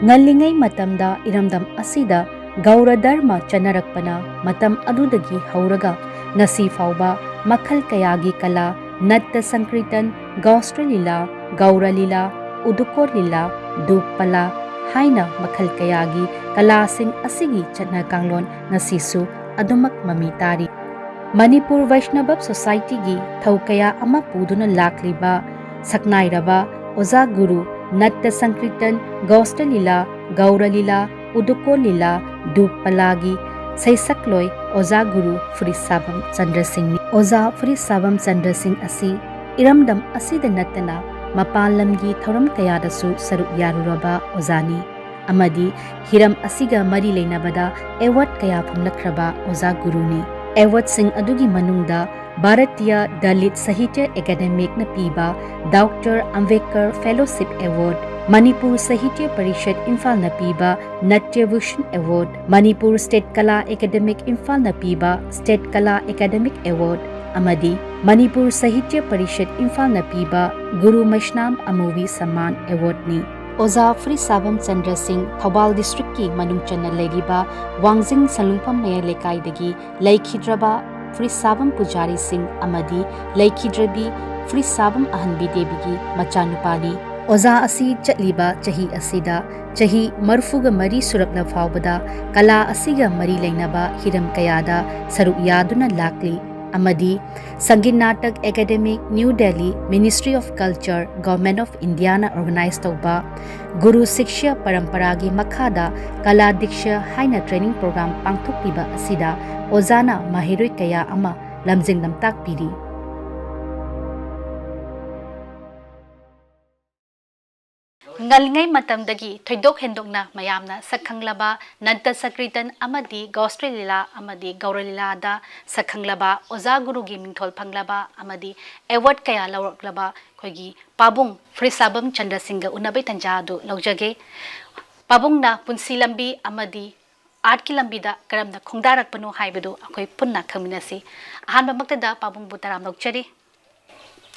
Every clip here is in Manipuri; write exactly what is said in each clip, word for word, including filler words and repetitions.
ꯉꯜꯂꯤꯉꯩ ꯃꯇꯝꯗ ꯏꯔꯝꯗꯝ ꯑꯁꯤꯗ ꯒꯧꯔ ꯙꯔꯃ ꯆꯠꯅꯔꯛꯄꯅ ꯃꯇꯝ ꯑꯗꯨꯗꯒꯤ ꯍꯧꯔꯒ ꯉꯁꯤ ꯐꯥꯎꯕ ꯃꯈꯜ ꯀꯌꯥꯒꯤ ꯀꯂꯥ, ꯅꯠꯇ ꯁꯪꯀ꯭ꯔꯤꯇꯟ, ꯒꯣꯁ꯭ꯇ ꯂꯤꯂꯥ, ꯒꯧꯔ ꯂꯤꯂꯥ, ꯎꯗꯨꯀꯣꯠ ꯂꯤꯂꯥ, ꯙꯨꯞ ꯄꯂꯥ ꯍꯥꯏꯅ ꯃꯈꯜ ꯀꯌꯥꯒꯤ ꯀꯂꯥꯁꯤꯡ ꯑꯁꯤꯒꯤ ꯆꯠꯅ ꯀꯥꯡꯂꯣꯟ ꯉꯁꯤꯁꯨ ꯑꯗꯨꯃꯛ ꯃꯃꯤ ꯇꯥꯔꯤ꯫ ꯃꯅꯤꯄꯨꯔ ꯚꯩꯁꯅꯚ ꯁꯣꯁꯥꯏꯇꯤꯒꯤ ꯊꯧ ꯀꯌꯥ ꯑꯃ ꯄꯨꯗꯨꯅ ꯂꯥꯛꯂꯤꯕ ꯁꯛꯅꯥꯏꯔꯕ ꯑꯣꯖꯥ ꯒꯨꯔꯨ, ꯅꯠꯇ ꯁꯪꯀ꯭ꯔꯤꯇꯟ, ꯒꯣꯁ꯭ꯇ ꯂꯤꯂꯥ, ꯒꯧꯔ ꯂꯤꯂꯥ, ꯎꯗꯨꯀꯣꯠ ꯂꯤꯂꯥ, ꯙꯨꯞ ꯄꯂꯥꯒꯤ ꯁꯩꯁꯛꯂꯣꯏ ꯑꯣꯖꯥ ꯒꯨꯔꯨ ꯐꯨꯔꯤꯠꯁꯥꯕꯝ ꯆꯟꯗ꯭ꯔ ꯁꯤꯡꯅꯤ꯫ ꯑꯣꯖꯥ ꯐꯨꯔꯤꯠꯁꯥꯕꯝ ꯆꯟꯗ꯭ꯔ ꯁꯤꯡ ꯑꯁꯤ ꯏꯔꯝꯗꯝ ꯑꯁꯤꯗ ꯅꯠꯇꯅ ꯃꯄꯥꯟ ꯂꯝꯒꯤ ꯊꯧꯔꯝ ꯀꯌꯥꯗꯁꯨ ꯁꯔꯨꯛ ꯌꯥꯔꯨꯔꯕ ꯑꯣꯖꯥꯅꯤ ꯑꯃꯗꯤ ꯍꯤꯔꯝ ꯑꯁꯤꯒ ꯃꯔꯤ ꯂꯩꯅꯕꯗ ꯑꯦꯋꯥꯔꯗ ꯀꯌꯥ ꯐꯪꯂꯛꯈ꯭ꯔꯕ ꯑꯣꯖꯥ ꯒꯨꯔꯨꯅꯤ꯫ ꯑꯦꯋꯥꯔꯗꯁꯤꯡ ꯑꯗꯨꯒꯤ ꯃꯅꯨꯡꯗ ꯚꯥꯔꯇꯤꯌ ꯗꯂꯤꯠ ꯁꯥꯍꯤꯇ꯭ꯌ ꯑꯦꯀꯥꯗꯦꯃꯤꯛꯅ ꯄꯤꯕ doctor Ambedkar fellowship award, Manipur Sahitya Parishad ꯏꯝꯐꯥꯜꯅ ꯄꯤꯕ Natya Bhushan award, Manipur state Kala academic ꯏꯝꯐꯥꯜꯅ ꯄꯤꯕ ꯁ꯭ꯇꯦꯠ ꯀꯂꯥ ꯑꯦꯀꯥꯗꯦꯃꯤꯛ ꯑꯦꯋꯥꯔꯗ ꯑꯃꯗꯤ ꯃꯅꯤꯄꯨꯔ ꯁꯥꯍꯤꯇ꯭ꯌ ꯄꯔꯤꯁꯠ ꯏꯝꯐꯥꯜꯅ ꯄꯤꯕ ꯒꯨꯔꯨ ꯃꯩꯁꯅꯥꯝ ꯑꯃꯨꯕꯤ ꯁꯝꯃꯥꯟ ꯑꯦꯋꯥꯔꯗꯅꯤ꯫ ꯑꯣꯖꯥ ꯐꯨꯔꯤꯠꯁꯥꯕꯝ ꯆꯟꯗ꯭ꯔ ꯁꯤꯡ ꯊꯧꯕꯥꯜ ꯗꯤꯁꯇ꯭ꯔꯤꯛꯀꯤ ꯃꯅꯨꯡ ꯆꯟꯅ ꯂꯩꯔꯤꯕ ꯋꯥꯡꯖꯤꯡ ꯁꯪꯂꯨꯡꯐꯝ ꯃꯌꯥꯏ ꯂꯩꯀꯥꯏꯗꯒꯤ ꯂꯩꯈꯤꯗ꯭ꯔꯕ ꯐꯨꯔꯤꯠꯁꯥꯕꯝ ꯄꯨꯖꯥꯔꯤ ꯁꯤꯡ ꯑꯃꯗꯤ ꯂꯩꯈꯤꯗ꯭ꯔꯕꯤ ꯐꯨꯔꯤꯠꯁꯥꯕꯝ ꯑꯍꯟꯕꯤ ꯗꯦꯕꯤꯒꯤ ꯃꯆꯥꯅꯨꯄꯥꯅꯤ꯫ ꯑꯣꯖꯥ ꯑꯁꯤ ꯆꯠꯂꯤꯕ ꯆꯍꯤ ꯑꯁꯤꯗ ꯆꯍꯤ ꯃꯔꯤꯐꯨꯒ ꯃꯔꯤ ꯁꯨꯔꯛꯂ ꯐꯥꯎꯕꯗ ꯀꯂꯥ ꯑꯁꯤꯒ ꯃꯔꯤ ꯂꯩꯅꯕ ꯍꯤꯔꯝ ꯀꯌꯥꯗ ꯁꯔꯨꯛ ꯌꯥꯗꯨꯅ ꯂꯥꯛꯂꯤ ꯑꯃꯗꯤ Sangeet Natak academy, new Delhi, Ministry of Culture, Government of Indiaꯅ organize ꯇꯧꯕ ꯒꯨꯔꯨ ꯁꯤꯛꯁ꯭ꯌ ꯄꯔꯝꯄꯔꯥꯒꯤ ꯃꯈꯥꯗ ꯀꯂꯥ ꯗꯤꯛꯁ꯭ꯌ ꯍꯥꯏꯅ training program ꯄꯥꯡꯊꯣꯛꯂꯤꯕ ꯑꯁꯤꯗ ꯑꯣꯖꯥꯅ ꯃꯍꯩꯔꯣꯏ ꯀꯌꯥ ꯑꯃ ꯂꯝꯖꯤꯡ ꯂꯝꯇꯥꯛꯄꯤꯔꯤ꯫ ꯉꯜꯂꯤꯉꯩ ꯃꯇꯝꯗꯒꯤ ꯊꯣꯏꯗꯣꯛ ꯍꯦꯟꯗꯣꯛꯅ ꯃꯌꯥꯝꯅ ꯁꯛ ꯈꯪꯂꯕ ꯅꯠꯇ ꯁꯪꯀ꯭ꯔꯤꯇꯟ ꯑꯃꯗꯤ ꯒꯣꯁ꯭ꯇ ꯂꯤꯂꯥ ꯑꯃꯗꯤ ꯒꯧꯔ ꯂꯤꯂꯥꯗ ꯁꯛ ꯈꯪꯂꯕ ꯑꯣꯖꯥ ꯒꯨꯔꯨꯒꯤ ꯃꯤꯡꯊꯣꯜ ꯐꯪꯂꯕ ꯑꯃꯗꯤ ꯑꯦꯋꯥꯔꯗ ꯀꯌꯥ ꯂꯧꯔꯛꯂꯕ ꯑꯩꯈꯣꯏꯒꯤ ꯄꯥꯕꯨꯡ ꯐꯨꯔꯤꯠꯁꯥꯕꯝ ꯆꯟꯗ꯭ꯔ ꯁꯤꯡꯒ ꯎꯅꯕꯒꯤ ꯇꯥꯟꯖꯥ ꯑꯗꯨ ꯂꯧꯖꯒꯦ꯫ ꯄꯥꯕꯨꯡꯅ ꯄꯨꯟꯁꯤ ꯂꯝꯕꯤ ꯑꯃꯗꯤ ꯑꯥꯔꯠꯀꯤ ꯂꯝꯕꯤꯗ ꯀꯔꯝꯅ ꯈꯣꯡꯗꯥꯔꯛꯄꯅꯣ ꯍꯥꯏꯕꯗꯨ ꯑꯩꯈꯣꯏ ꯄꯨꯟꯅ ꯈꯪꯃꯤꯟꯅꯁꯤ꯫ ꯑꯍꯥꯟꯕꯃꯛꯇꯗ ꯄꯥꯕꯨꯡꯕꯨ ꯇꯔꯥꯝꯅ ꯑꯣꯛꯆꯔꯤ꯫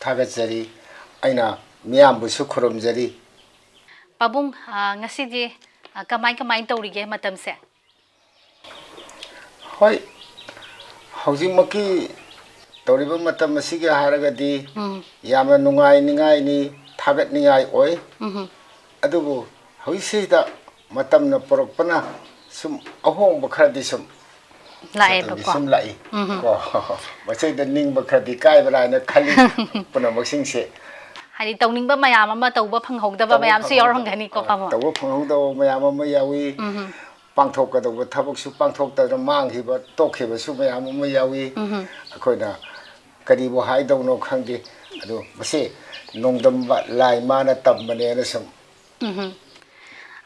ꯊꯥꯒꯠꯆꯔꯤ꯫ ꯑꯩꯅ ꯃꯤꯌꯥꯝꯕꯨꯁꯨ ꯈꯨꯔꯨꯝꯖꯔꯤ꯫ ꯄꯥꯕꯨꯡ, ꯑ, ꯉꯁꯤꯗꯤ, ꯑ, ꯀꯃꯥꯏ ꯀꯃꯥꯏ ꯇꯧꯔꯤꯒꯦ ꯃꯇꯝꯁꯦ? ꯍꯣꯏ, ꯍꯧꯖꯤꯛꯃꯛꯀꯤ ꯇꯧꯔꯤꯕ ꯃꯇꯝ ꯑꯁꯤꯒꯤ ꯍꯥꯏꯔꯒꯗꯤ ꯎꯝ꯫ ꯌꯥꯝꯅ ꯅꯨꯡꯉꯥꯏꯅꯤꯡꯉꯥꯏꯅꯤ, ꯊꯥꯒꯠꯅꯤꯡꯉꯥꯏ ꯑꯣꯏ꯫ ꯎꯝ꯫ ꯑꯗꯨꯕꯨ ꯍꯧꯖꯤꯛꯁꯤꯗ ꯃꯇꯝꯅ ꯄꯨꯔꯛꯄꯅ ꯁꯨꯝ ꯑꯍꯣꯡꯕ ꯈꯔꯗꯤ ꯁꯨꯝ ꯂꯥꯛꯑꯦꯕꯀꯣ꯫ ꯁꯨꯝ ꯂꯥꯛꯏ꯫ ꯎꯝ꯫ ꯀꯣ, ꯃꯁꯤꯗ ꯅꯤꯡꯕ ꯈꯔꯗꯤ ꯀꯥꯏꯕ꯭ꯔꯥ ꯍꯥꯏꯅ ꯈꯜꯂꯤ꯫ ꯄꯨꯝꯅꯃꯛꯁꯤꯡꯁꯦ ꯍꯥꯏꯗꯤ ꯇꯧꯅꯤꯡꯕ ꯃꯌꯥꯝ ꯑꯃ ꯇꯧꯕ ꯐꯪꯍꯧꯗꯕ ꯇꯧꯕ ꯃꯌꯥꯝꯁꯨ ꯐꯪꯍꯧꯗꯕ, ꯌꯥꯎꯔꯝꯒꯅꯤꯀꯣ, ꯑ, ꯄꯥꯕꯨꯡ? ꯇꯧꯕ ꯐꯪꯍꯧꯗꯕ ꯃꯌꯥꯝ ꯑꯃ ꯌꯥꯎꯏ꯫ ꯎꯝ꯫ ꯄꯥꯡꯊꯣꯛꯀꯗꯧꯕ ꯊꯕꯛꯁꯨ ꯄꯥꯡꯊꯣꯛꯇꯗꯅ ꯃꯥꯡꯈꯤꯕ, ꯇꯣꯛꯈꯤꯕꯁꯨ ꯃꯌꯥꯝ ꯑꯃ ꯌꯥꯎꯏ꯫ ꯎꯝ꯫ ꯑꯩꯈꯣꯏꯅ ꯀꯔꯤꯕꯨ ꯍꯥꯏꯗꯧꯅꯣ ꯈꯪꯗꯦ꯫ ꯑꯗꯨ ꯃꯁꯤ ꯅꯣꯡꯗꯝꯕ ꯂꯥꯏ ꯃꯥꯅ ꯇꯝꯕꯅꯦꯅ ꯁꯨꯝ ꯎꯝ꯫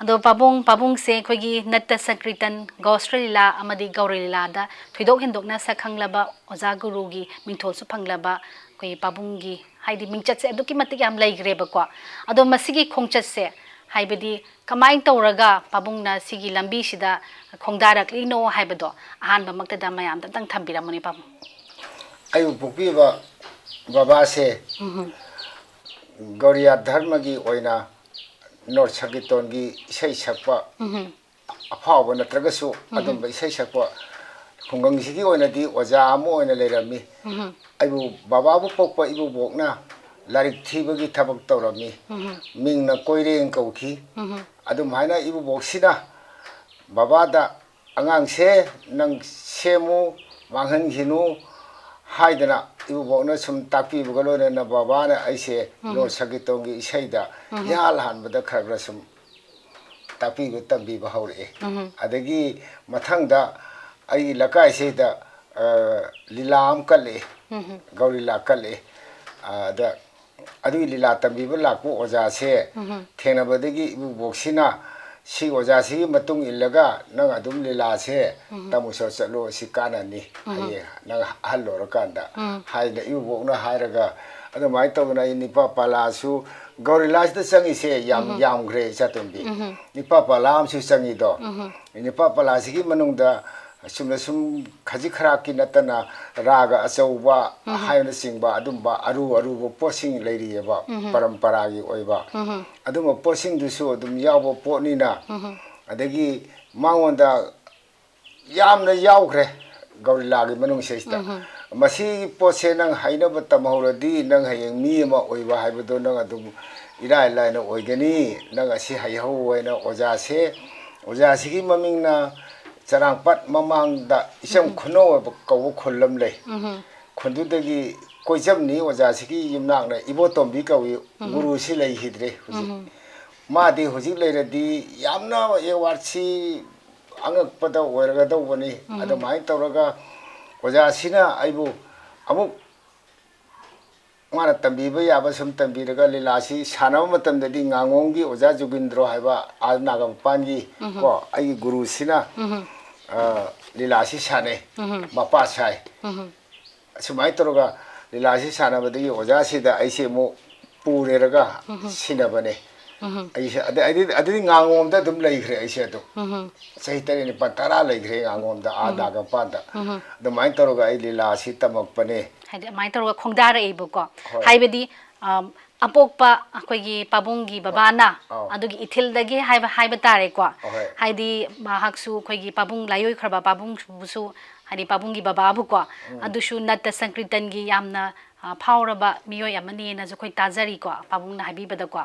ꯑꯗꯣ ꯄꯥꯕꯨꯡ, ꯄꯥꯕꯨꯡꯁꯦ ꯑꯩꯈꯣꯏꯒꯤ ꯅꯠꯇ ꯁꯪꯀ꯭ꯔꯤꯇꯟ, ꯒꯣꯁ꯭ꯔ ꯂꯤꯂꯥ ꯑꯃꯗꯤ ꯒꯧꯔ ꯂꯤꯂꯥꯗ ꯊꯣꯏꯗꯣꯛ ꯍꯦꯟꯗꯣꯛꯅ ꯁꯛ ꯈꯪꯂꯕ ꯑꯣꯖꯥ ꯒꯨꯔꯨꯒꯤ ꯃꯤꯡꯊꯣꯜꯁꯨ ꯐꯪꯂꯕ ꯑꯩꯈꯣꯏꯒꯤ ꯄꯥꯕꯨꯡꯒꯤ ꯍꯥꯏꯗꯤ ꯃꯤꯡꯆꯠꯁꯦ ꯑꯗꯨꯛꯀꯤ ꯃꯇꯤꯛ ꯌꯥꯝ ꯂꯩꯈ꯭ꯔꯦꯕꯀꯣ꯫ ꯑꯗꯣ ꯃꯁꯤꯒꯤ ꯈꯣꯡꯆꯠꯁꯦ ꯍꯥꯏꯕꯗꯤ ꯀꯃꯥꯏꯅ ꯇꯧꯔꯒ ꯄꯥꯕꯨꯡꯅ ꯁꯤꯒꯤ ꯂꯝꯕꯤꯁꯤꯗ ꯈꯣꯡꯗꯥꯔꯛꯂꯤꯅꯣ ꯍꯥꯏꯕꯗꯣ ꯑꯍꯥꯟꯕꯃꯛꯇꯗ ꯃꯌꯥꯝꯗ ꯑꯝꯇꯪ ꯊꯝꯕꯤꯔꯝꯃꯨꯅꯦ ꯄꯥꯕꯨꯡ꯫ ꯑꯩꯕꯨ ꯄꯣꯛꯄꯤꯕ ꯕꯕꯥꯁꯦ ꯎꯝ꯫ ꯒꯧꯔꯤꯌꯥ ꯙꯔꯃꯒꯤ ꯑꯣꯏꯅ ꯅꯣꯔꯠ ꯁꯪꯀꯤꯔꯇꯣꯟꯒꯤ ꯏꯁꯩ ꯁꯛꯄ ꯎꯝ꯫ ꯑꯐꯥꯎꯕ ꯅꯠꯇ꯭ꯔꯒꯁꯨ ꯑꯗꯨꯝꯕ ꯏꯁꯩ ꯁꯛꯄ ꯈꯨꯡꯒꯪꯁꯤꯒꯤ ꯑꯣꯏꯅꯗꯤ ꯑꯣꯖꯥ ꯑꯃ ꯑꯣꯏꯅ ꯂꯩꯔꯝꯃꯤ꯫ ꯎꯝ꯫ ꯑꯩꯕꯨ ꯕꯕꯥꯕꯨ ꯄꯣꯛꯄ ꯏꯕꯨꯕꯣꯛꯅ ꯂꯥꯏꯔꯤꯛ ꯊꯤꯕꯒꯤ ꯊꯕꯛ ꯇꯧꯔꯝꯃꯤ꯫ ꯎꯝ꯫ ꯃꯤꯡꯅ ꯀꯣꯏꯔꯦꯡ ꯀꯧꯈꯤ꯫ ꯎꯝ꯫ ꯑꯗꯨꯝꯍꯥꯏꯅ ꯏꯕꯨꯕꯣꯛꯁꯤꯅ ꯕꯕꯥꯗ, "ꯑꯉꯥꯡꯁꯦ ꯅꯪ ꯁꯦꯝꯃꯨ, ꯃꯥꯡꯍꯟꯈꯤꯅꯨ" ꯍꯥꯏꯗꯅ ꯏꯕꯨꯕꯣꯛꯅ ꯁꯨꯝ ꯇꯥꯛꯄꯤꯕꯒ ꯂꯣꯏꯅꯅ ꯕꯕꯥꯅ ꯑꯩꯁꯦ ꯅꯣꯔꯠ ꯁꯪꯀꯤꯔꯇꯣꯟꯒꯤ ꯏꯁꯩꯗ ꯏꯍꯥꯟ ꯍꯥꯟꯕꯗ ꯈꯔ ꯈꯔ ꯁꯨꯝ ꯇꯥꯛꯄꯤꯕ ꯇꯝꯕꯤꯕ ꯍꯧꯔꯛꯑꯦ꯫ ꯎꯝ꯫ ꯑꯗꯒꯤ ꯃꯊꯪꯗ ꯑꯩꯒꯤ ꯂꯩꯀꯥꯏꯁꯤꯗ, ꯑ, ꯂꯤꯂꯥ ꯑꯃ ꯀꯠꯂꯛꯑꯦ꯫ ꯎꯝ꯫ ꯒꯧꯔꯤ ꯂꯤꯂꯥ ꯀꯠꯂꯛꯑꯦ꯫ ꯑꯗ ꯑꯗꯨꯒꯤ ꯂꯤꯂꯥ ꯇꯝꯕꯤꯕ ꯂꯥꯛꯄ ꯑꯣꯖꯥꯁꯦ ꯎꯝ꯫ ꯊꯦꯡꯅꯕꯗꯒꯤ ꯏꯕꯨꯕꯣꯛꯁꯤꯅ, "ꯁꯤ ꯑꯣꯖꯥꯁꯤꯒꯤ ꯃꯇꯨꯡ ꯏꯜꯂꯒ ꯅꯪ ꯑꯗꯨꯝ ꯂꯤꯂꯥꯁꯦ ꯇꯝꯃꯨ ꯆꯠ-, ꯆꯠꯂꯣ, ꯁꯤ ꯀꯥꯟꯅꯅꯤ ꯍꯌꯦꯡ ꯅꯪ ꯑꯍꯜ ꯑꯣꯏꯔꯀꯥꯟꯗ" ꯎꯝ꯫ ꯍꯥꯏꯅ ꯏꯕꯨꯕꯣꯛꯅ ꯍꯥꯏꯔꯒ, ꯑꯗꯨꯃꯥꯏꯅ ꯇꯧꯗꯅ ꯑꯩ ꯅꯤꯄꯥ ꯄꯥꯂꯥꯁꯨ, ꯒꯧꯔꯤ ꯂꯤꯂꯥꯁꯤꯗ ꯆꯪꯉꯤꯁꯦ ꯌꯥꯝ ꯌꯥꯝꯈ꯭ꯔꯦ ꯏꯆꯥꯇꯣꯝꯕꯤ꯫ ꯎꯝ꯫ ꯅꯤꯄꯥ ꯄꯥꯂꯥ ꯑꯃꯁꯨ ꯆꯪꯉꯤꯗꯣ꯫ ꯎꯝ꯫ ꯅꯤꯄꯥ ꯄꯥꯂꯥꯁꯤꯒꯤ ꯃꯅꯨꯡꯗ ꯑꯁꯨꯝꯅ ꯁꯨꯝ ꯈꯖꯤꯛ ꯈꯔꯥꯛꯀꯤ ꯅꯠꯇꯅ ꯔꯥꯒ ꯑꯆꯧꯕ ꯍꯥꯏꯅꯆꯤꯡꯕ ꯑꯗꯨꯝꯕ ꯑꯔꯨ ꯑꯔꯨꯕ ꯄꯣꯠꯁꯤꯡ ꯂꯩꯔꯤꯑꯕ, ꯄꯔꯝꯄꯔꯥꯒꯤ ꯑꯣꯏꯕ꯫ ꯑꯗꯨꯝꯕ ꯄꯣꯠꯁꯤꯡꯗꯨꯁꯨ ꯑꯗꯨꯝ ꯌꯥꯎꯕ ꯄꯣꯠꯅꯤꯅ, ꯑꯗꯒꯤ ꯃꯉꯣꯟꯗ ꯌꯥꯝꯅ ꯌꯥꯎꯈ꯭ꯔꯦ ꯒꯧꯔꯤꯂꯥꯒꯤ ꯃꯅꯨꯡꯁꯤꯗꯩꯁꯤꯗ꯫ ꯃꯁꯤꯒꯤ ꯄꯣꯠꯁꯦ ꯅꯪ ꯍꯩꯅꯕ ꯇꯝꯍꯧꯔꯗꯤ ꯅꯪ ꯍꯌꯦꯡ ꯃꯤ ꯑꯃ ꯑꯣꯏꯕ ꯍꯥꯏꯕꯗꯣ ꯅꯪ ꯑꯗꯨꯝ ꯏꯔꯥꯏ ꯂꯥꯏꯅ ꯑꯣꯏꯒꯅꯤ꯫ ꯅꯪ ꯑꯁꯤ ꯍꯩꯍꯧ ꯍꯥꯏꯅ ꯑꯣꯖꯥꯁꯦ, ꯑꯣꯖꯥꯁꯤꯒꯤ ꯃꯃꯤꯡꯅ ꯆꯔꯥꯡꯄꯥꯠ ꯃꯃꯥꯡꯗ ꯏꯆꯝ ꯈꯨꯅꯧ ꯍꯥꯏꯕ ꯀꯧꯕ ꯈꯨꯜ ꯑꯃ ꯂꯩ꯫ ꯈꯨꯟꯗꯨꯗꯒꯤ ꯀꯣꯏꯖꯝꯅꯤ ꯑꯣꯖꯥꯁꯤꯒꯤ ꯌꯨꯝꯅꯥꯛꯅ ꯏꯕꯣꯇꯣꯝꯕꯤ ꯀꯧꯏ꯫ ꯒꯨꯔꯨꯁꯤ ꯂꯩꯈꯤꯗ꯭ꯔꯦ ꯍꯧꯖꯤꯛ꯫ ꯃꯥꯗꯤ ꯍꯧꯖꯤꯛ ꯂꯩꯔꯗꯤ ꯌꯥꯝꯅ ꯑꯦꯋꯥꯔꯗꯁꯤ ꯑꯉꯛꯄꯗ ꯑꯣꯏꯔꯒꯗꯧꯕꯅꯤ꯫ ꯑꯗꯨꯃꯥꯏꯅ ꯇꯧꯔꯒ ꯑꯣꯖꯥꯁꯤꯅ ꯑꯩꯕꯨ ꯑꯃꯨꯛ ꯃꯥꯅ ꯇꯝꯕꯤꯕ ꯌꯥꯕ ꯁꯨꯝ ꯇꯝꯕꯤꯔꯒ ꯂꯤꯂꯥꯁꯤ ꯁꯥꯟꯅꯕ ꯃꯇꯝꯗꯗꯤ ꯉꯥꯉꯣꯝꯒꯤ ꯑꯣꯖꯥ ꯖꯨꯒꯤꯟꯗ꯭ꯔꯣ ꯍꯥꯏꯕ ꯑꯥ ꯅꯥꯒꯥꯃꯄꯥꯟꯒꯤ ꯀꯣ ꯑꯩꯒꯤ ꯒꯨꯔꯨꯁꯤꯅ, ꯑ, ꯂꯤꯂꯥꯁꯤ ꯁꯥꯟꯅꯩ, ꯃꯄꯥ ꯁꯥꯏ꯫ ꯑꯁꯨꯃꯥꯏꯅ ꯇꯧꯔꯒ ꯂꯤꯂꯥꯁꯤ ꯁꯥꯟꯅꯕꯗꯒꯤ ꯑꯣꯖꯥꯁꯤꯗ ꯑꯩꯁꯦ ꯑꯃꯨꯛ ꯄꯨꯔꯦꯔꯒ ꯁꯤꯟꯅꯕꯅꯦ꯫ ꯑꯩꯁꯦ ꯑꯗ-, ꯑꯗꯨꯗꯤ, ꯑꯗꯨꯗꯤ ꯉꯥꯉꯣꯝꯗ ꯑꯗꯨꯝ ꯂꯩꯈ꯭ꯔꯦ ꯑꯩꯁꯦ ꯑꯗꯨꯝ꯫ ꯆꯍꯤ ꯇꯔꯦꯠ ꯅꯤꯄꯥꯜ ꯇꯔꯥ ꯂꯩꯈ꯭ꯔꯦ ꯉꯥꯉꯣꯝꯗ, ꯑꯥ ꯅꯥꯒꯥꯃꯄꯥꯟꯗ꯫ ꯑꯗꯨꯃꯥꯏꯅ ꯇꯧꯔꯒ ꯑꯩ ꯂꯤꯂꯥꯁꯤ ꯇꯝꯃꯛꯄꯅꯦ꯫ ꯍꯥꯏꯗꯤ ꯑꯗꯨꯃꯥꯏꯅ ꯇꯧꯔꯒ ꯈꯣꯡꯗꯥꯔꯛꯏꯕꯀꯣ꯫ ꯍꯣꯏ꯫ ꯍꯥꯏꯕꯗꯤ, ꯑꯝ, ꯑꯄꯣꯛꯄ ꯑꯩꯈꯣꯏꯒꯤ ꯄꯥꯕꯨꯡꯒꯤ ꯕꯕꯥꯅ ꯑꯧ꯫ ꯑꯗꯨꯒꯤ ꯏꯊꯤꯜꯗꯒꯤ ꯍꯥꯏꯕ, ꯍꯥꯏꯕ ꯇꯥꯔꯦꯀꯣ꯫ ꯑꯍꯣꯏ꯫ ꯍꯥꯏꯗꯤ ꯃꯍꯥꯛꯁꯨ ꯑꯩꯈꯣꯏꯒꯤ ꯄꯥꯕꯨꯡ ꯂꯥꯏꯑꯣꯏꯈ꯭ꯔꯕ ꯄꯥꯕꯨꯡꯕꯨꯁꯨ, ꯍꯥꯏꯗꯤ ꯄꯥꯕꯨꯡꯒꯤ ꯕꯕꯥꯕꯨꯀꯣ, ꯑꯗꯨꯁꯨ ꯅꯠꯇ ꯁꯪꯀ꯭ꯔꯤꯇꯟꯒꯤ ꯌꯥꯝꯅ, ꯑ, ꯐꯥꯎꯔꯕ ꯃꯤꯑꯣꯏ ꯑꯃꯅꯦꯅꯁꯨ ꯑꯩꯈꯣꯏ ꯇꯥꯖꯔꯤꯀꯣ, ꯄꯥꯕꯨꯡꯅ ꯍꯥꯏꯕꯤꯕꯗꯀꯣ꯫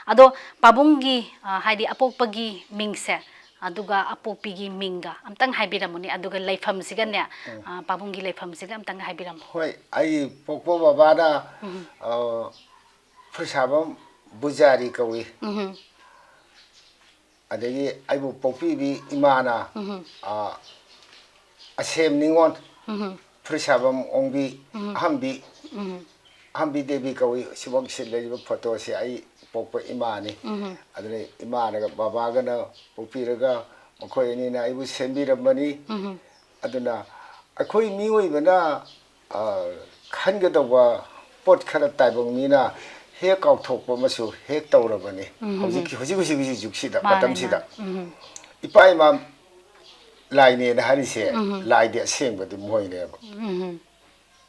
ꯑꯗꯣ ꯄꯥꯕꯨꯡꯒꯤ, ꯑ, ꯍꯥꯏꯗꯤ ꯑꯄꯣꯛꯄꯒꯤ ꯃꯤꯡꯁꯦ, ꯑꯗꯨꯒ ꯑꯄꯣꯛꯄꯤꯒꯤ ꯃꯤꯡꯒ ꯑꯝꯇꯪ ꯍꯥꯏꯕꯤꯔꯝꯃꯨꯅꯦ, ꯑꯗꯨꯒ ꯂꯩꯐꯝꯁꯤꯒꯅꯦ, ꯑ, ꯄꯥꯕꯨꯡꯒꯤ ꯂꯩꯐꯝꯁꯤꯒ ꯑꯝꯇꯪ ꯍꯥꯏꯕꯤꯔꯝꯃꯨ꯫ ꯍꯣꯏ, ꯑꯩ ꯄꯣꯛꯄ ꯕꯕꯥꯅ, ꯑ, ꯐꯨꯔꯁꯥꯕꯝ ꯕꯨꯖꯥꯔꯤ ꯀꯧꯏ꯫ ꯑꯗꯒꯤ ꯑꯩꯕꯨ ꯄꯣꯛꯄꯤꯕꯤ ꯏꯃꯥꯅ, ꯑ, ꯑꯁꯦꯝ ꯅꯤꯉꯣꯜ, ꯐꯨꯔꯁꯥꯕꯝ ꯑꯣꯡꯕꯤ, ꯑꯍꯝꯕꯤ, ꯑꯍꯝꯕꯤ ꯗꯦꯕꯤ ꯀꯧꯏ꯫ ꯁꯤꯐꯥꯎꯁꯤ ꯂꯩꯔꯤꯕ ꯐꯣꯇꯣꯁꯦ ꯑꯩ ꯄꯣꯛꯄ ꯏꯃꯥꯅꯤ꯫ ꯑꯗꯨꯅ ꯏꯃꯥꯅꯒ ꯕꯕꯥꯒꯅ ꯄꯣꯛꯄꯤꯔꯒ ꯃꯈꯣꯏ ꯑꯅꯤꯅ ꯑꯩꯕꯨ ꯁꯦꯝꯕꯤꯔꯝꯕꯅꯤ꯫ ꯑꯗꯨꯅ ꯑꯩꯈꯣꯏ ꯃꯤꯑꯣꯏꯕꯅ, ꯑ, ꯈꯟꯒꯗꯧꯕ ꯄꯣꯠ ꯈꯔ ꯇꯥꯏꯕꯪ ꯃꯤꯅ ꯍꯦꯛ ꯀꯥꯎꯊꯣꯛꯄ ꯑꯃꯁꯨ ꯍꯦꯛ ꯇꯧꯔꯕꯅꯤ꯫ ꯍꯧꯖꯤꯛꯀꯤ, ꯍꯧꯖꯤꯛ, ꯍꯧꯖꯤꯛ, ꯍꯧꯖꯤꯛ ꯍꯧꯖꯤꯛꯁꯤꯗ, ꯃꯥꯅꯦ, ꯃꯇꯝꯁꯤꯗ꯫ ꯃꯥꯅꯦ꯫ ꯏꯄꯥ ꯏꯃꯥ ꯂꯥꯏꯅꯦꯅ ꯍꯥꯏꯔꯤꯁꯦ, ꯎꯝ꯫ ꯂꯥꯏꯗꯤ ꯑꯁꯦꯡꯕꯗꯤ ꯃꯣꯏꯅꯦꯕ꯫ ꯎꯝ꯫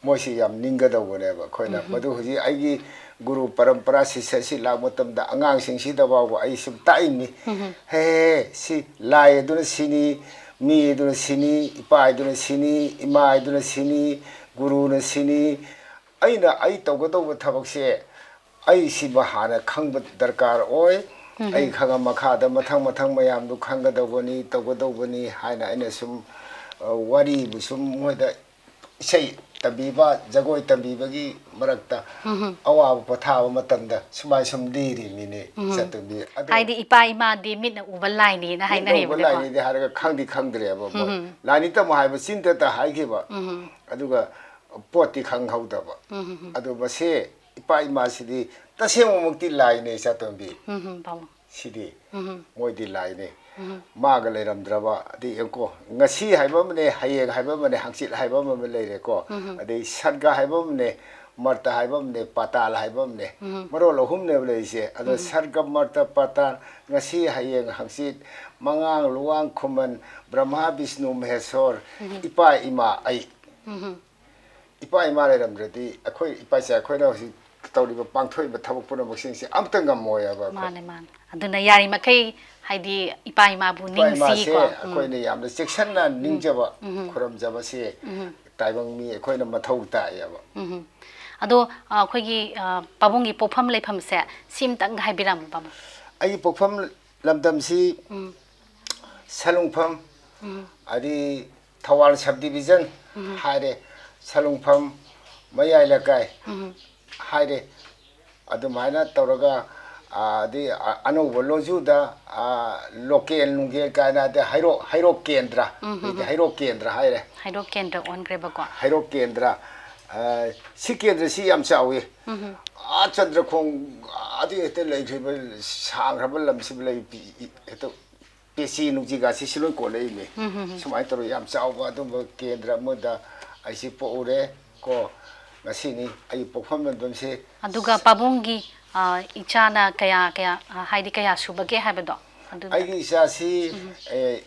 ꯃꯣꯏꯁꯤ ꯌꯥꯝ ꯅꯤꯡꯒꯗꯧꯕꯅꯦꯕ ꯑꯩꯈꯣꯏꯅ꯫ ꯎꯝ꯫ ꯃꯗꯨ ꯍꯧꯖꯤꯛ ꯑꯩꯒꯤ ꯒꯨꯔꯨ ꯄꯔꯝꯄꯔꯥ ꯁꯤꯁ꯭ꯌꯁꯤ ꯂꯥꯛꯄ ꯃꯇꯝꯗ ꯑꯉꯥꯡꯁꯤꯡꯁꯤꯗ ꯐꯥꯎꯕ ꯑꯩ ꯁꯨꯝ ꯇꯥꯛꯏꯅꯤ꯫ ꯎꯝ꯫ "ꯍꯦ, ꯍꯦ, ꯍꯦ, ꯁꯤ ꯂꯥꯏ ꯑꯗꯨꯅ ꯁꯤꯅꯤ, ꯃꯤ ꯑꯗꯨꯅ ꯁꯤꯅꯤ, ꯏꯄꯥ ꯑꯗꯨꯅ ꯁꯤꯅꯤ, ꯏꯃꯥ ꯑꯗꯨꯅ ꯁꯤꯅꯤ, ꯒꯨꯔꯨꯅ ꯁꯤꯅꯤ"꯫ ꯑꯩꯅ ꯑꯩ ꯇꯧꯒꯗꯧꯕ ꯊꯕꯛꯁꯦ ꯑꯩ ꯁꯤꯃ ꯍꯥꯟꯅ ꯈꯪꯕ ꯗꯔꯀꯥꯔ ꯑꯣꯏ꯫ ꯎꯝ꯫ ꯑꯩ ꯈꯪꯉ ꯃꯈꯥꯗ ꯃꯊꯪ ꯃꯊꯪ ꯃꯌꯥꯝꯗꯨ ꯈꯪꯒꯗꯧꯕꯅꯤ, ꯇꯧꯒꯗꯧꯕꯅꯤ ꯍꯥꯏꯅ ꯑꯩꯅ ꯁꯨꯝ, ꯑ, ꯋꯥꯔꯤꯕꯨ ꯁꯨꯝ ꯃꯣꯏꯗ ꯏꯁꯩ ꯇꯝꯕꯤꯕ, ꯖꯒꯣꯏ ꯇꯝꯕꯤꯕꯒꯤ ꯃꯔꯛꯇ ꯎꯝ꯫ ꯑꯋꯥꯕ ꯄꯣꯊꯥꯕ ꯃꯇꯝꯗ ꯁꯨꯃꯥꯏ ꯁꯨꯝ ꯂꯤꯔꯤꯃꯤꯅꯦ, ꯎꯝ꯫ ꯆꯠꯇꯣꯝꯕꯤ꯫ ꯑꯗꯣ ꯍꯥꯏꯗꯤ ꯏꯄꯥ ꯏꯃꯥꯗꯤ ꯃꯤꯠꯅ ꯎꯕ ꯂꯥꯏꯅꯦꯅ ꯃꯤꯠꯅ ꯎꯕ ꯍꯥꯏꯅꯩꯕꯅꯦꯀꯣ꯫ ꯂꯥꯏꯅꯤꯗꯤ ꯍꯥꯏꯔꯒ ꯈꯪꯗꯤ ꯈꯪꯗ꯭ꯔꯦꯕ ꯃꯣꯏ꯫ ꯎꯝ꯫ ꯂꯥꯏꯅꯤ ꯇꯝꯃꯣ ꯍꯥꯏꯕ ꯆꯤꯟꯗꯇ ꯍꯥꯏꯈꯤꯕ꯫ ꯎꯝ꯫ ꯑꯗꯨꯒ ꯄꯣꯠꯇꯤ ꯈꯪꯍꯧꯗꯕ꯫ ꯎꯝ, ꯎꯝ, ꯎꯝ꯫ ꯑꯗꯣ ꯃꯁꯦ ꯏꯄꯥ ꯏꯃꯥꯁꯤꯗꯤ ꯇꯁꯦꯡꯕꯃꯛꯇꯤ ꯂꯥꯏꯅꯦ, ꯆꯥꯇꯣꯝꯕꯤ꯫ ꯎꯝ, ꯎꯝ, ꯄꯥꯕꯨꯡ꯫ ꯁꯤꯗꯤ ꯎꯝ, ꯎꯝ꯫ ꯃꯣꯏꯗꯤ ꯂꯥꯏꯅꯦ꯫ ꯎꯝ꯫ ꯃꯥꯒ ꯂꯩꯔꯝꯗ꯭ꯔꯕ, ꯑꯗꯩ ꯌꯦꯡꯉꯨꯀꯣ, ꯉꯁꯤ ꯍꯥꯏꯕ ꯑꯃꯅꯦ, ꯍꯌꯦꯡ ꯍꯥꯏꯕ ꯑꯃꯅꯦ, ꯍꯪꯆꯤꯠ ꯍꯥꯏꯕ ꯑꯃ ꯂꯩꯔꯦꯀꯣ꯫ ꯎꯝ, ꯎꯝ꯫ ꯑꯗꯩ ꯁꯔꯒ ꯍꯥꯏꯕ ꯑꯃꯅꯦ, ꯃꯔꯇ ꯍꯥꯏꯕ ꯑꯃꯅꯦ, ꯄꯥꯇꯥꯜ ꯍꯥꯏꯕ ꯑꯃꯅꯦ꯫ ꯎꯝ꯫ ꯃꯔꯣꯜ ꯑꯍꯨꯝꯅꯦꯕ ꯂꯩꯔꯤꯁꯦ꯫ ꯑꯗꯣ ꯎꯝ꯫ ꯁꯔꯒ, ꯃꯔꯇ, ꯄꯥꯇꯥꯜ, ꯉꯁꯤ, ꯍꯌꯦꯡ, ꯍꯪꯆꯤꯠ, ꯃꯉꯥꯡ, ꯂꯨꯋꯥꯡ, ꯈꯨꯃꯟ, ꯕ꯭ꯔꯍ꯭ꯃꯥ, ꯕꯤꯁꯅꯨ, ꯃꯍꯦꯁꯣꯔ, ꯎꯝ꯫ ꯏꯄꯥ ꯏꯃꯥ, ꯑꯩ꯫ ꯎꯝ꯫ ꯏꯄꯥ ꯏꯃꯥ ꯂꯩꯔꯝꯗ꯭ꯔꯗꯤ ꯑꯩꯈꯣꯏ ꯏꯄꯥ ꯏꯆꯥ ꯑꯩꯈꯣꯏꯅ ꯍꯧꯖꯤꯛ ꯇꯧꯔꯤꯕ, ꯄꯥꯡꯊꯣꯛꯏꯕ ꯊꯕꯛ ꯄꯨꯝꯅꯃꯛꯁꯤꯡꯁꯦ ꯑꯝꯇ ꯉꯝꯃꯣꯏ ꯍꯥꯏꯕ ꯑꯩꯈꯣꯏ꯫ ꯃꯥꯅꯦ, ꯃꯥꯅꯦ꯫ ꯑꯗꯨꯅ ꯌꯥꯔꯤꯃꯈꯩ ꯍꯥꯏꯗꯤ ꯏꯄꯥ ꯏꯃꯥꯕꯨ ꯏꯄꯥ ꯏꯃꯥꯁꯦ ꯅꯤꯡꯁꯤꯀꯣ꯫ ꯎꯝ꯫ ꯑꯩꯈꯣꯏꯅ ꯌꯥꯝꯅ ꯆꯦꯛꯁꯤꯟꯅ ꯎꯝ꯫ ꯅꯤꯡꯖꯕ, ꯎꯝ꯫ ꯈꯨꯔꯨꯝꯖꯕꯁꯦ ꯎꯝ꯫ ꯇꯥꯏꯕꯪ ꯃꯤ ꯑꯩꯈꯣꯏꯅ ꯃꯊꯧ ꯇꯥꯏꯌꯦꯕ꯫ ꯎꯝ꯫ ꯑꯗꯣ, ꯑ, ꯑꯩꯈꯣꯏꯒꯤ, ꯑ, ꯄꯥꯕꯨꯡꯒꯤ ꯄꯣꯛꯐꯝ ꯂꯩꯐꯝꯁꯦ ꯁꯤꯝꯇꯪ ꯍꯥꯏꯕꯤꯔꯝꯃꯨ, ꯄꯥꯕꯨꯡ꯫ ꯑꯩꯒꯤ ꯄꯣꯛꯐꯝ ꯂꯝꯗꯝꯁꯤ ꯎꯝ꯫ ꯁꯂꯨꯡꯐꯝ, ꯎꯝ꯫ ꯑꯗꯩ ꯊꯧꯕꯥꯜ sub division ꯎꯝ꯫ ꯍꯥꯏꯔꯦ, ꯁꯂꯨꯡꯐꯝ, ꯃꯌꯥꯏ ꯂꯩꯀꯥꯏ ꯎꯝ꯫ ꯍꯥꯏꯔꯦ꯫ ꯑꯗꯨꯃꯥꯏꯅ ꯇꯧꯔꯒ, ꯑ, ꯑꯗꯩ, ꯑ, ꯑꯅꯧꯕ ꯂꯣꯖꯨꯗ, ꯑ, local ꯅꯨꯡꯒꯦꯜ ꯀꯥꯏꯅ, ꯑꯗꯩ ꯍꯩꯔꯣꯛ, ꯍꯩꯔꯣꯛ ꯀꯦꯟꯗ꯭ꯔ, ꯎꯝ, ꯎꯝ, ꯍꯧꯖꯤꯛꯇꯤ ꯎꯝ꯫ ꯍꯩꯔꯣꯛ ꯀꯦꯟꯗ꯭ꯔ ꯍꯥꯏꯔꯦ꯫ ꯍꯩꯔꯣꯛ ꯀꯦꯟꯗ꯭ꯔ ꯑꯣꯟꯈ꯭ꯔꯦꯕꯀꯣ꯫ ꯍꯩꯔꯣꯛ ꯀꯦꯟꯗ꯭ꯔ, ꯑ, ꯁꯤ ꯀꯦꯟꯗ꯭ꯔꯁꯤ ꯌꯥꯝ ꯆꯥꯎꯏ꯫ ꯎꯝ, ꯎꯝ꯫ ꯑꯥ ꯆꯟꯗ꯭ꯔꯈꯣꯡ ꯑꯥꯗꯒꯤ ꯍꯦꯛꯇ ꯂꯩꯈ꯭ꯔꯤꯕ ꯁꯥꯡꯈ꯭ꯔꯕ ꯂꯝꯁꯤꯕꯨ ꯂꯩ, ꯍꯦꯛꯇ ꯄꯦꯆꯤ ꯅꯨꯡꯆꯤꯒꯥꯁꯤ ꯁꯤ ꯂꯣꯏ ꯀꯣꯟꯅꯔꯤꯅꯤ꯫ ꯎꯝ, ꯎꯝ, ꯎꯝ꯫ ꯁꯨꯃꯥꯏꯅ ꯇꯧꯔꯒ ꯌꯥꯝ ꯆꯥꯎꯕ ꯑꯗꯨꯝꯕ ꯀꯦꯟꯗ꯭ꯔ ꯑꯃꯗ ꯑꯩꯁꯤ ꯄꯣꯛꯎꯔꯦ ꯀꯣ꯫ ꯉꯁꯤꯅꯤ ꯑꯩ ꯄꯣꯛꯐꯝ ꯂꯝꯗꯝꯁꯦ꯫ ꯑꯗꯨꯒ ꯄꯥꯕꯨꯡꯒꯤ, ꯑ, ꯏꯆꯥꯅ ꯀꯌꯥ, ꯀꯌꯥ, ꯑ, ꯍꯥꯏꯗꯤ ꯀꯌꯥ ꯁꯨꯕꯒꯦ ꯍꯥꯏꯕꯗꯣ? ꯑꯗꯨ ꯑꯩꯒꯤ ꯏꯆꯥꯁꯤ, ꯎꯝ꯫ ꯑꯦ,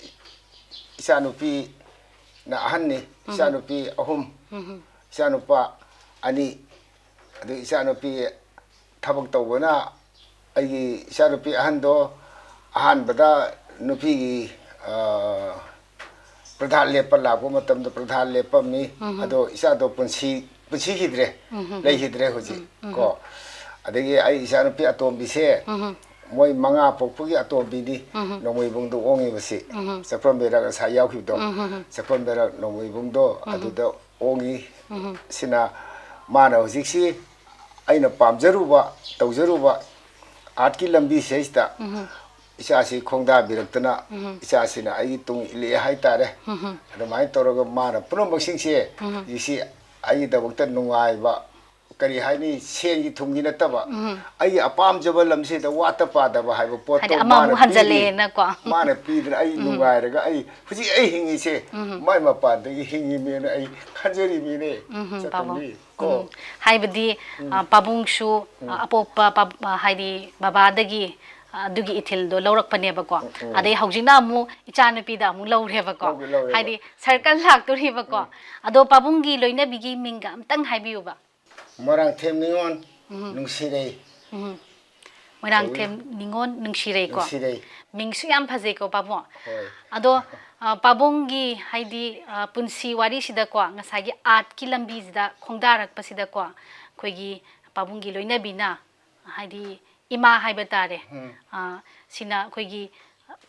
ꯏꯆꯥꯅꯨꯄꯤꯅ ꯑꯍꯟꯅꯤ, ꯏꯆꯥꯅꯨꯄꯤ ꯑꯍꯨꯝ, ꯏꯆꯥꯅꯨꯄꯥ ꯑꯅꯤ, ꯑꯗꯨ ꯏꯆꯥꯅꯨꯄꯤ ꯊꯕꯛ ꯇꯧꯕꯅ ꯑꯩꯒꯤ ꯏꯆꯥꯅꯨꯄꯤ ꯑꯍꯟꯗꯣ ꯑꯍꯥꯟꯕꯗ ꯅꯨꯄꯤꯒꯤ, ꯑ, ꯄ꯭ꯔꯙꯥꯟ ꯂꯦꯞꯄ ꯂꯥꯛꯄ ꯃꯇꯝꯗ ꯄ꯭ꯔꯙꯥꯟ ꯂꯦꯞꯄꯝꯃꯤ꯫ ꯑꯗꯣ ꯏꯆꯥꯗꯣ ꯄꯨꯟꯁꯤ, ꯄꯨꯟꯁꯤꯈꯤꯗ꯭ꯔꯦ, ꯂꯩꯈꯤꯗ꯭ꯔꯦ ꯍꯧꯖꯤꯛ ꯀꯣ꯫ ꯑꯗꯒꯤ ꯑꯩ ꯏꯆꯥꯅꯨꯄꯤ ꯑꯇꯣꯝꯕꯤꯁꯦ ꯃꯣꯏ ꯃꯉꯥ ꯄꯣꯛꯄꯒꯤ ꯑꯇꯣꯝꯕꯤꯅꯤ ꯅꯣꯡꯃꯩꯕꯨꯡꯗ ꯑꯣꯡꯉꯤꯕꯁꯤ꯫ ꯆꯥꯛꯐꯝ ꯕꯦꯔꯥ ꯉꯁꯥꯏ ꯌꯥꯎꯈꯤꯕꯗꯣ, ꯆꯥꯛꯐꯝ ꯕꯦꯔꯥ ꯅꯣꯡꯃꯩꯕꯨꯡꯗꯣ ꯑꯗꯨꯗ ꯑꯣꯡꯉꯤ꯫ ꯁꯤꯅ ꯃꯥꯅ ꯍꯧꯖꯤꯛꯁꯤ ꯑꯩꯅ ꯄꯥꯝꯖꯔꯨꯕ, ꯇꯧꯖꯔꯨꯕ ꯑꯥꯔꯠꯀꯤ ꯂꯝꯕꯤꯁꯤꯗꯩꯁꯤꯗ ꯏꯆꯥꯁꯤ ꯈꯣꯡꯗꯥꯕꯤꯔꯛꯇꯅ ꯏꯆꯥꯁꯤꯅ ꯑꯩꯒꯤ ꯇꯨꯡ ꯏꯜꯂꯛꯑꯦ ꯍꯥꯏꯇꯥꯔꯦ꯫ ꯑꯗꯨꯃꯥꯏꯅ ꯇꯧꯔꯒ ꯃꯥꯅ ꯄꯨꯝꯅꯃꯛꯁꯤꯡꯁꯦ ꯍꯧꯖꯤꯛꯁꯤ ꯑꯩꯒꯤꯗꯃꯛꯇ ꯅꯨꯡꯉꯥꯏꯕ, ꯀꯔꯤ ꯍꯥꯏꯅꯤ, ꯁꯦꯟꯒꯤ ꯊꯨꯝꯒꯤ ꯅꯠꯇꯕ, ꯑꯩꯒꯤ ꯑꯄꯥꯝꯖꯕ ꯂꯝꯁꯤꯗ ꯋꯥꯠꯇ ꯄꯥꯗꯕ ꯍꯥꯏꯕ ꯄꯣꯠꯇꯣ ꯍꯥꯏꯗꯤ ꯑꯃꯃꯨꯛ ꯃꯥꯅ ꯄꯤꯔꯤ꯫ ꯍꯟꯖꯜꯂꯛꯑꯦꯅꯀꯣ꯫ ꯃꯥꯅ ꯄꯤꯗꯅ ꯑꯩ ꯅꯨꯡꯉꯥꯏꯔꯒ ꯑꯩ ꯍꯧꯖꯤꯛ ꯑꯩ ꯍꯤꯡꯉꯤꯁꯦ ꯃꯥꯏ ꯃꯄꯥꯟꯗꯒꯤ ꯍꯤꯡꯉꯤꯅꯦꯅ ꯑꯩ ꯈꯟꯖꯔꯤꯃꯤꯅꯦ꯫ ꯎꯝ, ꯄꯥꯕꯨꯡ꯫ ꯆꯠꯇꯣꯏꯅꯤ꯫ ꯀꯣ꯫ ꯎꯝ꯫ ꯍꯥꯏꯕꯗꯤ, ꯑ, ꯄꯥꯕꯨꯡꯁꯨ, ꯑ, ꯑꯄꯣꯛꯄ ꯄꯥꯕ-, ꯑ, ꯍꯥꯏꯗꯤ ꯕꯕꯥꯗꯒꯤ, ꯑ, ꯑꯗꯨꯒꯤ ꯏꯊꯤꯜꯗꯣ ꯂꯧꯔꯛꯄꯅꯦꯕꯀꯣ꯫ ꯎꯝ, ꯎꯝ꯫ ꯑꯗꯩ ꯍꯧꯖꯤꯛꯅ ꯑꯃꯨꯛ ꯏꯆꯥꯅꯨꯄꯤꯗ ꯑꯃꯨꯛ ꯂꯧꯔꯦꯕꯀꯣ꯫ ꯂꯧꯔꯦ, ꯂꯧꯔꯦꯕ꯫ ꯍꯥꯏꯗꯤ circle ꯂꯥꯛꯇꯣꯔꯤꯕꯀꯣ꯫ ꯎꯝ꯫ ꯑꯗꯣ ꯄꯥꯕꯨꯡꯒꯤ ꯂꯣꯏꯅꯕꯤꯒꯤ ꯃꯤꯡꯒ ꯑꯝꯇꯪ ꯍꯥꯏꯕꯤꯌꯨꯕ꯫ ꯃꯣꯏꯔꯥꯡꯊꯦꯝ ꯅꯤꯉꯣꯜ ꯎꯝ꯫ ꯅꯨꯡꯁꯤꯔꯩ꯫ ꯎꯝ꯫ ꯃꯣꯏꯔꯥꯡꯊꯦꯝ ꯀꯧꯏ꯫ ꯅꯤꯉꯣꯜ ꯅꯨꯡꯁꯤꯔꯩꯀꯣ꯫ ꯅꯨꯡꯁꯤꯔꯩ꯫ ꯃꯤꯡꯁꯨ ꯌꯥꯝ ꯐꯖꯩꯀꯣ ꯄꯥꯕꯨꯡ꯫ ꯍꯣꯏ꯫ ꯑꯗꯣ, ꯑ, ꯄꯥꯕꯨꯡꯒꯤ ꯍꯥꯏꯗꯤ, ꯑ, ꯄꯨꯟꯁꯤ ꯋꯥꯔꯤꯁꯤꯗꯀꯣ, ꯉꯁꯥꯏꯒꯤ ꯑꯥꯔꯠꯀꯤ ꯂꯝꯕꯤꯁꯤꯗ ꯈꯣꯡꯗꯥꯔꯛꯄꯁꯤꯗꯀꯣ, ꯑꯩꯈꯣꯏꯒꯤ ꯄꯥꯕꯨꯡꯒꯤ ꯂꯣꯏꯅꯕꯤꯅ ꯍꯥꯏꯗꯤ ꯏꯃꯥ ꯍꯥꯏꯕ ꯇꯥꯔꯦ꯫ ꯎꯝ꯫ ꯑ, ꯁꯤꯅ ꯑꯩꯈꯣꯏꯒꯤ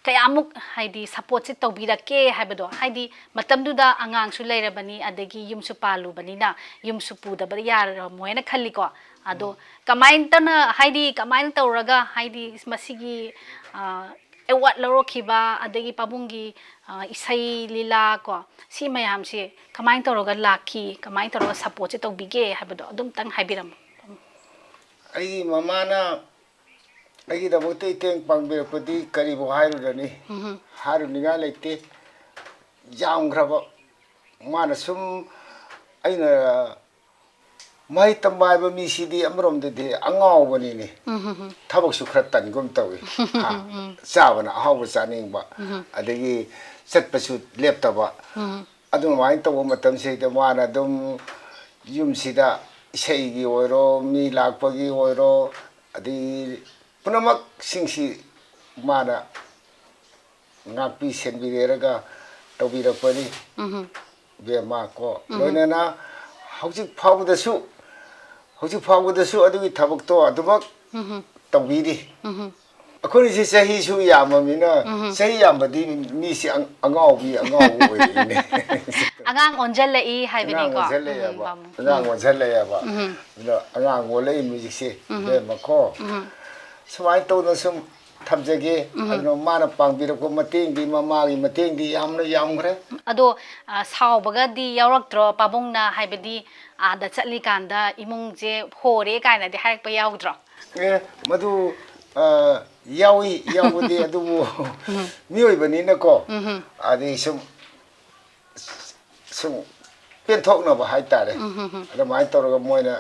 ꯀꯌꯥꯃꯨꯛ ꯍꯥꯏꯗꯤ supportꯁꯦ ꯇꯧꯕꯤꯔꯛꯀꯦ ꯍꯥꯏꯕꯗꯣ, ꯍꯥꯏꯗꯤ ꯃꯇꯝꯗꯨꯗ ꯑꯉꯥꯡꯁꯨ ꯂꯩꯔꯕꯅꯤ, ꯑꯗꯒꯤ ꯌꯨꯝꯁꯨ ꯄꯥꯜꯂꯨꯕꯅꯤꯅ ꯌꯨꯝꯁꯨ ꯄꯨꯗꯕ ꯌꯥꯔꯝꯃꯣꯏꯅ ꯈꯜꯂꯤꯀꯣ꯫ ꯑꯗꯣ ꯎꯝ꯫ ꯀꯃꯥꯏꯅ ꯇꯧꯅ, ꯍꯥꯏꯗꯤ ꯀꯃꯥꯏꯅ ꯇꯧꯔꯒ ꯍꯥꯏꯗꯤ ꯃꯁꯤꯒꯤ, ꯑ, award ꯂꯧꯔꯛꯈꯤꯕ, ꯑꯗꯒꯤ ꯄꯥꯕꯨꯡꯒꯤ, ꯑ, ꯏꯁꯩ ꯂꯤꯂꯥ ꯀꯣ, ꯁꯤ ꯃꯌꯥꯝꯁꯦ ꯀꯃꯥꯏꯅ ꯇꯧꯔꯒ ꯂꯥꯛꯈꯤ, ꯀꯃꯥꯏꯅ ꯇꯧꯔꯒ supportꯁꯦ ꯇꯧꯕꯤꯒꯦ ꯍꯥꯏꯕꯗꯣ ꯑꯗꯨꯝꯇꯪ ꯍꯥꯏꯕꯤꯔꯝꯃꯣ꯫ ꯑꯩꯒꯤ ꯃꯃꯥꯅ ꯑꯩꯒꯤꯗꯃꯛꯇ ꯏꯇꯦꯡ ꯄꯥꯡꯕꯤꯔꯛꯄꯗꯤ ꯀꯔꯤꯕꯨ ꯍꯥꯏꯔꯨꯔꯅꯤ? ꯎꯝꯍꯨꯝ꯫ ꯍꯥꯏꯔꯨꯅꯤꯡꯉꯥꯏ ꯂꯩꯇꯦ꯫ ꯌꯥꯝꯈ꯭ꯔꯕ꯫ ꯃꯥꯅ ꯁꯨꯝ, ꯑꯩꯅ ꯃꯍꯩ ꯇꯝꯕ ꯍꯥꯏꯕ ꯃꯤꯁꯤꯗꯤ ꯑꯃꯔꯣꯝꯗꯗꯤ ꯑꯉꯥꯎꯕꯅꯤꯅꯦ꯫ ꯎꯝꯍꯨꯝ꯫ ꯊꯕꯛꯁꯨ ꯈꯔ ꯇꯟꯒꯨꯝ ꯇꯧꯏ꯫ ꯍꯥ? ꯎꯝ꯫ ꯆꯥꯕꯅ ꯑꯍꯥꯎꯕ ꯆꯥꯅꯤꯡꯕ꯫ ꯎꯝꯍꯨꯝ꯫ ꯑꯗꯒꯤ ꯆꯠꯄꯁꯨ ꯂꯦꯞꯇꯕ꯫ ꯎꯝ꯫ ꯑꯗꯨꯃꯥꯏꯅ ꯇꯧꯕ ꯃꯇꯝꯁꯤꯗ ꯃꯥꯅ ꯑꯗꯨꯝ ꯌꯨꯝꯁꯤꯗ ꯏꯁꯩꯒꯤ ꯑꯣꯏꯔꯣ, ꯃꯤ ꯂꯥꯛꯄꯒꯤ ꯑꯣꯏꯔꯣ, ꯑꯗꯩ ꯄꯨꯝꯅꯃꯛꯁꯤꯡꯁꯤ ꯃꯥꯅ ꯉꯥꯛꯄꯤ ꯁꯦꯟꯕꯤꯔꯦꯔꯒ ꯇꯧꯕꯤꯔꯛꯄꯅꯤ꯫ ꯎꯝ꯫ ꯏꯕꯦꯝꯃ ꯀꯣ꯫ ꯎꯝ꯫ ꯂꯣꯏꯅꯅ ꯍꯧꯖꯤꯛ ꯐꯥꯎꯕꯗꯁꯨ, ꯍꯧꯖꯤꯛ ꯐꯥꯎꯕꯗꯁꯨ ꯑꯗꯨꯒꯤ ꯊꯕꯛꯇꯣ ꯑꯗꯨꯃꯛ ꯎꯝ꯫ ꯇꯧꯕꯤꯔꯤ꯫ ꯎꯝ꯫ ꯑꯩꯈꯣꯏꯁꯦ ꯆꯍꯤꯁꯨ ꯌꯥꯝꯃꯃꯤꯅ, ꯎꯝ꯫ ꯆꯍꯤ ꯌꯥꯝꯕꯗꯤ ꯃꯤꯁꯦ ꯑꯉ-, ꯑꯉꯥꯎꯕꯤ, ꯑꯉꯥꯎꯕ ꯑꯣꯏꯔꯛꯏꯅꯦ꯫ ꯑꯉꯥꯡ ꯑꯣꯟꯖꯜꯂꯛꯏ ꯍꯥꯏꯕꯅꯤꯀꯣ꯫ ꯑꯉꯥꯡ ꯑꯣꯟꯖꯜꯂꯛꯑꯦꯕ꯫ ꯎꯝ, ꯕꯥꯃꯣꯟ꯫ ꯑꯉꯥꯡ ꯎꯝ꯫ ꯑꯣꯟꯖꯜꯂꯛꯑꯦꯕ꯫ ꯎꯝ꯫ ꯑꯗꯨꯅ ꯑꯉꯥꯡ ꯑꯣꯜꯂꯛꯏ ꯃꯤꯁꯦ ꯎꯝ꯫ ꯏꯕꯦꯝꯃꯀꯣ꯫ ꯎꯝ꯫ ꯁꯨꯃꯥꯏꯅ ꯇꯧꯗꯅ ꯁꯨꯝ ꯊꯝꯖꯒꯦ꯫ ꯎꯝ꯫ ꯑꯗꯨꯅ ꯃꯥꯅ ꯄꯥꯡꯕꯤꯔꯛꯄ ꯃꯇꯦꯡꯗꯤ, ꯃꯃꯥꯒꯤ ꯃꯇꯦꯡꯗꯤ ꯌꯥꯝꯅ ꯌꯥꯝꯈ꯭ꯔꯦ꯫ ꯑꯗꯣ, ꯑ, ꯁꯥꯎꯕꯒꯗꯤ ꯌꯥꯎꯔꯛꯇ꯭ꯔꯣ ꯄꯥꯕꯨꯡꯅ? ꯍꯥꯏꯕꯗꯤ, ꯑꯥꯗ ꯆꯠꯂꯤꯀꯥꯟꯗ ꯏꯃꯨꯡꯁꯦ ꯍꯣꯔꯦ ꯀꯥꯏꯅꯗꯤ ꯍꯥꯏꯔꯛꯄ ꯌꯥꯎꯗ꯭ꯔꯣ? ꯑꯦ, ꯃꯗꯨ, ꯑ, ꯌꯥꯎꯏ, ꯌꯥꯎꯕꯗꯤ, ꯑꯗꯨꯕꯨ ꯎꯝ꯫ ꯃꯤꯑꯣꯏꯕꯅꯤꯅꯀꯣ, ꯎꯝ꯫ ꯑꯗꯩ ꯁꯨꯝ ꯁꯨꯝ ꯄꯦꯟꯊꯣꯛꯅꯕ ꯍꯥꯏꯇꯥꯔꯦ꯫ ꯎꯝ, ꯍꯝ, ꯍꯝ꯫ ꯑꯗꯨꯃꯥꯏꯅ ꯇꯧꯔꯒ ꯃꯣꯏꯅ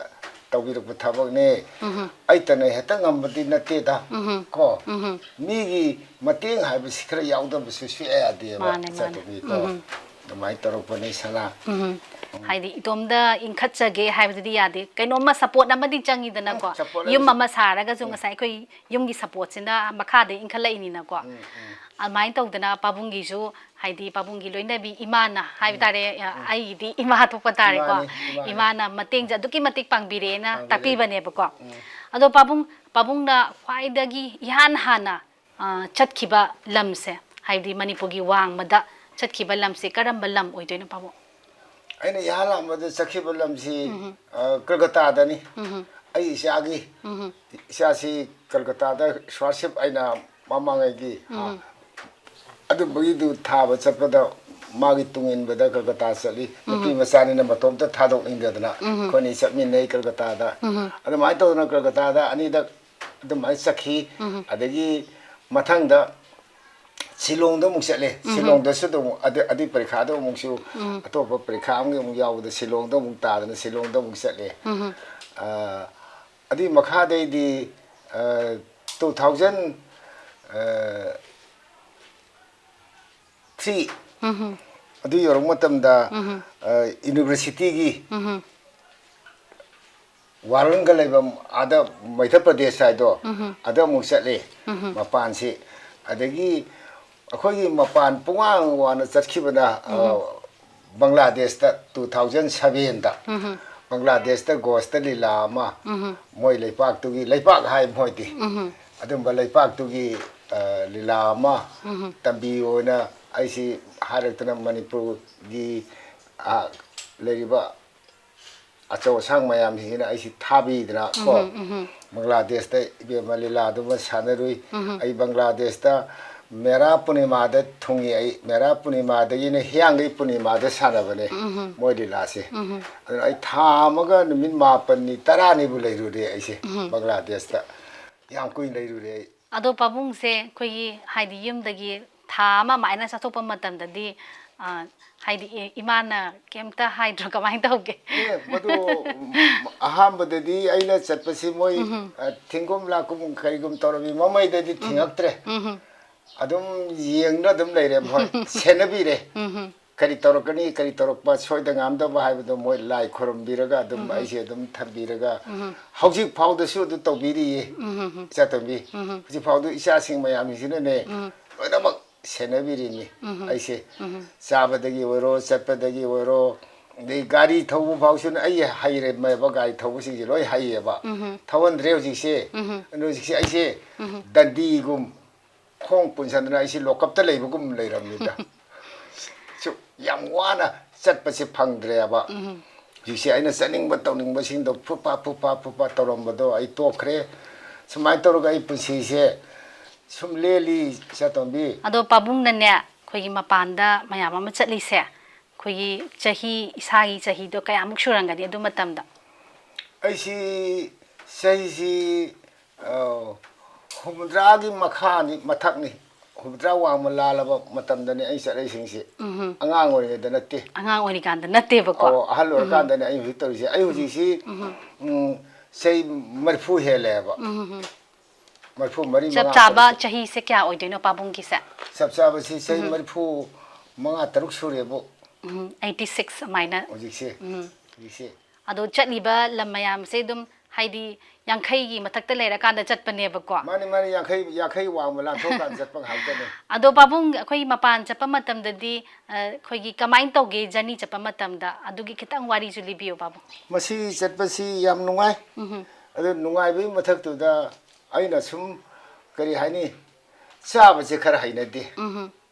ꯇꯧꯕꯤꯔꯛꯄ ꯊꯕꯛꯅꯦ꯫ ꯎꯝ, ꯍꯝ꯫ ꯑꯩꯇꯅ ꯍꯦꯛꯇ ꯉꯝꯕꯗꯤ ꯅꯠꯇꯦꯗ, ꯎꯝ, ꯍꯝ꯫ ꯀꯣ? ꯎꯝ, ꯍꯝ꯫ ꯃꯤꯒꯤ ꯃꯇꯦꯡ ꯍꯥꯏꯕꯁꯤ ꯈꯔ ꯌꯥꯎꯗꯕꯁꯨ ꯁꯨꯡꯌꯥ ꯌꯥꯗꯦꯕ, ꯃꯥꯅꯦ, ꯃꯥꯅꯦ꯫ ꯏꯆꯥꯊꯣꯏꯕꯤꯀꯣ꯫ ꯎꯝ, ꯍꯝ꯫ ꯑꯗꯨꯃꯥꯏꯅ ꯇꯧꯔꯛꯄꯅꯤ, ꯁꯅꯥ꯫ ꯎꯝ, ꯍꯝ꯫ ꯍꯥꯏꯗꯤ ꯏꯇꯣꯝꯗ ꯏꯟꯈꯠꯆꯒꯦ ꯍꯥꯏꯕꯗꯨꯗꯤ ꯌꯥꯗꯦ꯫ ꯀꯩꯅꯣꯝꯃ support ꯑꯃꯗꯤ ꯆꯪꯉꯤꯗꯅꯀꯣ꯫ ꯎꯝ, support ꯌꯨꯝ ꯑꯃꯗꯤ ꯑꯃ ꯁꯥꯔꯒꯁꯨ ꯎꯝ꯫ ꯉꯁꯥꯏ ꯑꯩꯈꯣꯏ ꯌꯨꯝꯒꯤ supportꯁꯤꯅ ꯃꯈꯥꯗ ꯏꯟꯈꯠꯂꯛꯏꯅꯤꯅꯀꯣ꯫ ꯎꯝ, ꯎꯝ꯫ ꯑꯗꯨꯃꯥꯏꯅ ꯇꯧꯗꯅ ꯄꯥꯕꯨꯡꯒꯤꯁꯨ, ꯍꯥꯏꯗꯤ ꯄꯥꯕꯨꯡꯒꯤ ꯂꯣꯏꯅꯕꯤ ꯏꯃꯥꯅ ꯍꯥꯏꯕ ꯎꯝ, ꯇꯥꯔꯦ, ꯎꯝ꯫ ꯑꯩꯒꯤꯗꯤ ꯏꯃꯥ ꯊꯣꯛꯄ ꯇꯥꯔꯦꯀꯣ꯫ ꯏꯃꯥꯅꯤ, ꯏꯃꯥꯅꯤ꯫ ꯏꯃꯥꯅ ꯃꯇꯦꯡꯁꯦ ꯑꯗꯨꯛꯀꯤ ꯃꯇꯤꯛ ꯄꯥꯡꯕꯤꯔꯦꯅ ꯄꯥꯡꯕꯤꯔꯦ꯫ ꯇꯥꯛꯄꯤꯕꯅꯦꯕꯀꯣ꯫ ꯎꯝ꯫ ꯑꯗꯣ ꯄꯥꯕꯨꯡ, ꯄꯥꯕꯨꯡꯅ ꯈ꯭ꯋꯥꯏꯗꯒꯤ ꯏꯍꯥꯟ ꯍꯥꯟꯅ, ꯑ, ꯆꯠꯈꯤꯕ ꯂꯝꯁꯦ, ꯍꯥꯏꯕꯗꯤ ꯃꯅꯤꯄꯨꯔꯒꯤ ꯋꯥꯡꯃꯗ ꯆꯠꯈꯤꯕ ꯂꯝꯁꯦ ꯀꯔꯝꯕ ꯂꯝ ꯑꯣꯏꯗꯣꯏꯅꯣ ꯄꯥꯕꯨꯡ? ꯑꯩꯅ ꯏꯍꯥꯟ ꯍꯥꯟꯕꯗ ꯆꯠꯈꯤꯕ ꯂꯝꯁꯤ, ꯎꯝ꯫ ꯑ, ꯀꯜꯀꯇꯥꯗꯅꯤ꯫ ꯎꯝ꯫ ꯑꯩ ꯏꯆꯥꯒꯤ, ꯎꯝ꯫ ꯏꯆꯥꯁꯤ ꯀꯜꯀꯇꯥꯗ scholarship ꯑꯩꯅ ꯃꯃꯥꯡꯉꯩꯒꯤ, ꯎꯝ꯫ ꯑꯗꯨꯝꯕꯒꯤꯗꯨ ꯊꯥꯕ ꯆꯠꯄꯗ ꯃꯥꯒꯤ ꯇꯨꯡ ꯏꯟꯕꯗ ꯀꯜꯀꯇꯥ ꯆꯠꯂꯤ꯫ ꯅꯨꯄꯤ ꯎꯝ꯫ ꯃꯆꯥꯅꯤꯅ ꯃꯇꯣꯝꯇ ꯊꯥꯗꯣꯛꯅꯤꯡꯗꯗꯅ ꯎꯝ꯫ ꯑꯩꯈꯣꯏꯅꯤ ꯆꯠꯃꯤꯟꯅꯩ ꯀꯜꯀꯇꯥꯗ꯫ ꯎꯝ꯫ ꯑꯗꯨꯃꯥꯏꯅ ꯇꯧꯗꯅ ꯀꯜꯀꯇꯥꯗ ꯑꯅꯤꯔꯛ ꯑꯗꯨꯃꯥꯏꯅ ꯆꯠꯈꯤ꯫ ꯎꯝ꯫ ꯑꯗꯒꯤ ꯃꯊꯪꯗ ꯁꯤꯂꯣꯡꯗ ꯑꯃꯨꯛ ꯆꯠꯂꯦ꯫ ꯎꯝ꯫ ꯁꯤꯂꯣꯡꯗꯁꯨ ꯑꯗꯨꯝ ꯑꯗꯨ, ꯑꯗꯨꯒꯤ ꯄꯔꯤꯈꯥꯗꯣ ꯑꯃꯨꯛꯁꯨ ꯎꯝ꯫ ꯑꯇꯣꯞꯄ ꯄꯔꯤꯈꯥ ꯑꯃꯒꯤ ꯑꯃꯨꯛ ꯌꯥꯎꯕꯗ ꯁꯤꯂꯣꯡꯗ ꯑꯃꯨꯛ ꯇꯥꯗꯅ ꯁꯤꯂꯣꯡꯗ ꯑꯃꯨꯛ ꯆꯠꯂꯦ꯫ ꯎꯝ꯫ ꯑ, ꯑꯗꯨꯒꯤ ꯃꯈꯥꯗꯩꯗꯤ, ꯑ, two thousand, ꯑ, ꯁꯤ ꯑꯗꯨ ꯌꯧꯔꯛꯄ ꯃꯇꯝꯗ, ꯎꯝ꯫ ꯑ, ꯌꯨꯅꯤꯚꯔꯁꯤꯇꯤꯒꯤ ꯎꯝ꯫ ꯋꯥꯔꯪꯒꯜ ꯂꯩꯕ ꯑꯥꯗ ꯃꯩꯙ꯭ꯌ ꯄ꯭ꯔꯗꯦꯁ ꯍꯥꯏꯗꯣ, ꯎꯝ꯫ ꯑꯗ ꯑꯃꯨꯛ ꯆꯠꯂꯦ, ꯎꯝ꯫ ꯃꯄꯥꯟꯁꯤ꯫ ꯑꯗꯒꯤ ꯑꯩꯈꯣꯏꯒꯤ ꯃꯄꯥꯟ ꯄꯨꯡꯋꯥꯡ ꯋꯥꯡꯅ ꯆꯠꯈꯤꯕꯗ, ꯑ, ꯎꯝ꯫ ꯕꯪꯒ꯭ꯂꯥꯗꯦꯁꯇ two thousand sevenꯗ, ꯎꯝ꯫ ꯕꯪꯒ꯭ꯂꯥꯗꯦꯁꯇ ꯒꯣꯁꯇ ꯂꯤꯂꯥ ꯑꯃ, ꯎꯝ꯫ ꯃꯣꯏ ꯂꯩꯄꯥꯛꯇꯨꯒꯤ, ꯂꯩꯄꯥꯛ ꯍꯥꯏ ꯃꯣꯏꯗꯤ, ꯎꯝ꯫ ꯑꯗꯨꯝꯕ ꯂꯩꯄꯥꯛꯇꯨꯒꯤ, ꯑ, ꯂꯤꯂꯥ ꯑꯃ, ꯎꯝ꯫ ꯇꯝꯕꯤꯌꯣꯅ ꯑꯩꯁꯤ ꯍꯥꯏꯔꯛꯇꯅ ꯃꯅꯤꯄꯨꯔꯒꯤ, ꯑ, ꯂꯩꯔꯤꯕ ꯑꯆꯧ ꯑꯁꯥꯡ ꯃꯌꯥꯝꯁꯤꯡꯁꯤꯅ ꯑꯩꯁꯤ ꯊꯥꯕꯤꯗꯅ ꯀꯣ, ꯎꯝ, ꯎꯝ꯫ ꯕꯪꯒ꯭ꯂꯥꯗꯦꯁꯇ ꯏꯕꯦꯝꯃ ꯂꯤꯂꯥꯗꯨꯃ ꯁꯥꯟꯅꯔꯨꯏ꯫ ꯎꯝ꯫ ꯑꯩ ꯕꯪꯒ꯭ꯂꯥꯗꯦꯁꯇ ꯃꯦꯔꯥ ꯄꯨꯔꯅꯤꯃꯥꯗ ꯊꯨꯡꯉꯤ꯫ ꯑꯩ ꯃꯦꯔꯥ ꯄꯨꯔꯅꯤꯃꯥꯗꯒꯤꯅ ꯍꯤꯌꯥꯡꯒꯩ ꯄꯨꯔꯅꯤꯃꯥꯗ ꯁꯥꯟꯅꯕꯅꯦ, ꯎꯝ꯫ ꯃꯣꯏ ꯂꯤꯂꯥꯁꯦ꯫ ꯎꯝ꯫ ꯑꯗꯨꯅ ꯑꯩ ꯊꯥ ꯑꯃꯒ ꯅꯨꯃꯤꯠ ꯃꯥꯄꯟꯅꯤ, ꯇꯔꯥꯅꯤꯕꯨ ꯂꯩꯔꯨꯔꯦ ꯑꯩꯁꯦ, ꯎꯝ꯫ ꯕꯪꯒ꯭ꯂꯥꯗꯦꯁꯇ꯫ ꯌꯥꯝ ꯀꯨꯏꯅ ꯂꯩꯔꯨꯔꯦ ꯑꯩ꯫ ꯑꯗꯣ ꯄꯥꯕꯨꯡꯁꯦ ꯑꯩꯈꯣꯏꯒꯤ ꯍꯥꯏꯗꯤ ꯌꯨꯝꯗꯒꯤ ꯊꯥ ꯑꯃ ꯑꯗꯨꯃꯥꯏꯅ ꯆꯠꯊꯣꯛꯄ ꯃꯇꯝꯗꯗꯤ, ꯑ, ꯍꯥꯏꯗꯤ ꯏ-, ꯏꯃꯥꯅ ꯀꯩꯝꯇ ꯍꯥꯏꯗ꯭ꯔꯣ? ꯀꯃꯥꯏꯅ ꯇꯧꯒꯦ? ꯑꯦ, ꯃꯗꯨ, ꯎꯝ, ꯑꯍꯥꯟꯕꯗꯗꯤ ꯑꯩꯅ ꯆꯠꯄꯁꯤ ꯃꯣꯏ, ꯎꯝ꯫ ꯑ, ꯊꯤꯡꯒꯨꯝ ꯂꯥꯛꯀꯨꯝ ꯀꯔꯤꯒꯨꯝ ꯇꯧꯔꯝꯃꯤ, ꯃꯃꯩꯗꯗꯤ ꯎꯝ꯫ ꯊꯤꯡꯉꯛꯇ꯭ꯔꯦ꯫ ꯎꯝ꯫ ꯑꯗꯨꯝ ꯌꯦꯡꯗꯨꯅ ꯑꯗꯨꯝ ꯂꯩꯔꯦ ꯃꯣꯏ, ꯁꯦꯟꯅꯕꯤꯔꯦ꯫ ꯎꯝ꯫ ꯀꯔꯤ ꯇꯧꯔꯛꯀꯅꯤ, ꯀꯔꯤ ꯇꯧꯔꯛꯄ, ꯁꯣꯏꯗ ꯉꯥꯝꯗꯕ ꯍꯥꯏꯕꯗꯣ ꯃꯣꯏ ꯂꯥꯏ ꯈꯨꯔꯨꯝꯕꯤꯔꯒ ꯑꯗꯨꯝ, ꯎꯝ꯫ ꯑꯩꯁꯦ ꯑꯗꯨꯝ ꯊꯝꯕꯤꯔꯒ, ꯎꯝ꯫ ꯍꯧꯖꯤꯛ ꯐꯥꯎꯗꯁꯨ ꯑꯗꯨ ꯇꯧꯕꯤꯔꯤꯌꯦ, ꯎꯝ꯫ ꯏꯆꯥꯇꯣꯝꯕꯤ꯫ ꯎꯝ꯫ ꯍꯧꯖꯤꯛ ꯐꯥꯎꯗ ꯏꯆꯥꯁꯤꯡ ꯃꯌꯥꯝꯁꯤꯅꯅꯦ, ꯎꯝ꯫ ꯂꯣꯏꯅꯃꯛ ꯁꯦꯟꯅꯕꯤꯔꯤꯅꯤ, ꯎꯝ꯫ ꯑꯩꯁꯦ꯫ ꯎꯝ꯫ ꯆꯥꯕꯗꯒꯤ ꯑꯣꯏꯔꯣ, ꯆꯠꯄꯗꯒꯤ ꯑꯣꯏꯔꯣ, ꯑꯗꯩ ꯒꯥꯔꯤ ꯊꯧꯕ ꯐꯥꯎꯁꯨ ꯑꯩ ꯍꯩꯔꯝꯃꯦꯕ, ꯒꯥꯔꯤ ꯊꯧꯕꯁꯤꯡꯁꯦ ꯂꯣꯏ ꯍꯩꯌꯦꯕ꯫ ꯎꯝ꯫ ꯊꯧꯍꯟꯗ꯭ꯔꯦ ꯍꯧꯖꯤꯛꯁꯦ꯫ ꯎꯝ꯫ ꯑꯗꯨ ꯍꯧꯖꯤꯛꯁꯦ ꯑꯩꯁꯦ ꯎꯝ꯫ ꯗꯟꯗꯤꯒꯨꯝ ꯈꯣꯡ ꯄꯨꯟꯁꯟꯗꯅ ꯑꯩꯁꯦ ꯂꯣꯀꯞꯇ ꯂꯩꯕꯒꯨꯝ ꯂꯩꯔꯝꯃꯤꯗ꯫ ꯁꯨ ꯌꯥꯝ ꯋꯥꯅ ꯆꯠꯄꯁꯦ ꯐꯪꯗ꯭ꯔꯦꯕ꯫ ꯎꯝ꯫ ꯍꯧꯖꯤꯛꯁꯦ ꯑꯩꯅ ꯆꯠꯅꯤꯡꯕ ꯇꯧꯅꯤꯡꯕꯁꯤꯡꯗꯣ ꯐꯨꯠ ꯐꯥ, ꯐꯨꯠ ꯐꯥ, ꯐꯨꯠ ꯐꯥ ꯇꯧꯔꯝꯕꯗꯣ ꯑꯩ ꯇꯣꯛꯈ꯭ꯔꯦ꯫ ꯁꯨꯃꯥꯏꯅ ꯇꯧꯔꯒ ꯑꯩ ꯄꯨꯟꯁꯤꯁꯦ ꯁꯨꯝ ꯂꯦꯜꯂꯤ, ꯏꯆꯥꯇꯣꯝꯕꯤ꯫ ꯑꯗꯣ ꯄꯥꯕꯨꯡꯅꯅꯦ, ꯑꯩꯈꯣꯏꯒꯤ ꯃꯄꯥꯟꯗ ꯃꯌꯥꯝ ꯑꯃ ꯆꯠꯂꯤꯁꯦ, ꯑꯩꯈꯣꯏꯒꯤ ꯆꯍꯤ, ꯏꯁꯥꯒꯤ ꯆꯍꯤꯗꯣ ꯀꯌꯥꯃꯨꯛ ꯁꯨꯔꯝꯒꯅꯤ ꯑꯗꯨ ꯃꯇꯝꯗ? ꯑꯩꯁꯤ ꯆꯍꯤꯁꯤ, ꯑ, ꯍꯨꯝꯐꯨꯇꯔꯥꯒꯤ ꯃꯈꯥꯅꯤ, ꯃꯊꯛꯅꯤ꯫ ꯍꯨꯝꯐꯨꯇꯔꯥ ꯋꯥꯡꯃ ꯂꯥꯜꯂꯕ ꯃꯇꯝꯗꯅꯤ ꯑꯩ ꯆꯠꯂꯛꯏꯁꯤꯡꯁꯤ꯫ ꯎꯝꯍꯨꯝ꯫ ꯑꯉꯥꯡ ꯑꯣꯏꯔꯤꯉꯩꯗ ꯅꯠꯇꯦ꯫ ꯑꯉꯥꯡ ꯑꯣꯏꯔꯤꯀꯥꯟꯗ ꯅꯠꯇꯦꯕꯀꯣ? ꯑꯧ, ꯑꯍꯜ ꯎꯝꯍꯨꯝ꯫ ꯑꯣꯏꯔꯀꯥꯟꯗꯅꯤ ꯑꯩ ꯍꯧꯖꯤꯛ ꯇꯧꯔꯤꯁꯦ꯫ ꯑꯩ ꯍꯧꯖꯤꯛꯁꯤ, ꯎꯝꯍꯨꯝ꯫ ꯎꯝ, ꯆꯍꯤ ꯃꯔꯤꯐꯨ ꯍꯦꯜꯂꯦꯕ꯫ ꯎꯝꯍꯨꯝ꯫ ꯃꯔꯤꯐꯨ ꯃꯔꯤ, ꯆꯞ ꯃꯉꯥ, ꯆꯥꯕ ꯇꯔꯨꯛ꯫ ꯆꯍꯤꯁꯦ ꯀꯌꯥ ꯑꯣꯏꯗꯣꯏꯅꯣ ꯄꯥꯕꯨꯡꯒꯤꯁꯦ? ꯆꯞ ꯆꯥꯕꯁꯤ ꯆꯍꯤ ꯃꯔꯤꯐꯨ ꯃꯉꯥ, ꯇꯔꯨꯛ ꯁꯨꯔꯦꯕꯨ꯫ ꯎꯝ, eighty six ꯑꯗꯨꯃꯥꯏꯅ꯫ ꯍꯧꯖꯤꯛꯁꯦ꯫ ꯍꯧꯖꯤꯛꯁꯦ꯫ ꯑꯗꯣ ꯆꯠꯂꯤꯕ ꯂꯝ ꯃꯌꯥꯝꯁꯦ ꯑꯗꯨꯝ ꯍꯥꯏꯗꯤ ꯌꯥꯡꯈꯩꯒꯤ ꯃꯊꯛꯇ ꯂꯩꯔꯀꯥꯟꯗ ꯆꯠꯄꯅꯦꯕꯀꯣ꯫ ꯃꯥꯅꯤ, ꯃꯥꯅꯤ, ꯌꯥꯡꯈꯩ, ꯌꯥꯡꯈꯩ ꯋꯥꯡꯃ ꯂꯥꯟꯊꯣꯛꯑꯀꯥꯟꯗ ꯆꯠꯄ ꯉꯥꯛꯇꯅꯤ꯫ ꯑꯗꯣ ꯄꯥꯕꯨꯡ, ꯑꯩꯈꯣꯏ ꯃꯄꯥꯟ ꯆꯠꯄ ꯃꯇꯝꯗꯗꯤ, ꯑ, ꯑꯩꯈꯣꯏꯒꯤ ꯀꯃꯥꯏꯅ ꯇꯧꯒꯦ journey ꯆꯠꯄ ꯃꯇꯝꯗ? ꯑꯗꯨꯒꯤ ꯈꯤꯇꯪ ꯋꯥꯔꯤꯁꯨ ꯂꯤꯕꯤꯌꯣ ꯄꯥꯕꯨꯡ꯫ ꯃꯁꯤ ꯆꯠꯄꯁꯤ ꯌꯥꯝ ꯅꯨꯡꯉꯥꯏ꯫ ꯑꯗꯨ ꯅꯨꯡꯉꯥꯏꯕꯒꯤ ꯃꯊꯛꯇꯨꯗ ꯑꯩꯅ ꯁꯨꯝ, ꯀꯔꯤ ꯍꯥꯏꯅꯤ, ꯆꯥꯕꯁꯦ ꯈꯔ ꯍꯩꯅꯗꯦ꯫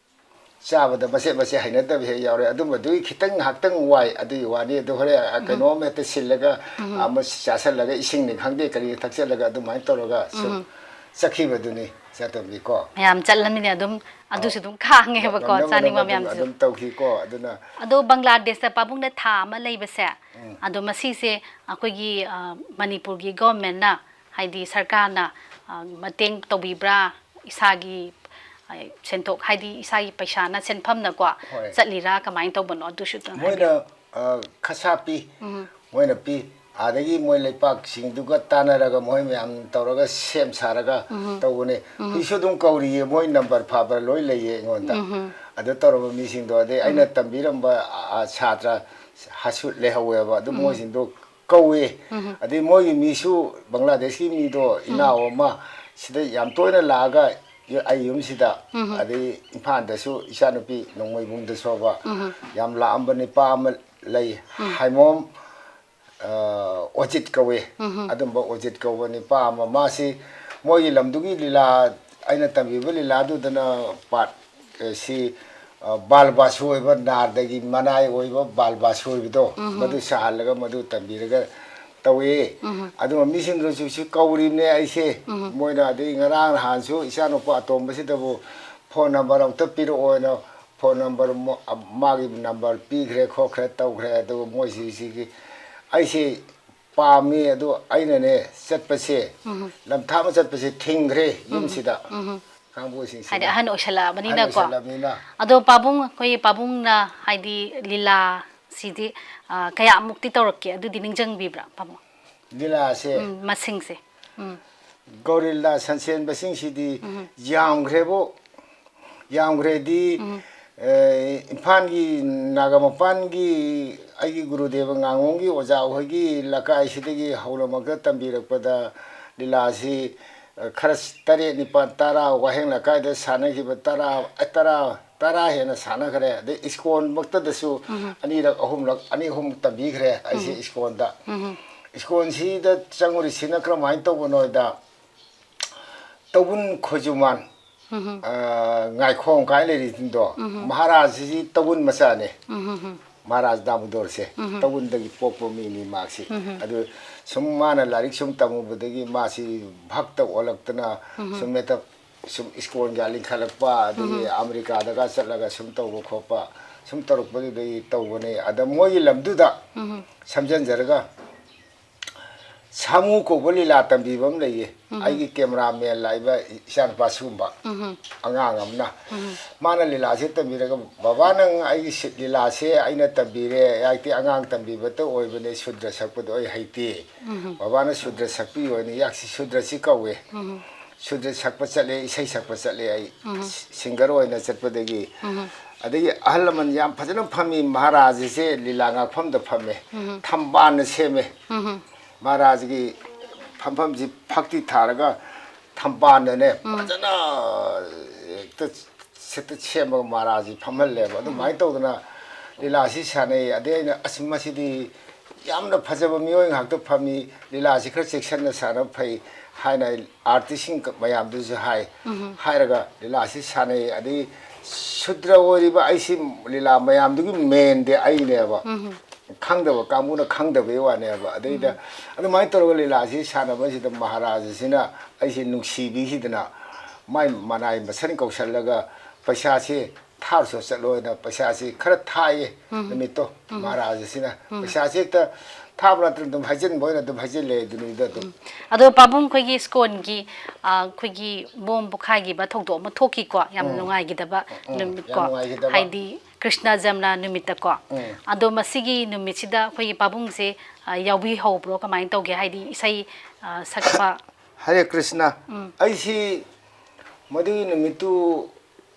ꯆꯥꯕꯗ ꯃꯆꯦꯠ ꯃꯆꯦꯠ ꯍꯩꯅꯗꯕ ꯍꯦꯛ ꯌꯥꯎꯔꯦ꯫ ꯑꯗꯨꯝꯕꯗꯨꯒꯤ ꯈꯤꯇꯪ ꯉꯥꯏꯍꯥꯛꯇꯪ ꯋꯥꯏ꯫ ꯑꯗꯨꯒꯤ ꯋꯥꯅꯤ꯫ ꯑꯗꯨ ꯍꯣꯔꯦꯟ ꯀꯩꯅꯣꯝ ꯍꯦꯛꯇ ꯁꯤꯜꯂꯒ, ꯑꯃ ꯆꯥꯁꯤꯜꯂꯒ, ꯏꯁꯤꯡꯅꯤ ꯈꯪꯗꯦ, ꯀꯔꯤ ꯊꯛꯆꯜꯂꯒ, ꯑꯗꯨꯃꯥꯏꯅ ꯇꯧꯔꯒ ꯁꯨꯝ ꯆꯠꯈꯤꯕꯗꯨꯅꯤ, ꯆꯥꯇꯣꯝꯕꯤꯀꯣ꯫ ꯃꯌꯥꯝ ꯆꯠꯂꯃꯤꯅ ꯑꯗꯨꯝ ꯑꯗꯨꯁꯨ ꯑꯗꯨꯝ ꯈꯥꯡꯉꯦꯕꯀꯣ, ꯉꯝꯅ ꯆꯥꯅꯤꯡꯕ ꯉꯝꯅꯕ ꯃꯌꯥꯝꯁꯨ꯫ ꯑꯗꯨꯝ ꯇꯧꯈꯤꯀꯣ꯫ ꯑꯗꯨꯅ ꯑꯗꯣ ꯕꯪꯒ꯭ꯂꯥꯗꯦꯁꯇ ꯄꯥꯕꯨꯡꯅ ꯊꯥ ꯑꯃ ꯂꯩꯕꯁꯦ, ꯑꯗꯣ ꯃꯁꯤꯁꯦ ꯑꯩꯈꯣꯏꯒꯤ, ꯑ, ꯃꯅꯤꯄꯨꯔꯒꯤ governmentꯅ, ꯍꯥꯏꯗꯤ ꯁꯔꯀꯥꯔꯅ, ꯑ, ꯃꯇꯦꯡ ꯇꯧꯕꯤꯕ꯭ꯔꯥ? ꯏꯁꯥꯒꯤ, ꯑ, ꯁꯦꯟꯊꯣꯛ, ꯍꯥꯏꯗꯤ ꯏꯁꯥꯒꯤ ꯄꯩꯁꯥꯅ, ꯁꯦꯟꯐꯝꯅꯀꯣ, ꯍꯣꯏ꯫ ꯆꯠꯂꯤꯔꯥ, ꯀꯃꯥꯏꯅ ꯇꯧꯕꯅꯣ? ꯑꯗꯨꯁꯨ ꯑꯗꯨꯝ ꯍꯥꯏꯕꯤꯌꯨ꯫ ꯃꯣꯏꯅ, ꯑ, ꯈꯁꯥ ꯄꯤ꯫ ꯃꯣꯏꯅ ꯄꯤ꯫ ꯑꯗꯒꯤ ꯃꯣꯏ ꯂꯩꯄꯥꯛꯁꯤꯡꯗꯨꯒ ꯇꯥꯟꯅꯔꯒ, ꯃꯣꯏ ꯃꯌꯥꯝ ꯇꯧꯔꯒ ꯁꯦꯝ ꯁꯥꯔꯒ ꯇꯧꯕꯅꯦ꯫ ꯍꯧꯖꯤꯛꯁꯨ ꯑꯗꯨꯝ ꯀꯧꯔꯤꯌꯦ, ꯃꯣꯏ number ꯐꯥꯕ ꯂꯣꯏ ꯂꯩꯌꯦ ꯑꯩꯉꯣꯟꯗ꯫ ꯑꯗꯨ ꯇꯧꯔꯕ ꯃꯤꯁꯤꯡꯗꯣ, ꯑꯗꯩ ꯑꯩꯅ ꯇꯝꯕꯤꯔꯝꯕ, ꯑ, ꯁꯥꯇ꯭ꯔ ꯍꯥꯁꯨꯠ ꯂꯩꯍꯧꯋꯦꯕ, ꯑꯗꯨ ꯃꯣꯏꯁꯤꯡꯗꯣ ꯀꯧꯋꯦ꯫ ꯑꯗꯩ ꯃꯣꯏꯒꯤ ꯃꯤꯁꯨ, ꯕꯪꯒ꯭ꯂꯥꯗꯦꯁꯀꯤ ꯃꯤꯗꯣ, ꯏꯅꯥꯎ ꯑꯃ ꯁꯤꯗ ꯌꯥꯝ ꯇꯣꯏꯅ ꯂꯥꯛꯑꯒ, ꯑꯩ ꯌꯨꯝꯁꯤꯗ, ꯑꯗꯩ ꯏꯝꯐꯥꯜꯗꯁꯨ ꯏꯆꯥꯅꯨꯄꯤ ꯅꯣꯡꯃꯩꯕꯨꯡꯗ ꯁꯣꯕ ꯌꯥꯝ ꯂꯥꯛꯑꯝꯕ ꯅꯨꯄꯥ ꯑꯃ ꯂꯩ, ꯍꯥꯏꯃꯣꯝ, ꯑ, ꯑꯣꯖꯤꯠ ꯀꯧꯋꯦ꯫ ꯑꯗꯨꯝꯕ ꯑꯣꯖꯤꯠ ꯀꯧꯕ ꯅꯨꯄꯥ ꯑꯃ, ꯃꯥꯁꯤ ꯃꯣꯏꯒꯤ ꯂꯝꯗꯨꯒꯤ ꯂꯤꯂꯥ, ꯑꯩꯅ ꯇꯝꯕꯤꯕ ꯂꯤꯂꯥꯗꯨꯗꯅ part, ꯑ, ꯁꯤ, ꯑ, ꯕꯥꯜ ꯕꯥꯁꯨ ꯑꯣꯏꯕ, ꯅꯥꯔꯗꯒꯤ ꯃꯅꯥꯏ ꯑꯣꯏꯕ ꯕꯥꯜ ꯕꯥꯁꯨ ꯑꯣꯏꯕꯗꯣ, ꯃꯗꯨ ꯁꯥꯍꯜꯂꯒ ꯃꯗꯨ ꯇꯝꯕꯤꯔꯒ ꯇꯧꯋꯦ꯫ ꯑꯗꯨꯒ ꯃꯤꯁꯤꯡꯗꯨꯁꯨ ꯁꯤ ꯀꯧꯔꯤꯕꯅꯦ ꯑꯩꯁꯦ꯫ ꯃꯣꯏꯅ ꯑꯗꯩ ꯉꯔꯥꯡ ꯅꯍꯥꯟꯁꯨ ꯏꯆꯥꯅꯨꯄꯥ ꯑꯇꯣꯝꯕꯁꯤꯗꯕꯨ phone number ꯑꯝꯇ ꯄꯤꯔꯛꯑꯣꯅ phone number ꯃ-, ꯃꯥꯒꯤ number ꯄꯤꯈ꯭ꯔꯦ, ꯈꯣꯠꯈ꯭ꯔꯦ, ꯇꯧꯈ꯭ꯔꯦ꯫ ꯑꯗꯨꯒ ꯃꯣꯏꯁꯤꯁꯤꯒꯤ ꯑꯩꯁꯦ ꯄꯥꯝꯃꯤ꯫ ꯑꯗꯨ ꯑꯩꯅꯅꯦ ꯆꯠꯄꯁꯦ, ꯂꯝꯊꯥ ꯑꯃ ꯆꯠꯄꯁꯦ ꯊꯤꯡꯈ꯭ꯔꯦ ꯌꯨꯝꯁꯤꯗ꯫ ꯀꯥꯡꯕꯨꯁꯤꯡꯁꯤꯅ꯫ ꯍꯥꯏꯗꯤ ꯑꯍꯟ ꯑꯣꯏꯁꯜꯂꯛꯑꯕꯅꯤꯅꯀꯣ꯫ ꯑꯍꯟ ꯑꯣꯏꯁꯜꯂꯛꯑꯕꯅꯤꯅ꯫ ꯑꯗꯣ ꯄꯥꯕꯨꯡ, ꯑꯩꯈꯣꯏꯒꯤ ꯄꯥꯕꯨꯡꯅ ꯍꯥꯏꯗꯤ ꯂꯤꯂꯥꯁꯤꯗꯤ, ꯑ, ꯀꯌꯥꯃꯨꯛꯇꯤ ꯇꯧꯔꯛꯀꯦ? ꯑꯗꯨꯗꯤ ꯅꯤꯡꯁꯤꯡꯕꯤꯕ꯭ꯔꯥ ꯄꯥꯕꯨꯡ? ꯂꯤꯂꯥꯁꯦ꯫ ꯎꯝ, ꯃꯁꯤꯡꯁꯦ꯫ ꯎꯝ꯫ ꯒꯣꯔꯤꯜꯂꯥ ꯁꯟꯁꯦꯟꯕꯁꯤꯡꯁꯤꯗꯤ ꯌꯥꯝꯈ꯭ꯔꯦꯕꯨ, ꯌꯥꯝꯈ꯭ꯔꯦꯗꯤ, ꯑꯦ, ꯏꯝꯐꯥꯜꯒꯤ ꯅꯥꯒꯥ ꯃꯄꯥꯟꯒꯤ ꯑꯩꯒꯤ ꯒꯨꯔꯨꯗꯦꯕ ꯉꯥꯉꯣꯝꯒꯤ ꯑꯣꯖꯥ ꯍꯣꯏꯒꯤ ꯂꯩꯀꯥꯏꯁꯤꯗꯒꯤ ꯍꯧꯔꯝꯃꯒ ꯇꯝꯕꯤꯔꯛꯄꯗ ꯂꯤꯂꯥꯁꯤ, ꯑ, ꯈꯔ ꯇꯔꯦꯠ, ꯅꯤꯄꯥꯜ, ꯇꯔꯥ ꯋꯥꯍꯦꯡ ꯂꯩꯀꯥꯏꯗ ꯁꯥꯟꯅꯈꯤꯕ ꯇꯔꯥ, ꯑ, ꯇꯔꯥ, ꯇꯔꯥ ꯍꯦꯟꯅ ꯁꯥꯟꯅꯈ꯭ꯔꯦ꯫ ꯑꯗꯩ ꯏꯁꯀꯣꯟꯃꯛꯇꯗꯁꯨ ꯑꯅꯤꯔꯛ, ꯑꯍꯨꯝꯂꯛ, ꯑꯅꯤ ꯑꯍꯨꯝ ꯇꯝꯕꯤꯈ꯭ꯔꯦ ꯑꯩꯁꯦ ꯏꯁꯀꯣꯟꯗ꯫ ꯏꯁꯀꯣꯟꯁꯤꯗ ꯆꯪꯉꯨꯔꯤꯁꯤꯅ ꯀꯔꯝꯍꯥꯏꯅ ꯇꯧꯕꯅꯣ ꯍꯥꯏꯗ, ꯇꯧꯕꯨꯟ ꯈꯣꯏꯖꯨꯃꯥꯟ, ꯑ, ꯉꯥꯏꯈꯣꯡ ꯀꯥꯏꯅ ꯂꯩꯔꯤꯁꯤꯡꯗꯣ, ꯃꯍꯥꯔꯥꯖꯁꯤ ꯇꯧꯕꯨꯟ ꯃꯆꯥꯅꯦ꯫ ꯃꯍꯥꯔꯥꯖ ꯗꯥꯃꯣꯗꯣꯔꯁꯦ ꯇꯧꯕꯨꯟꯗꯒꯤ ꯄꯣꯛꯄ ꯃꯤꯅꯤ ꯃꯥꯁꯤ꯫ ꯑꯗꯨ ꯁꯨꯝ ꯃꯥꯅ ꯂꯥꯏꯔꯤꯛ ꯁꯨꯝ ꯇꯝꯃꯨꯕꯗꯒꯤ ꯃꯥꯁꯤ ꯚꯛꯇ ꯑꯣꯜꯂꯛꯇꯅ ꯁꯨꯝ ꯍꯦꯛꯇ ꯁꯨꯝ ꯏꯁꯀꯣꯟꯒ ꯂꯤꯡꯈꯠꯂꯛꯄ, ꯑꯗꯒꯤ ꯑꯃꯦꯔꯤꯀꯥꯗꯒ ꯆꯠꯂꯒ ꯁꯨꯝ ꯇꯧꯕ ꯈꯣꯠꯄ ꯁꯨꯝ ꯇꯧꯔꯛꯄꯗꯨꯗꯒꯤ ꯇꯧꯕꯅꯦ꯫ ꯑꯗ ꯃꯣꯏꯒꯤ ꯂꯝꯗꯨꯗ ꯁꯝꯖꯟꯖꯔꯒ ꯁꯥꯃꯨ ꯀꯧꯕ ꯂꯤꯂꯥ ꯇꯝꯕꯤꯕ ꯑꯃ ꯂꯩꯌꯦ꯫ ꯑꯩꯒꯤ ꯀꯦꯃꯦꯔꯥꯃꯦꯟ ꯂꯥꯛꯏꯕ ꯏꯆꯥꯅꯨꯄꯥ ꯁꯤꯒꯨꯝꯕ ꯑꯉꯥꯡ ꯑꯃꯅ ꯃꯥꯅ ꯂꯤꯂꯥꯁꯦ ꯇꯝꯕꯤꯔꯒ, "ꯕꯕꯥ, ꯅꯪ ꯑꯩꯒꯤ ꯁꯤ-, ꯂꯤꯂꯥꯁꯦ ꯑꯩꯅ ꯇꯝꯕꯤꯔꯦ, ꯍꯥꯏꯗꯤ ꯑꯉꯥꯡ ꯇꯝꯕꯤꯕꯇ ꯑꯣꯏꯕꯅꯦ, ꯁꯨꯗ꯭ꯔ ꯁꯛꯄꯗꯣ ꯑꯩ ꯍꯩꯇꯦ꯫ ꯕꯕꯥꯅ ꯁꯨꯗ꯭ꯔ ꯁꯛꯄꯤꯌꯣꯅ, ꯌꯥꯛꯁꯤ ꯁꯨꯗ꯭ꯔꯁꯤ ꯀꯧꯋꯦ꯫ ꯁꯨꯗ꯭ꯔ ꯁꯛꯄ ꯆꯠꯂꯦ, ꯏꯁꯩ ꯁꯛꯄ ꯆꯠꯂꯦ ꯑꯩ, ꯁꯤꯡꯒꯔ ꯑꯣꯏꯅ ꯆꯠꯄꯗꯒꯤ꯫ ꯑꯗꯒꯤ ꯑꯍꯜ ꯂꯃꯟ ꯌꯥꯝ ꯐꯖꯅ ꯐꯝꯃꯤ, ꯃꯍꯥꯔꯥꯖꯁꯦ ꯂꯤꯂꯥ ꯉꯥꯛꯐꯝꯗ ꯐꯝꯃꯦ, ꯊꯝꯕꯥꯜꯅ ꯁꯦꯝꯃꯦ꯫ ꯃꯍꯥꯔꯥꯖꯒꯤ ꯐꯝꯐꯝꯁꯤ ꯐꯛꯇꯤ ꯊꯥꯔꯒ ꯊꯝꯕꯥꯜꯅꯅꯦ ꯐꯖꯅ ꯍꯦꯛꯇ ꯁꯦꯠꯇ ꯁꯦꯝꯃꯒ ꯃꯍꯥꯔꯥꯖꯁꯤ ꯐꯝꯍꯜꯂꯦꯕ꯫ ꯑꯗꯨꯃꯥꯏꯅ ꯇꯧꯗꯅ ꯂꯤꯂꯥꯁꯤ ꯁꯥꯟꯅꯩ꯫ ꯑꯗꯩ ꯑꯩꯅ, "ꯑꯁ, ꯃꯁꯤꯗꯤ ꯌꯥꯝꯅ ꯐꯖꯕ ꯃꯤꯑꯣꯏ ꯉꯥꯛꯇ ꯐꯝꯃꯤ, ꯂꯤꯂꯥꯁꯤ ꯈꯔ ꯆꯦꯛꯁꯤꯟꯅ ꯁꯥꯟꯅꯕ ꯐꯩ" ꯍꯥꯏꯅ ꯑꯩ ꯑꯥꯔꯇꯤꯁꯁꯤꯡ ꯃꯌꯥꯝꯗꯨꯁꯨ ꯍꯥꯏ꯫ ꯍꯥꯏꯔꯒ ꯂꯤꯂꯥꯁꯤ ꯁꯥꯟꯅꯩ꯫ ꯑꯗꯩ ꯁꯨꯗ꯭ꯔ ꯑꯣꯏꯔꯤꯕ ꯑꯩꯁꯤ ꯂꯤꯂꯥ ꯃꯌꯥꯝꯗꯨꯒꯤ ꯃꯦꯟꯗꯤ ꯑꯩꯅꯦꯕ꯫ ꯈꯪꯗꯕ ꯀꯥꯡꯕꯨꯅ ꯈꯪꯗꯕꯩ ꯋꯥꯅꯦꯕ꯫ ꯑꯗꯩꯗ ꯑꯗꯨꯃꯥꯏꯅ ꯇꯧꯔꯒ ꯂꯤꯂꯥꯁꯤ ꯁꯥꯟꯅꯕꯁꯤꯗ ꯃꯍꯥꯔꯥꯖꯁꯤꯅ ꯑꯩꯁꯦ ꯅꯨꯡꯁꯤꯕꯤꯈꯤꯗꯅ ꯃꯥꯏ ꯃꯅꯥꯏ ꯃꯁꯟ ꯀꯧꯁꯜꯂꯒ ꯄꯩꯁꯥꯁꯤ ꯊꯥꯔꯨꯆꯣ ꯆꯠꯂꯣꯅ ꯄꯩꯁꯥꯁꯤ ꯈꯔ ꯊꯥꯏꯌꯦ ꯅꯨꯃꯤꯠꯇꯣ꯫ ꯃꯍꯥꯔꯥꯖꯁꯤꯅ ꯄꯩꯁꯥꯁꯤ ꯍꯦꯛꯇ ꯊꯥꯕ ꯅꯠꯇꯅ ꯑꯗꯨꯝ ꯍꯥꯏꯖꯤꯟꯕ ꯑꯣꯏꯅ ꯑꯗꯨꯝ ꯍꯥꯏꯖꯤꯜꯂꯦ ꯑꯗꯨꯅꯤꯗ ꯑꯗꯨꯝ꯫ ꯑꯗꯣ ꯄꯥꯕꯨꯡ, ꯑꯩꯈꯣꯏꯒꯤ ꯁ꯭ꯀꯣꯟꯒꯤ, ꯑ, ꯑꯩꯈꯣꯏꯒꯤ ꯕꯣꯝ ꯄꯣꯈꯥꯏꯈꯤꯕ ꯊꯧꯗꯣꯛ ꯑꯃ ꯊꯣꯛꯈꯤꯀꯣ, ꯌꯥꯝ ꯅꯨꯡꯉꯥꯏꯈꯤꯗꯕ ꯅꯨꯃꯤꯠ ꯌꯥꯝ ꯀꯣ, ꯅꯨꯡꯉꯥꯏꯈꯤꯗꯕ꯫ ꯍꯥꯏꯗꯤ ꯀ꯭ꯔꯤꯁꯅ ꯖꯔꯃ ꯅꯨꯃꯤꯠꯇꯀꯣ꯫ ꯑꯗꯣ ꯃꯁꯤꯒꯤ ꯅꯨꯃꯤꯠꯁꯤꯗ ꯑꯩꯈꯣꯏꯒꯤ ꯄꯥꯕꯨꯡꯁꯦ, ꯑ, ꯌꯥꯎꯕꯤꯍꯧꯕ꯭ꯔꯣ? ꯀꯃꯥꯏꯅ ꯇꯧꯒꯦ? ꯍꯥꯏꯗꯤ ꯏꯁꯩ, ꯑ, ꯁꯛꯄ ꯍꯔꯦ ꯀ꯭ꯔꯤꯁꯅ꯫ ꯎꯝ꯫ ꯑꯩꯁꯤ ꯃꯗꯨꯒꯤ ꯅꯨꯃꯤꯠꯇꯨ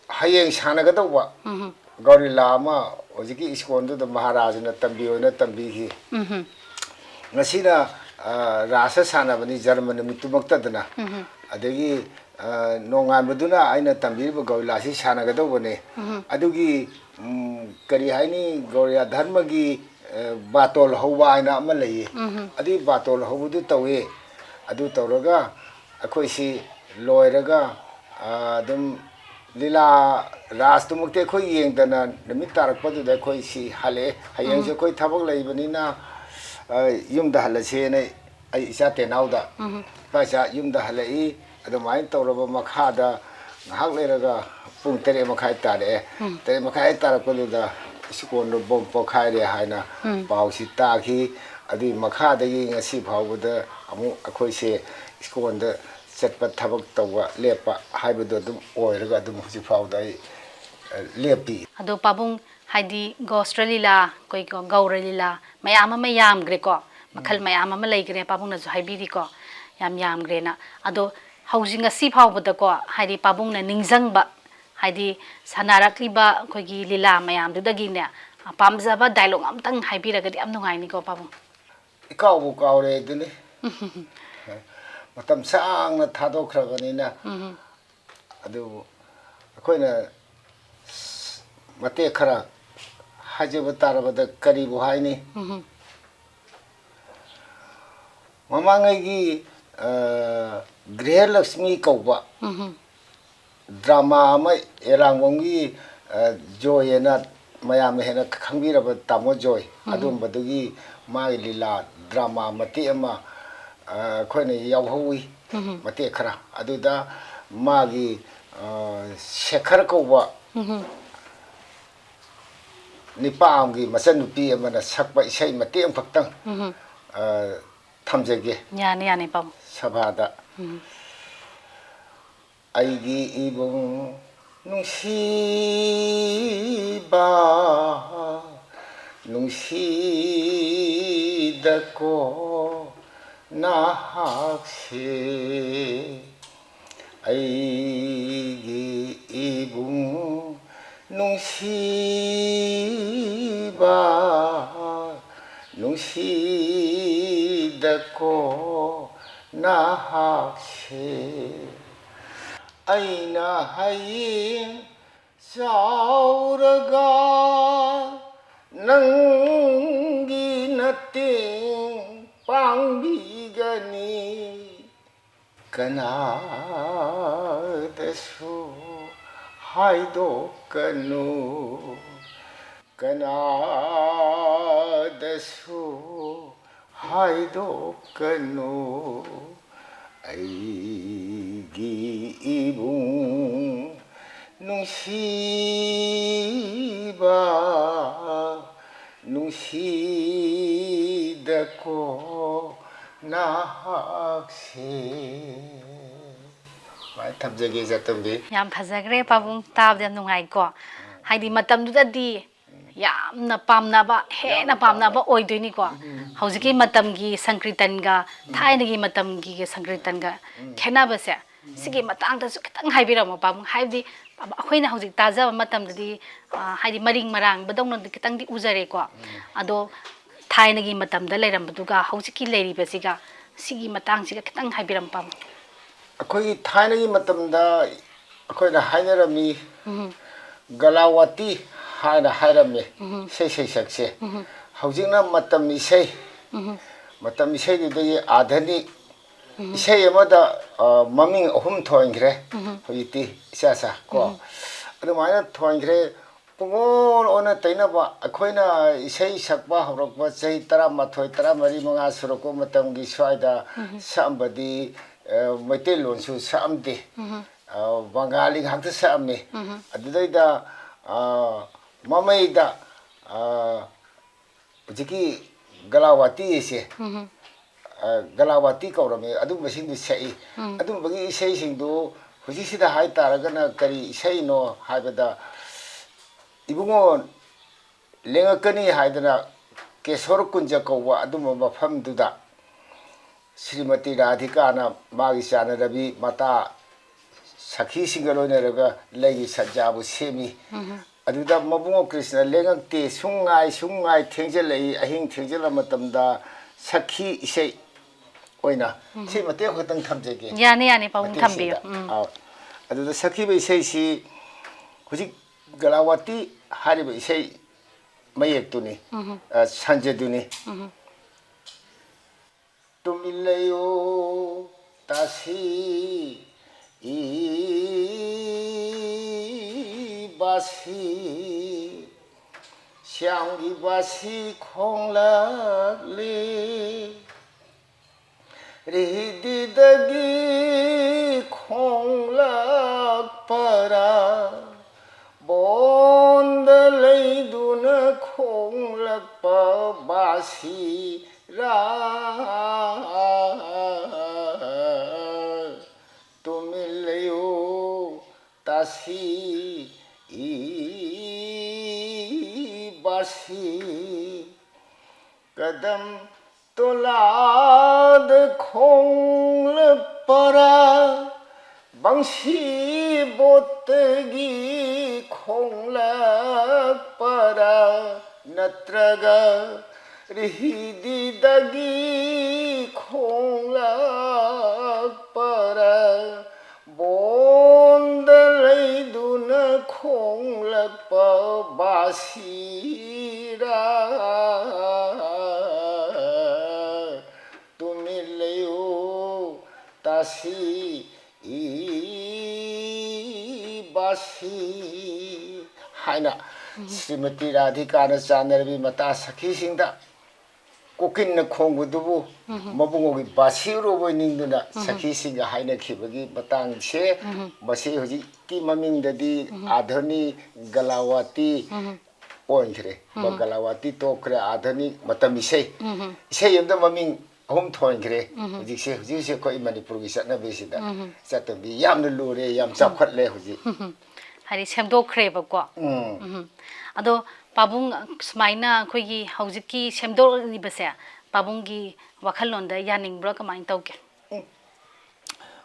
ꯍꯌꯦꯡ ꯁꯥꯟꯅꯒꯗꯧꯕ ꯎꯝ꯫ ꯒꯧꯔꯤꯂꯥ ꯑꯃ ꯍꯧꯖꯤꯛꯀꯤ ꯏꯁꯀꯣꯟꯗꯨꯗ ꯃꯍꯥꯔꯥꯖꯅ ꯇꯝꯕꯤꯌꯣꯅ ꯇꯝꯕꯤꯈꯤ꯫ ꯎꯝ꯫ ꯉꯁꯤꯅ ꯑ, ꯔꯥꯁ ꯁꯥꯟꯅꯕꯅꯤ ꯖꯔꯃ ꯅꯨꯃꯤꯠꯇꯨꯃꯛꯇꯗꯅ꯫ ꯎꯝ꯫ ꯑꯗꯒꯤ ꯑ, ꯅꯣꯡꯉꯥꯟꯕꯗꯨꯅ ꯑꯩꯅ ꯇꯝꯕꯤꯔꯤꯕ ꯒꯧꯔꯤꯂꯥꯁꯤ ꯁꯥꯟꯅꯒꯗꯧꯕꯅꯦ꯫ ꯎꯝ꯫ ꯑꯗꯨꯒꯤ ꯎꯝ, ꯀꯔꯤ ꯍꯥꯏꯅꯤ, ꯒꯧꯔꯤꯌꯥ ꯙꯔꯃꯒꯤ ꯑ, ꯕꯥꯇꯣꯜ ꯍꯧꯕ ꯍꯥꯏꯅ ꯑꯃ ꯂꯩꯌꯦ꯫ ꯎꯝ꯫ ꯑꯗꯨꯒꯤ ꯕꯥꯇꯣꯜ ꯍꯧꯕꯗꯨ ꯇꯧꯋꯦ꯫ ꯑꯗꯨ ꯇꯧꯔꯒ ꯑꯩꯈꯣꯏꯁꯤ ꯂꯣꯏꯔꯒ ꯑ, ꯑꯗꯨꯝ ꯂꯤꯂꯥ ꯔꯥꯁꯇꯨꯃꯛꯇꯤ ꯑꯩꯈꯣꯏ ꯌꯦꯡꯗꯅ ꯅꯨꯃꯤꯠ ꯇꯥꯔꯛꯄꯗꯨꯗ ꯑꯩꯈꯣꯏ ꯁꯤ ꯍꯜꯂꯛꯑꯦ꯫ ꯍꯌꯦꯡꯁꯨ ꯑꯩꯈꯣꯏ ꯊꯕꯛ ꯂꯩꯕꯅꯤꯅ ꯑ, ꯌꯨꯝꯗ ꯍꯜꯂꯁꯦꯅ ꯑꯩ ꯏꯆꯥ ꯇꯦꯅꯥꯎꯗ, ꯎꯝ꯫ "ꯏꯄꯥ ꯏꯆꯥ ꯌꯨꯝꯗ ꯍꯜꯂꯛꯏ", ꯑꯗꯨꯃꯥꯏꯅ ꯇꯧꯔꯕ ꯃꯈꯥꯗ ꯉꯥꯏꯍꯥꯛ ꯂꯩꯔꯒ ꯄꯨꯡ ꯇꯔꯦꯠ ꯃꯈꯥꯏ ꯇꯥꯔꯛꯑꯦ꯫ ꯎꯝ꯫ ꯇꯔꯦꯠ ꯃꯈꯥꯏ ꯇꯥꯔꯛꯄꯗꯨꯗ ꯏꯁꯀꯣꯟꯗꯣ ꯕꯣꯝ ꯄꯣꯈꯥꯏꯔꯦ ꯍꯥꯏꯅ ꯎꯝ꯫ ꯄꯥꯎꯁꯤ ꯇꯥꯈꯤ꯫ ꯑꯗꯨꯒꯤ ꯃꯈꯥꯗꯒꯤ ꯉꯁꯤ ꯐꯥꯎꯕꯗ ꯑꯃꯨꯛ ꯑꯩꯈꯣꯏꯁꯦ ꯏꯁꯀꯣꯟꯗ ꯆꯠꯄ, ꯊꯕꯛ ꯇꯧꯕ ꯂꯦꯞꯄ ꯍꯥꯏꯕꯗꯣ ꯑꯗꯨꯝ ꯑꯣꯏꯔꯒ ꯑꯗꯨꯝ ꯍꯧꯖꯤꯛ ꯐꯥꯎꯗ ꯑꯩ ꯑ, ꯂꯦꯞꯄꯤ꯫ ꯑꯗꯣ ꯄꯥꯕꯨꯡ, ꯍꯥꯏꯗꯤ ꯒꯣꯁꯇ ꯂꯤꯂꯥ, ꯑꯩꯈꯣꯏ ꯒꯧꯔ ꯂꯤꯂꯥ ꯃꯌꯥꯝ ꯑꯃ ꯌꯥꯝꯈ꯭ꯔꯦꯀꯣ, ꯃꯈꯜ ꯃꯌꯥꯝ ꯑꯃ ꯂꯩꯈ꯭ꯔꯦ, ꯄꯥꯕꯨꯡꯅꯁꯨ ꯍꯥꯏꯕꯤꯔꯤꯀꯣ, ꯌꯥꯝ ꯌꯥꯝꯈ꯭ꯔꯦꯅ꯫ ꯑꯗꯣ ꯍꯧꯖꯤꯛ ꯉꯁꯤ ꯐꯥꯎꯕꯗꯀꯣ, ꯍꯥꯏꯗꯤ ꯄꯥꯕꯨꯡꯅ ꯅꯤꯡꯁꯤꯡꯕ, ꯍꯥꯏꯗꯤ ꯁꯥꯟꯅꯔꯛꯂꯤꯕ ꯑꯩꯈꯣꯏꯒꯤ ꯂꯤꯂꯥ ꯃꯌꯥꯝꯗꯨꯗꯒꯤꯅꯦ, ꯄꯥꯝꯖꯕ ꯗꯥꯏꯂꯣꯛ ꯑꯝꯇꯪ ꯍꯥꯏꯕꯤꯔꯒꯗꯤ ꯌꯥꯝ ꯅꯨꯡꯉꯥꯏꯅꯤꯀꯣ ꯄꯥꯕꯨꯡ꯫ ꯏꯀꯥꯎꯕꯨ ꯀꯥꯎꯔꯦ ꯑꯗꯨꯅꯤ꯫ ꯃꯇꯝ ꯁꯥꯡꯅ ꯊꯥꯗꯣꯛꯈ꯭ꯔꯕꯅꯤꯅ꯫ ꯎꯝ꯫ ꯑꯗꯨꯕꯨ ꯑꯩꯈꯣꯏꯅ ꯃꯇꯦꯛ ꯈꯔ ꯍꯥꯏꯖꯕ ꯇꯥꯔꯕꯗ ꯀꯔꯤꯕꯨ ꯍꯥꯏꯅꯤ? ꯎꯝ꯫ ꯃꯃꯥꯡꯉꯩꯒꯤ ꯑ, ꯒ꯭ꯔꯤꯍꯂꯛꯁꯃꯤ ꯀꯧꯕ ꯎꯝ꯫ ꯗ꯭ꯔꯃꯥ ꯑꯃ ꯑꯦꯔꯥꯡꯕꯝꯒꯤ, ꯑ, ꯖꯣꯏ ꯑꯅ ꯃꯌꯥꯝꯅ ꯍꯦꯟꯅ ꯈꯪꯕꯤꯔꯕ ꯇꯥꯃꯣ ꯖꯣꯏ, ꯑꯗꯨꯝꯕꯗꯨꯒꯤ ꯃꯥꯒꯤ ꯂꯤꯂꯥ ꯗ꯭ꯔꯃꯥ ꯃꯇꯦꯛ ꯑꯃ, ꯑ, ꯑꯩꯈꯣꯏꯅ ꯌꯥꯎꯍꯧꯋꯤ꯫ ꯎꯝ꯫ ꯃꯇꯦꯛ ꯈꯔ꯫ ꯑꯗꯨꯗ ꯃꯥꯒꯤ, ꯑ, ꯁꯦꯈꯔ ꯀꯧꯕ ꯎꯝ꯫ ꯅꯤꯄꯥ ꯑꯃꯒꯤ ꯃꯆꯟꯅꯨꯄꯤ ꯑꯃꯅ ꯁꯛꯄ ꯏꯁꯩ ꯃꯇꯦꯛ ꯑꯃꯈꯛꯇꯪ, ꯎꯝ꯫ ꯑ, ꯊꯝꯖꯒꯦ ꯌꯥꯅꯤ, ꯌꯥꯅꯤ, ꯄꯥꯕꯨꯡ꯫ ꯁꯚꯥꯗ꯫ ꯎꯝ꯫ ꯑꯩꯒꯤ ꯏꯕꯨꯡ ꯅꯨꯡꯁꯤꯕ, ꯅꯨꯡꯁꯤꯗꯀꯣ, ꯅꯍꯥꯛꯁꯦ ꯑꯩꯒꯤ ꯏꯕꯨꯡ ꯅꯨꯡꯁꯤꯕ, ꯅꯨꯡꯁꯤꯗꯀꯣ ꯅꯍꯥꯛꯁꯦ꯫ ꯑꯩꯅ ꯍꯌꯦꯡ ꯆꯥꯎꯔꯒ ꯅꯪꯒꯤ ꯃꯇꯦꯡ ꯄꯥꯡꯕꯤꯒꯅꯤ꯫ ꯀꯅꯥꯗꯁꯨ ꯍꯥꯏꯗꯣꯛꯀꯅꯨ, ꯀꯅꯥꯗꯁꯨ ꯍꯥꯏꯗꯣꯛꯀꯅꯨ꯫ ꯑꯩꯒꯤ ꯏꯕꯨꯡ ꯅꯨꯡꯁꯤꯕ, ꯅꯨꯡꯁꯤꯗꯀꯣ ꯅꯍꯥꯛꯁꯦ꯫ ꯁꯨꯃꯥꯏꯅ ꯊꯝꯖꯒꯦ, ꯏꯆꯥꯇꯣꯝꯕꯤ꯫ ꯌꯥꯝ ꯐꯖꯈ꯭ꯔꯦ ꯄꯥꯕꯨꯡ, ꯇꯥꯕꯗ ꯌꯥꯝ ꯅꯨꯡꯉꯥꯏꯀꯣ꯫ ꯍꯥꯏꯗꯤ ꯃꯇꯝꯗꯨꯗꯗꯤ ꯌꯥꯝꯅ ꯄꯥꯝꯅꯕ, ꯍꯦꯟꯅ ꯌꯥꯝꯅ ꯄꯥꯝꯅꯕ ꯄꯥꯝꯅꯕ꯫ ꯑꯣꯏꯗꯣꯏꯅꯤꯀꯣ꯫ ꯎꯝ꯫ ꯍꯧꯖꯤꯛꯀꯤ ꯃꯇꯝꯒꯤ ꯁꯪꯀ꯭ꯔꯤꯇꯟꯒ ꯎꯝ꯫ ꯊꯥꯏꯅꯒꯤ ꯃꯇꯝꯒꯤ ꯁꯪꯀ꯭ꯔꯤꯇꯟꯒ ꯎꯝ꯫ ꯈꯦꯠꯅꯕꯁꯦ, ꯎꯝ꯫ ꯁꯤꯒꯤ ꯃꯇꯥꯡꯗꯁꯨ ꯈꯤꯇꯪ ꯍꯥꯏꯕꯤꯔꯝꯃꯣ ꯄꯥꯕꯨꯡ꯫ ꯍꯥꯏꯕꯗꯤ ꯑꯩꯈꯣꯏꯅ ꯍꯧꯖꯤꯛ ꯇꯥꯖꯕ ꯃꯇꯝꯗꯗꯤ, ꯑ, ꯍꯥꯏꯗꯤ ꯃꯔꯤꯡ ꯃꯔꯥꯡꯕꯗꯧꯅꯗꯤ ꯈꯤꯇꯪꯗꯤ ꯎꯖꯔꯦꯀꯣ꯫ ꯎꯝ꯫ ꯑꯗꯣ ꯊꯥꯏꯅꯒꯤ ꯃꯇꯝꯗ ꯂꯩꯔꯝꯕꯗꯨꯒ ꯍꯧꯖꯤꯛꯀꯤ ꯂꯩꯔꯤꯕꯁꯤꯒ, ꯁꯤꯒꯤ ꯃꯇꯥꯡꯁꯤꯒ ꯈꯤꯇꯪ ꯍꯥꯏꯕꯤꯔꯝꯃꯣ ꯄꯥꯕꯨꯡ꯫ ꯑꯩꯈꯣꯏꯒꯤ ꯊꯥꯏꯅꯒꯤ ꯃꯇꯝꯗ ꯑꯩꯈꯣꯏꯅ ꯍꯥꯏꯅꯔꯝꯃꯤ, ꯎꯝ꯫ ꯒꯂꯥꯋꯥꯇꯤ ꯍꯥꯏꯅ ꯍꯥꯏꯔꯝꯃꯤ, ꯎꯝ꯫ ꯏꯁꯩ ꯁꯩꯁꯛꯁꯦ꯫ ꯎꯝ꯫ ꯍꯧꯖꯤꯛꯅ ꯃꯇꯝ ꯏꯁꯩ, ꯎꯝ꯫ ꯃꯇꯝ ꯏꯁꯩꯗꯨꯗꯒꯤ ꯑꯥꯙꯅꯤꯛ ꯎꯝ꯫ ꯏꯁꯩ ꯑꯃꯗ, ꯑ, ꯃꯃꯤꯡ ꯑꯍꯨꯝ ꯊꯣꯟꯈ꯭ꯔꯦ, ꯎꯝ꯫ ꯍꯧꯖꯤꯛꯇꯤ ꯏꯆꯥ ꯆꯥ ꯀꯣ꯫ ꯎꯝ꯫ ꯑꯗꯨꯃꯥꯏꯅ ꯊꯣꯟꯈ꯭ꯔꯦ꯫ ꯄꯨꯡꯑꯣꯟ ꯑꯣꯟꯅ ꯇꯩꯅꯕ꯫ ꯑꯩꯈꯣꯏꯅ ꯏꯁꯩ ꯁꯛꯄ ꯍꯧꯔꯛꯄ ꯆꯍꯤ ꯇꯔꯥꯃꯥꯊꯣꯏ, ꯇꯔꯥꯃꯔꯤ, ꯃꯉꯥ ꯁꯨꯔꯛꯄ ꯃꯇꯝꯒꯤ ꯁ꯭ꯋꯥꯏꯗ ꯎꯝ꯫ ꯁꯛꯑꯝꯕꯗꯤ, ꯑ, ꯃꯩꯇꯩꯂꯣꯟꯁꯨ ꯁꯛꯑꯝꯗꯦ꯫ ꯎꯝ꯫ ꯑ, ꯕꯪꯒꯥꯂꯤ ꯉꯥꯛꯇ ꯁꯛꯑꯝꯃꯤ꯫ ꯎꯝ꯫ ꯑꯗꯨꯗꯩꯗ, ꯑ, ꯃꯃꯩꯗ, ꯑ, ꯍꯧꯖꯤꯛꯀꯤ ꯒꯂꯥꯋꯥꯇꯤ ꯑꯁꯦ, ꯎꯝ꯫ ꯑ, ꯒꯂꯥꯋꯥꯇꯤ ꯀꯧꯔꯝꯃꯤ, ꯑꯗꯨꯝꯕꯁꯤꯡꯗꯨ ꯁꯛꯏ꯫ ꯎꯝ꯫ ꯑꯗꯨꯝꯕꯒꯤ ꯏꯁꯩꯁꯤꯡꯗꯨ ꯍꯧꯖꯤꯛꯁꯤꯗ ꯍꯥꯏꯇꯥꯔꯒꯅ ꯀꯔꯤ ꯏꯁꯩꯅꯣ ꯍꯥꯏꯕꯗ, ꯏꯕꯨꯡꯉꯣ ꯂꯦꯡꯉꯛꯀꯅꯤ ꯍꯥꯏꯗꯅ ꯀꯦꯁꯣꯔ ꯀꯨꯟꯖ ꯀꯧꯕ ꯑꯗꯨꯝꯕ ꯃꯐꯝꯗꯨꯗ ꯁ꯭ꯔꯤꯃꯇꯤ ꯔꯥꯙꯤꯀꯥꯅ ꯃꯥꯒꯤ ꯆꯥꯟꯅꯔꯕꯤ ꯃꯇꯥ ꯁꯈꯤꯁꯤꯡꯒ ꯂꯣꯏꯅꯔꯒ ꯂꯩꯒꯤ ꯁꯖ꯭ꯖꯥꯕꯨ ꯁꯦꯝꯃꯤ꯫ ꯑꯗꯨꯗ ꯃꯕꯨꯡꯉꯣ ꯀ꯭ꯔꯤꯁꯅ ꯂꯦꯡꯉꯛꯇꯦ, ꯁꯨꯝ ꯉꯥꯏ, ꯁꯨꯝ ꯉꯥꯏ, ꯊꯦꯡꯖꯤꯜꯂꯛꯏ, ꯑꯍꯤꯡ ꯊꯦꯡꯖꯤꯜꯂꯛꯄ ꯃꯇꯝꯗ ꯁꯈꯤ ꯏꯁꯩ ꯑꯣꯏꯅ ꯁꯤ ꯃꯇꯦꯛ ꯈꯛꯇꯪ ꯊꯝꯖꯒꯦ꯫ ꯌꯥꯅꯤ, ꯌꯥꯅꯤ, ꯄꯥꯕꯨꯡ ꯃꯇꯦꯛꯁꯤꯗ꯫ ꯊꯝꯕꯤꯌꯨ꯫ ꯎꯝ꯫ ꯑꯥꯎ꯫ ꯑꯗꯨꯗ ꯁꯛꯈꯤꯕ ꯏꯁꯩꯁꯤ ꯍꯧꯖꯤꯛ ꯒꯂꯥꯋꯥꯇꯤ ꯍꯥꯏꯔꯤꯕ ꯏꯁꯩ ꯃꯌꯦꯛꯇꯨꯅꯤ, ꯑ, ꯁꯟꯖꯗꯨꯅꯤ꯫ ꯇꯨꯃꯤꯟ ꯂꯩꯌꯨ ꯇꯥꯁꯤ ꯏꯕꯥꯁꯤ, ꯁ꯭ꯌꯥꯝꯒꯤ ꯕꯥꯁꯤ ꯈꯣꯡꯂꯛꯂꯤ꯫ ꯔꯤꯍꯤꯗꯤꯗꯒꯤ ꯈꯣꯡꯂꯛꯄꯔꯥ, ꯕꯣꯟꯗ ꯂꯩꯗꯨꯅ ꯈꯣꯡꯂꯛꯄ ꯕꯥꯁꯤꯔꯥ? ꯇꯨꯃꯤꯟ ꯂꯩꯌꯨ ꯇꯥꯁꯤ ꯏꯕꯥꯁꯤ, ꯀꯗꯝ ꯇꯣꯂꯥꯗ ꯈꯣꯡꯂꯛꯄꯔꯥ, ꯕꯪꯁꯤ ꯕꯣꯠꯇꯒꯤ ꯈꯣꯡꯂꯛꯄꯔꯥ, ꯅꯠꯇ꯭ꯔꯒ ꯔꯤꯍꯤꯗꯤꯗꯒꯤ ꯈꯣꯡꯂꯛꯄꯔꯥ, ꯕꯣꯟꯗ ꯂꯩꯗꯨꯅ ꯈꯣꯡꯂꯛꯄ ꯕꯥꯁꯤꯔꯥ? ꯇꯨꯃꯤꯟ ꯂꯩꯌꯨ ꯇꯥꯁꯤ ꯏꯕꯥꯁꯤ ꯍꯥꯏꯅ ꯁ꯭ꯔꯤꯃꯇꯤ ꯔꯥꯙꯤꯀꯥꯅ ꯆꯥꯟꯅꯔꯕꯤ ꯃꯇꯥ ꯁꯈꯤꯁꯤꯡꯗ ꯀꯣꯀꯤꯟꯅ ꯈꯣꯡꯕꯗꯨꯕꯨ ꯃꯕꯨꯡꯉꯣꯒꯤ ꯕꯥꯁꯤ ꯎꯔꯨꯕꯣꯏ ꯅꯤꯡꯗꯨꯅ ꯁꯈꯤꯁꯤꯡꯒ ꯍꯥꯏꯅꯈꯤꯕꯒꯤ ꯃꯇꯥꯡꯁꯦ, ꯃꯁꯤ ꯍꯧꯖꯤꯛꯀꯤ ꯃꯃꯤꯡꯗꯗꯤ ꯑꯥꯙꯅꯤ ꯒꯂꯥꯋꯥꯇꯤ ꯑꯣꯟꯈ꯭ꯔꯦ꯫ ꯒꯂꯥꯋꯥꯇꯤ ꯇꯣꯛꯈ꯭ꯔꯦ, ꯑꯥꯙꯅꯤ ꯃꯇꯝ ꯏꯁꯩ꯫ ꯏꯁꯩ ꯑꯃꯗ ꯃꯃꯤꯡ ꯑꯍꯨꯝ ꯊꯣꯟꯈ꯭ꯔꯦ꯫ ꯍꯧꯖꯤꯛꯁꯦ, ꯍꯧꯖꯤꯛꯁꯦ ꯑꯩꯈꯣꯏ ꯃꯅꯤꯄꯨꯔꯒꯤ ꯆꯠꯅꯕꯤꯁꯤꯗ ꯆꯠꯇꯕꯤ ꯌꯥꯝꯅ ꯂꯨꯔꯦ, ꯌꯥꯝ ꯆꯥꯎꯈꯠꯂꯦ ꯍꯧꯖꯤꯛ꯫ ꯍꯥꯏꯗꯤ ꯁꯦꯝꯗꯣꯛꯈ꯭ꯔꯦꯕꯀꯣ꯫ ꯎꯝ꯫ ꯎꯝ꯫ ꯑꯗꯣ ꯄꯥꯕꯨꯡ, ꯁꯨꯃꯥꯏꯅ ꯑꯩꯈꯣꯏꯒꯤ ꯍꯧꯖꯤꯛꯀꯤ ꯁꯦꯝꯗꯣꯛꯂꯤꯕꯁꯦ ꯄꯥꯕꯨꯡꯒꯤ ꯋꯥꯈꯜꯂꯣꯟꯗ ꯌꯥꯅꯤꯡꯕ꯭ꯔꯥ, ꯀꯃꯥꯏꯅ ꯇꯧꯒꯦ?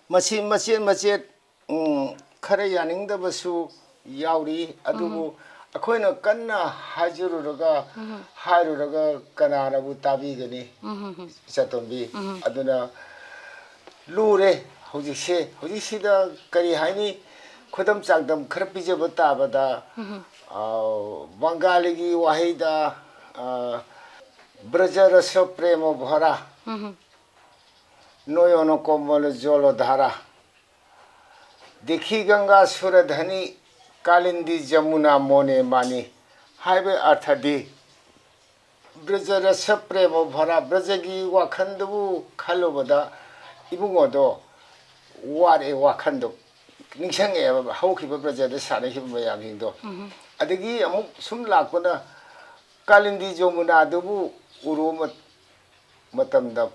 ꯃꯁꯤ ꯃꯆꯦꯠ ꯃꯆꯦꯠ, ꯎꯝ, ꯈꯔ ꯌꯥꯅꯤꯡꯗꯕꯁꯨ ꯌꯥꯎꯔꯤ, ꯑꯗꯨꯕꯨ ꯑꯩꯈꯣꯏꯅ ꯀꯟꯅ ꯍꯥꯏꯖꯔꯨꯔꯒ, ꯍꯥꯏꯔꯨꯔꯒ ꯀꯅꯥꯅꯕꯨ ꯇꯥꯕꯤꯒꯅꯤ? ꯏꯆꯥꯇꯣꯝꯕꯤ, ꯑꯗꯨꯅ ꯂꯨꯔꯦ ꯍꯧꯖꯤꯛꯁꯦ꯫ ꯍꯧꯖꯤꯛꯁꯤꯗ ꯀꯔꯤ ꯍꯥꯏꯅꯤ? ꯈꯨꯗꯝ ꯆꯥꯡꯗꯝ ꯈꯔ ꯄꯤꯖꯕ ꯇꯥꯕꯗ, ꯑ, ꯕꯪꯒꯥꯂꯤꯒꯤ ꯋꯥꯍꯩꯗ, ꯑ, "ꯕ꯭ꯔꯖ ꯔꯁ ꯄ꯭ꯔꯦꯃ ꯚꯔꯥ, ꯅꯣꯌꯣꯅ ꯀꯣꯃꯜ ꯖꯣꯂꯣ ꯙꯥꯔꯥ, ꯗꯦꯈꯤ ꯒꯪꯒꯥ ꯁꯨꯔꯙꯅꯤ, ꯀꯥꯂꯤꯟꯗꯤ ꯖꯃꯨꯅꯥ ꯃꯣꯅꯦ ꯃꯥꯅꯤ" ꯍꯥꯏꯕ ꯑꯔꯊꯗꯤ, ꯕ꯭ꯔꯖ ꯔꯁ ꯄ꯭ꯔꯦꯃ ꯚꯔꯥ, ꯕ꯭ꯔꯖꯒꯤ ꯋꯥꯈꯜꯗꯕꯨ ꯈꯜꯂꯨꯕꯗ ꯏꯕꯨꯡꯉꯣꯗꯣ ꯋꯥꯔꯛꯑꯦ, ꯋꯥꯈꯜꯗꯣ ꯅꯤꯡꯁꯤꯡꯉꯛꯑꯦꯕ, ꯍꯧꯈꯤꯕ ꯕ꯭ꯔꯖꯗ ꯁꯥꯟꯅꯈꯤꯕ ꯃꯌꯥꯝꯁꯤꯡꯗꯣ꯫ ꯑꯗꯒꯤ ꯑꯃꯨꯛ ꯁꯨꯝ ꯂꯥꯛꯄꯅ ꯀꯥꯂꯤꯟꯗꯤ ꯖꯃꯨꯅꯥꯗꯨꯕꯨ ꯎꯔꯨ ꯃ-, ꯃꯇꯝꯗ,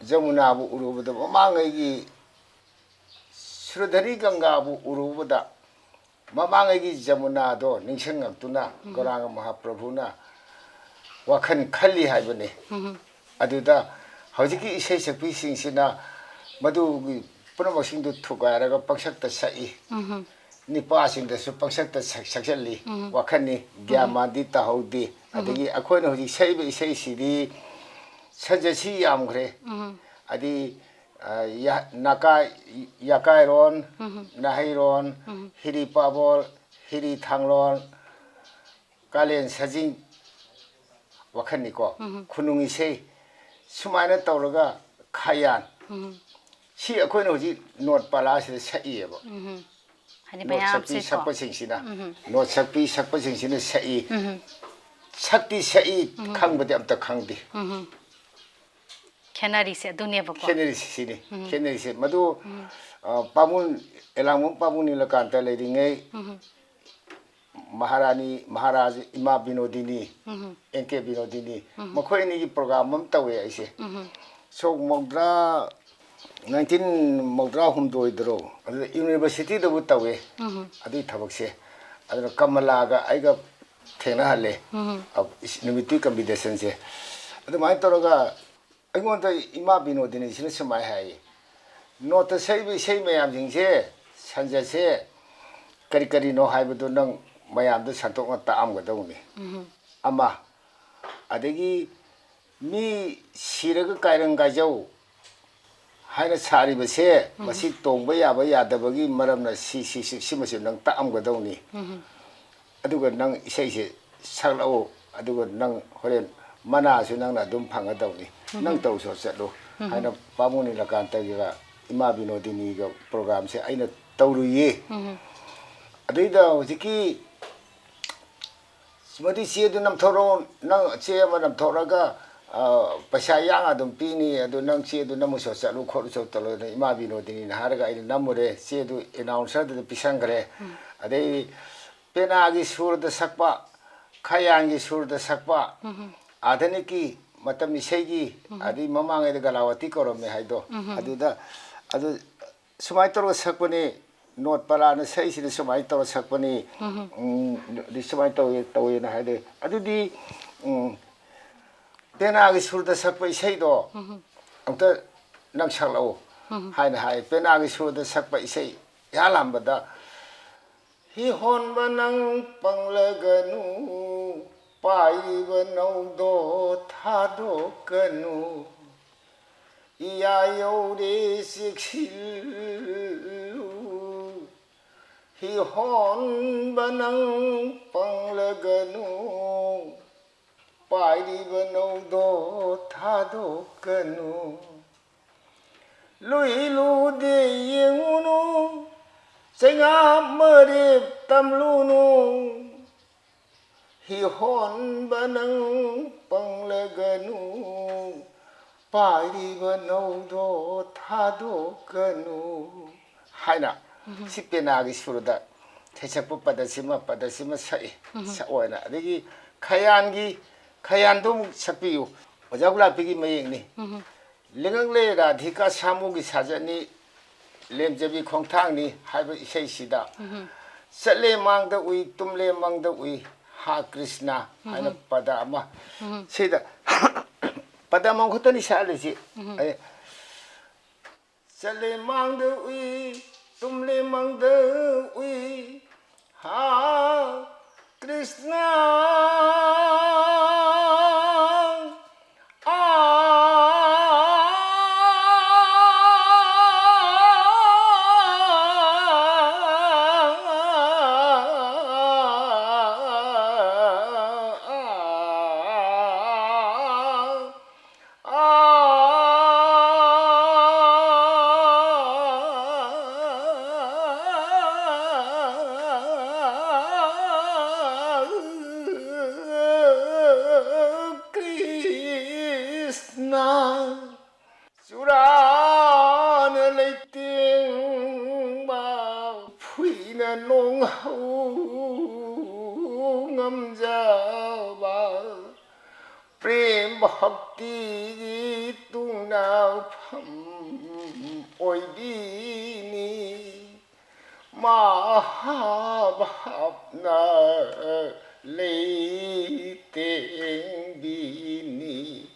ꯖꯃꯨꯅꯥꯕꯨ ꯎꯔꯨꯕꯗ ꯃꯃꯥꯡꯉꯩꯒꯤ ꯁꯨꯔꯙꯔꯤ ꯒꯪꯒꯥꯕꯨ ꯎꯔꯨꯕꯗ ꯃꯃꯥꯡꯉꯩꯒꯤ ꯖꯃꯨꯅꯥꯗꯣ ꯅꯤꯡꯁꯤꯡꯉꯛꯇꯨꯅ ꯒꯧꯔꯥꯡꯒ ꯃꯍꯥꯄ꯭ꯔꯚꯨꯅ ꯋꯥꯈꯜ ꯈꯜꯂꯤ ꯍꯥꯏꯕꯅꯤ꯫ ꯑꯗꯨꯗ ꯍꯧꯖꯤꯛꯀꯤ ꯏꯁꯩ ꯁꯛꯄꯤꯁꯤꯡꯁꯤꯅ ꯃꯗꯨꯒꯤ ꯄꯨꯝꯅꯃꯛꯁꯤꯡꯗꯨ ꯊꯨꯒꯥꯏꯔꯒ ꯄꯪꯁꯛꯇ ꯁꯛꯏ꯫ ꯅꯤꯄꯥꯁꯤꯡꯗꯁꯨ ꯄꯪꯁꯛꯇ ꯁꯛ-, ꯁꯛꯆꯜꯂꯤ꯫ ꯋꯥꯈꯜꯅꯤ, ꯒ꯭ꯌꯥꯟ ꯃꯥꯟꯗꯤ ꯇꯥꯍꯧꯗꯦ꯫ ꯑꯗꯒꯤ ꯑꯩꯈꯣꯏꯅ ꯍꯧꯖꯤꯛ ꯁꯛꯏꯕ ꯏꯁꯩꯁꯤꯗꯤ ꯁꯟꯖꯦꯁꯤ ꯌꯥꯝꯈ꯭ꯔꯦ꯫ ꯑꯗꯩ, ꯑ, ꯌꯥ-, ꯅꯥꯀꯥꯏ-, ꯌꯥꯀꯥꯏꯔꯣꯟ, ꯅꯥꯍꯩꯔꯣꯟ, ꯍꯤꯔꯤ ꯄꯥꯕꯣꯜ, ꯍꯤꯔꯤ ꯊꯥꯡꯂꯣꯟ, ꯀꯥꯂꯦꯟ ꯁꯖꯤꯡ, ꯋꯥꯈꯜꯅꯤꯀꯣ, ꯈꯨꯅꯨꯡ ꯏꯁꯩ, ꯁꯨꯃꯥꯏꯅ ꯇꯧꯔꯒ ꯈꯥꯌꯥꯟ꯫ ꯁꯤ ꯑꯩꯈꯣꯏꯅ ꯍꯧꯖꯤꯛ ꯅꯣꯠ ꯄꯥꯂꯥꯁꯤꯗ ꯁꯛꯏꯌꯦꯕ꯫ ꯍꯥꯏꯗꯤ ꯅꯣꯠ ꯁꯛꯄꯤ ꯃꯌꯥꯝꯁꯦꯀꯣ꯫ ꯁꯛꯄꯁꯤꯡꯁꯤꯅ, ꯅꯣꯠ ꯁꯛꯄꯤ ꯁꯛꯄꯁꯤꯡꯁꯤꯅ ꯁꯛꯏ꯫ ꯁꯛꯇꯤ ꯁꯛꯏ, ꯈꯪꯕꯗꯤ ꯑꯝꯇ ꯈꯪꯗꯦ꯫ ꯈꯦꯠꯅꯔꯤꯁꯦ ꯑꯗꯨꯅꯦꯕꯀꯣ꯫ ꯈꯦꯠꯅꯔꯤꯁꯤ ꯁꯤꯅꯤ꯫ ꯈꯦꯠꯅꯔꯤꯁꯦ ꯃꯗꯨ, ꯑ, ꯄꯥꯕꯨꯡ, ꯑꯦꯂꯥꯡꯕꯝ ꯄꯥꯕꯨꯡ ꯅꯤꯂꯀꯥꯟꯇ ꯂꯩꯔꯤꯉꯩ ꯃꯍꯥꯔꯥꯅꯤ, ꯃꯍꯥꯔꯥꯖ, ꯏꯃꯥ ꯕꯤꯅꯣꯗꯤꯅꯤ, ꯑꯦꯟ ꯀꯦ ꯕꯤꯅꯣꯗꯤꯅꯤ, ꯃꯈꯣꯏ ꯑꯅꯤꯒꯤ ꯄ꯭ꯔꯣꯒ꯭ꯔꯥꯝ ꯑꯃ ꯇꯧꯋꯦ ꯑꯩꯁꯦ꯫ ꯁꯣꯛ ꯃꯧꯗ꯭ꯔꯥ, ꯅꯥꯏꯟꯇꯤꯟ ꯃꯧꯗ꯭ꯔꯥ ꯍꯨꯝꯗꯣꯏꯗꯔꯣ, ꯑꯗꯨꯗ ꯌꯨꯅꯤꯚꯔꯁꯤꯇꯤꯗꯕꯨ ꯇꯧꯋꯦ ꯑꯗꯨꯒꯤ ꯊꯕꯛꯁꯦ꯫ ꯑꯗꯨꯅ ꯀꯃꯂꯥꯒ ꯑꯩꯒ ꯊꯦꯡꯅꯍꯜꯂꯦ, ꯑ, ꯏꯁ-, ꯅꯨꯃꯤꯠꯇꯨꯒꯤ ꯀꯝꯄꯤꯇꯤꯁꯟꯁꯦ꯫ ꯑꯗꯨꯃꯥꯏꯅ ꯇꯧꯔꯒ ꯑꯩꯉꯣꯟꯗ ꯏꯃꯥ ꯕꯤꯅꯣꯗꯤꯅꯤꯁꯤꯅ ꯁꯨꯃꯥꯏꯅ ꯍꯥꯏ, "ꯅꯣꯠꯇ ꯁꯛꯏꯕ ꯏꯁꯩ ꯃꯌꯥꯝꯁꯤꯡꯁꯦ, ꯁꯟꯖꯠꯁꯦ ꯀꯔꯤ ꯀꯔꯤꯅꯣ ꯍꯥꯏꯕꯗꯨ ꯅꯪ ꯃꯌꯥꯝꯗ ꯁꯟꯗꯣꯛꯅ ꯇꯥꯛꯑꯝꯒꯗꯧꯅꯤ꯫ ꯑꯃ, ꯑꯗꯒꯤ ꯃꯤ ꯁꯤꯔꯒ ꯀꯥꯏꯔꯪ ꯀꯥꯏꯖꯧ ꯍꯥꯏꯅ ꯁꯥꯔꯤꯕꯁꯦ, ꯃꯁꯤ ꯇꯣꯡꯕ ꯌꯥꯕ ꯌꯥꯗꯕꯒꯤ ꯃꯔꯝꯅ ꯁꯤ, ꯁꯤ, ꯁꯤ, ꯁꯤꯃꯁꯨ ꯅꯪ ꯇꯥꯛꯑꯝꯒꯗꯧꯅꯤ꯫ ꯑꯗꯨꯒ ꯅꯪ ꯏꯁꯩꯁꯦ ꯁꯛꯂꯛꯑꯣ, ꯑꯗꯨꯒ ꯅꯪ ꯍꯣꯔꯦꯟ ꯃꯅꯥꯁꯨ ꯅꯪꯅ ꯑꯗꯨꯝ ꯐꯪꯒꯗꯧꯅꯤ꯫ ꯅꯪ ꯇꯧꯁꯨ ꯆꯠꯂꯨ" ꯍꯥꯏꯅ ꯄꯥꯕꯨꯡ ꯅꯤꯂꯀꯥꯟꯇꯒꯤꯒ ꯏꯃꯥ ꯕꯤꯅꯣꯗꯤꯅꯤꯒ ꯄ꯭ꯔꯣꯒ꯭ꯔꯥꯝꯁꯦ ꯑꯩꯅ ꯇꯧꯔꯨꯏꯌꯦ꯫ ꯑꯗꯩꯗ ꯍꯧꯖꯤꯛꯀꯤ ꯃꯗꯨꯏ ꯆꯦꯗꯨ ꯅꯝꯊꯣꯔꯛꯑꯣ, ꯅꯪ ꯆꯦ ꯑꯃ ꯅꯝꯊꯣꯛꯂꯒ, ꯑ, ꯄꯩꯁꯥ ꯌꯥꯡꯅ ꯑꯗꯨꯝ ꯄꯤꯅꯤ, ꯑꯗꯨ ꯅꯪ ꯆꯦꯗꯨ ꯅꯝꯃꯨꯆꯣ, ꯆꯠꯂꯨ ꯈꯣꯠꯂꯨꯆꯣ ꯇꯧꯔꯒ ꯏꯃꯥ ꯕꯤꯅꯣꯗꯤꯅꯤꯅ ꯍꯥꯏꯔꯒ ꯑꯩꯅ ꯅꯝꯃꯨꯔꯦ, ꯆꯦꯗꯨ ꯑꯦꯅꯥꯎꯟꯁꯔꯗꯨꯗ ꯄꯤꯁꯟꯈ꯭ꯔꯦ꯫ ꯑꯗꯩ ꯄꯦꯅꯥꯒꯤ ꯁꯨꯔꯗ ꯁꯛꯄ, ꯈꯌꯥꯟꯒꯤ ꯁꯨꯔꯗ ꯁꯛꯄ, ꯑꯥꯙꯨꯅꯤꯛꯀꯤ ꯃꯇꯝ ꯏꯁꯩꯒꯤ, ꯑꯗꯩ ꯃꯃꯥꯡꯉꯩꯗ ꯒꯂꯥꯋꯇꯤ ꯀꯧꯔꯝꯃꯦ ꯍꯥꯏꯗꯣ, ꯑꯗꯨꯗ, ꯑꯗꯨ ꯁꯨꯃꯥꯏꯅ ꯇꯧꯔꯒ ꯁꯛꯄꯅꯤ, ꯅꯣꯠ ꯄꯂꯥꯅ ꯁꯛꯏꯁꯤꯅ ꯁꯨꯃꯥꯏꯅ ꯇꯧꯔꯒ ꯁꯛꯄꯅꯤ, ꯎꯝ, ꯑꯗꯨ ꯁꯨꯃꯥꯏꯅ ꯇꯧꯋꯦ, ꯇꯧꯋꯦꯅ ꯍꯥꯏꯗꯣꯏ꯫ ꯑꯗꯨꯗꯤ, ꯎꯝ, ꯄꯦꯅꯥꯒꯤ ꯁꯨꯔꯗ ꯁꯛꯄ ꯏꯁꯩꯗꯣ ꯑꯝꯇ ꯅꯪ ꯁꯛꯂꯛꯎ ꯍꯥꯏꯅ ꯍꯥꯏ꯫ ꯄꯦꯅꯥꯒꯤ ꯁꯨꯔꯗ ꯁꯛꯄ ꯏꯁꯩ ꯏꯍꯥꯟ ꯍꯥꯟꯕꯗ, "ꯍꯤꯍꯣꯟꯕ ꯅꯪ ꯄꯪꯂꯒꯅꯨ, ꯄꯥꯏꯔꯤꯕ ꯅꯧꯗꯣ ꯊꯥꯗꯣꯛꯀꯅꯨ, ꯏꯌꯥ ꯌꯧꯔꯦ ꯆꯦꯛꯁꯤꯜꯂꯨ, ꯍꯤꯍꯣꯟꯕ ꯅꯪ ꯄꯪꯂꯒꯅꯨ, ꯄꯥꯏꯔꯤꯕ ꯅꯧꯗꯣ ꯊꯥꯗꯣꯛꯀꯅꯨ, ꯂꯨꯏ ꯂꯨꯗꯦ ꯌꯦꯡꯉꯨꯅꯨ, ꯆꯩꯉꯥꯛ ꯃꯔꯦꯞ ꯇꯝꯂꯨꯅꯨ, ꯍꯤꯍꯣꯟꯕ ꯅꯪ ꯄꯪꯂꯒꯅꯨ, ꯄꯥꯏꯔꯤꯕ ꯅꯧꯗꯣ ꯊꯥꯗꯣꯛꯀꯅꯨ" ꯍꯥꯏꯅ ꯁꯤ ꯄꯦꯅꯥꯒꯤ ꯁꯨꯔꯗ ꯁꯩꯁꯛꯄ ꯄꯗꯁꯤꯃ, ꯄꯗꯁꯤꯃ ꯁꯛꯏ, ꯁꯛꯑꯣꯅ꯫ ꯑꯗꯒꯤ ꯈꯌꯥꯟꯒꯤ, ꯈꯌꯥꯟꯗꯣ ꯑꯃꯨꯛ ꯁꯛꯄꯤꯌꯨ꯫ ꯑꯣꯖꯥ ꯒꯨꯂꯥꯄꯤꯒꯤ ꯃꯌꯦꯛꯅꯤ꯫ ꯂꯤꯡꯉꯛꯂꯦ ꯔꯥꯙꯤꯀꯥ ꯁꯥꯃꯨꯒꯤ ꯁꯥꯖꯠꯅꯤ, ꯂꯦꯝꯖꯕꯤ ꯈꯣꯡꯊꯥꯡꯅꯤ ꯍꯥꯏꯕ ꯏꯁꯩꯁꯤꯗ, "ꯆꯠꯂꯦ ꯃꯥꯡꯗ ꯎꯏ, ꯇꯨꯝꯂꯦ ꯃꯪꯗ ꯎꯏ, ꯍꯥ ꯀ꯭ꯔꯤꯁꯅ" ꯍꯥꯏꯅ ꯄꯗ ꯑꯃ꯫ ꯁꯤꯗ ꯄꯗꯝ ꯑꯃꯈꯛꯇꯅꯤ ꯁꯥꯠꯂꯤꯁꯤ꯫ ꯎꯝ꯫ ꯑꯩ ꯆꯠꯂꯦ ꯃꯥꯡꯗ ꯎꯏ, ꯇꯨꯝꯂꯦ ꯃꯪꯗ ꯎꯏ, ꯍꯥ, ꯀ꯭ꯔꯤꯁꯅ, ꯑꯥ꯫ ꯀ꯭ꯔꯤꯁꯅ꯫ ꯆꯨꯔꯥꯅ ꯂꯩꯇꯦꯡꯕ, ꯐꯨꯏꯅ ꯅꯣꯡꯍꯧ ꯉꯝꯖꯕ, ꯄ꯭ꯔꯦꯝ ꯚꯛꯇꯤꯒꯤ ꯇꯨꯡꯅꯐꯝ ꯑꯣꯏꯕꯤꯅꯤ꯫ ꯃꯍꯥꯚꯥꯞꯅ ꯂꯩꯇꯦꯡꯕꯤꯅꯤ꯫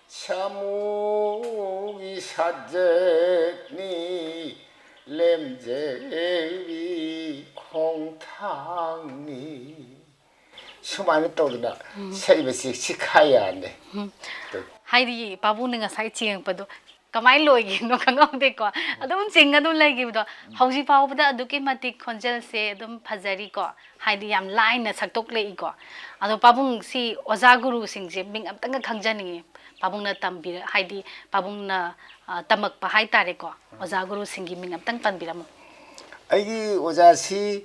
ꯁꯥꯃꯨꯒꯤ ꯁꯥꯖꯠꯅꯤ, ꯂꯦꯝꯖꯕꯤ ꯈꯣꯡꯊꯥꯡꯅꯤ꯫ ꯁꯨꯃꯥꯏꯅ ꯇꯧꯗꯅ ꯎꯝ꯫ ꯁꯛꯏꯕꯁꯤ ꯁꯤꯈꯥꯌꯥꯅꯤ꯫ ꯎꯝ꯫ ꯍꯥꯏꯗꯤ ꯄꯥꯕꯨꯡꯅ ꯉꯁꯥꯏ ꯆꯦꯡꯉꯛꯄꯗꯣ ꯀꯃꯥꯏꯅ ꯂꯣꯏꯒꯤꯅꯣ ꯈꯪꯍꯧꯗꯦꯀꯣ꯫ ꯑꯗꯨꯝ ꯆꯤꯡꯉ ꯑꯗꯨꯝ ꯂꯩꯈꯤꯕꯗꯣ꯫ ꯍꯧꯖꯤꯛ ꯐꯥꯎꯕꯗ ꯑꯗꯨꯛꯀꯤ ꯃꯇꯤꯛ ꯈꯣꯟꯖꯦꯜꯁꯦ ꯑꯗꯨꯝ ꯐꯖꯔꯤꯀꯣ꯫ ꯍꯥꯏꯗꯤ ꯌꯥꯝ ꯂꯥꯏꯅ ꯁꯛꯇꯣꯛꯂꯛꯏꯀꯣ꯫ ꯑꯗꯣ ꯄꯥꯕꯨꯡ ꯁꯤ ꯑꯣꯖꯥ ꯒꯨꯔꯨꯁꯤꯡꯁꯦ ꯃꯤꯡ ꯑꯝꯇꯪꯒ ꯈꯪꯖꯅꯤꯡꯉꯤ꯫ ꯄꯥꯕꯨꯡꯅ ꯇꯝꯕꯤꯔ-, ꯍꯥꯏꯗꯤ ꯄꯥꯕꯨꯡꯅ, ꯑ, ꯇꯝꯃꯛꯄ ꯍꯥꯏꯇꯥꯔꯦꯀꯣ꯫ ꯑꯣꯖꯥ ꯒꯨꯔꯨꯁꯤꯡꯒꯤ ꯃꯤꯡ ꯑꯝꯇꯪ ꯄꯟꯕꯤꯔꯝꯃꯨ꯫ ꯑꯩꯒꯤ ꯑꯣꯖꯥꯁꯤ,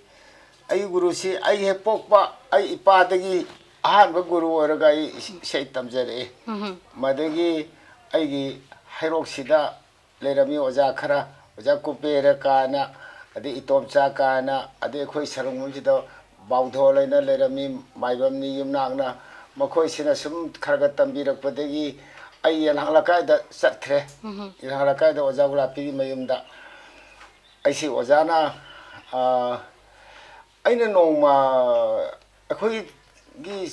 ꯑꯩꯒꯤ ꯒꯨꯔꯨꯁꯤ ꯑꯩ ꯍꯦꯛ ꯄꯣꯛꯄ ꯑꯩ ꯏꯄꯥꯗꯒꯤ ꯑꯍꯥꯟꯕ ꯒꯨꯔꯨ ꯑꯣꯏꯔꯒ ꯑꯩ ꯏꯁꯩ ꯇꯝꯖꯔꯛꯑꯦ꯫ ꯎꯝꯍꯨꯝ꯫ ꯃꯗꯒꯤ ꯑꯩꯒꯤ ꯍꯩꯔꯣꯛꯁꯤꯗ ꯂꯩꯔꯝꯃꯤ ꯑꯣꯖꯥ ꯈꯔ, ꯑꯣꯖꯥ ꯀꯨꯕꯦꯔ ꯀꯥꯏꯅ, ꯑꯗꯩ ꯏꯇꯣꯝꯆꯥ ꯀꯥꯏꯅ, ꯑꯗꯩ ꯑꯩꯈꯣꯏ ꯁꯔꯨꯡꯕꯝꯁꯤꯗ ꯕꯥꯎꯙꯣꯜ ꯍꯥꯏꯅ ꯂꯩꯔꯝꯃꯤ, ꯃꯥꯏꯕꯝꯅꯤ ꯌꯨꯝꯅꯥꯛꯅ꯫ ꯃꯈꯣꯏꯁꯤꯅ ꯁꯨꯝ ꯈꯔ ꯈꯔ ꯇꯝꯕꯤꯔꯛꯄꯗꯒꯤ ꯑꯩ ꯌꯦꯜꯍꯥꯡ ꯂꯩꯀꯥꯏꯗ ꯆꯠꯈ꯭ꯔꯦ꯫ ꯎꯝꯍꯨꯝ꯫ ꯌꯦꯜꯍꯥꯡ ꯂꯩꯀꯥꯏꯗ ꯑꯣꯖꯥ ꯒꯨꯂꯥꯄꯤꯒꯤ ꯃꯌꯨꯝꯗ꯫ ꯑꯩꯁꯤ ꯑꯣꯖꯥꯅ, ꯑ, ꯑꯩꯅ ꯅꯣꯡꯃ ꯑꯩꯈꯣꯏꯒꯤ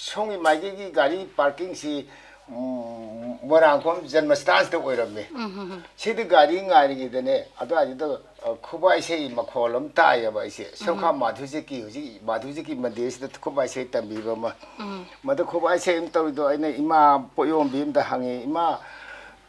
ꯁꯣꯝꯒꯤ ꯃꯥꯏꯀꯩꯒꯤ ꯒꯥꯔꯤ parking ꯁꯤ ꯎꯝ, ꯃꯣꯏꯔꯥꯡꯈꯣꯝ ꯖꯟꯃꯁ꯭ꯊꯥꯟꯁꯤꯗ ꯑꯣꯏꯔꯝꯃꯤ꯫ ꯎꯝ, ꯎꯝ, ꯎꯝ꯫ ꯁꯤꯗ ꯒꯥꯔꯤ ꯉꯥꯏꯔꯤꯉꯩꯗꯗꯅꯦ, ꯑꯗꯨꯋꯥꯏꯗꯨꯗ, ꯑ, ꯈꯨꯕꯥꯛ ꯏꯁꯩ ꯃꯈꯣꯜ ꯑꯃ ꯇꯥꯏꯌꯦꯕ ꯑꯩꯁꯦ꯫ ꯁꯣꯈꯥ ꯃꯥꯙꯨꯔꯤꯒꯤ, ꯍꯧꯖꯤꯛ ꯃꯥꯙꯨꯔꯤꯒꯤ ꯃꯟꯗꯤꯔꯁꯤꯗ ꯈꯨꯕꯥꯛ ꯏꯁꯩ ꯇꯝꯕꯤꯕ ꯑꯃ꯫ ꯎꯝ꯫ ꯃꯗꯨ ꯈꯨꯕꯥꯛ ꯏꯁꯩ ꯑꯃ ꯇꯧꯔꯤꯗꯣ ꯑꯩꯅ ꯏꯃꯥ ꯄꯣꯠꯌꯣꯝꯕꯤ ꯑꯃꯗ ꯍꯪꯉꯤ, "ꯏꯃꯥ,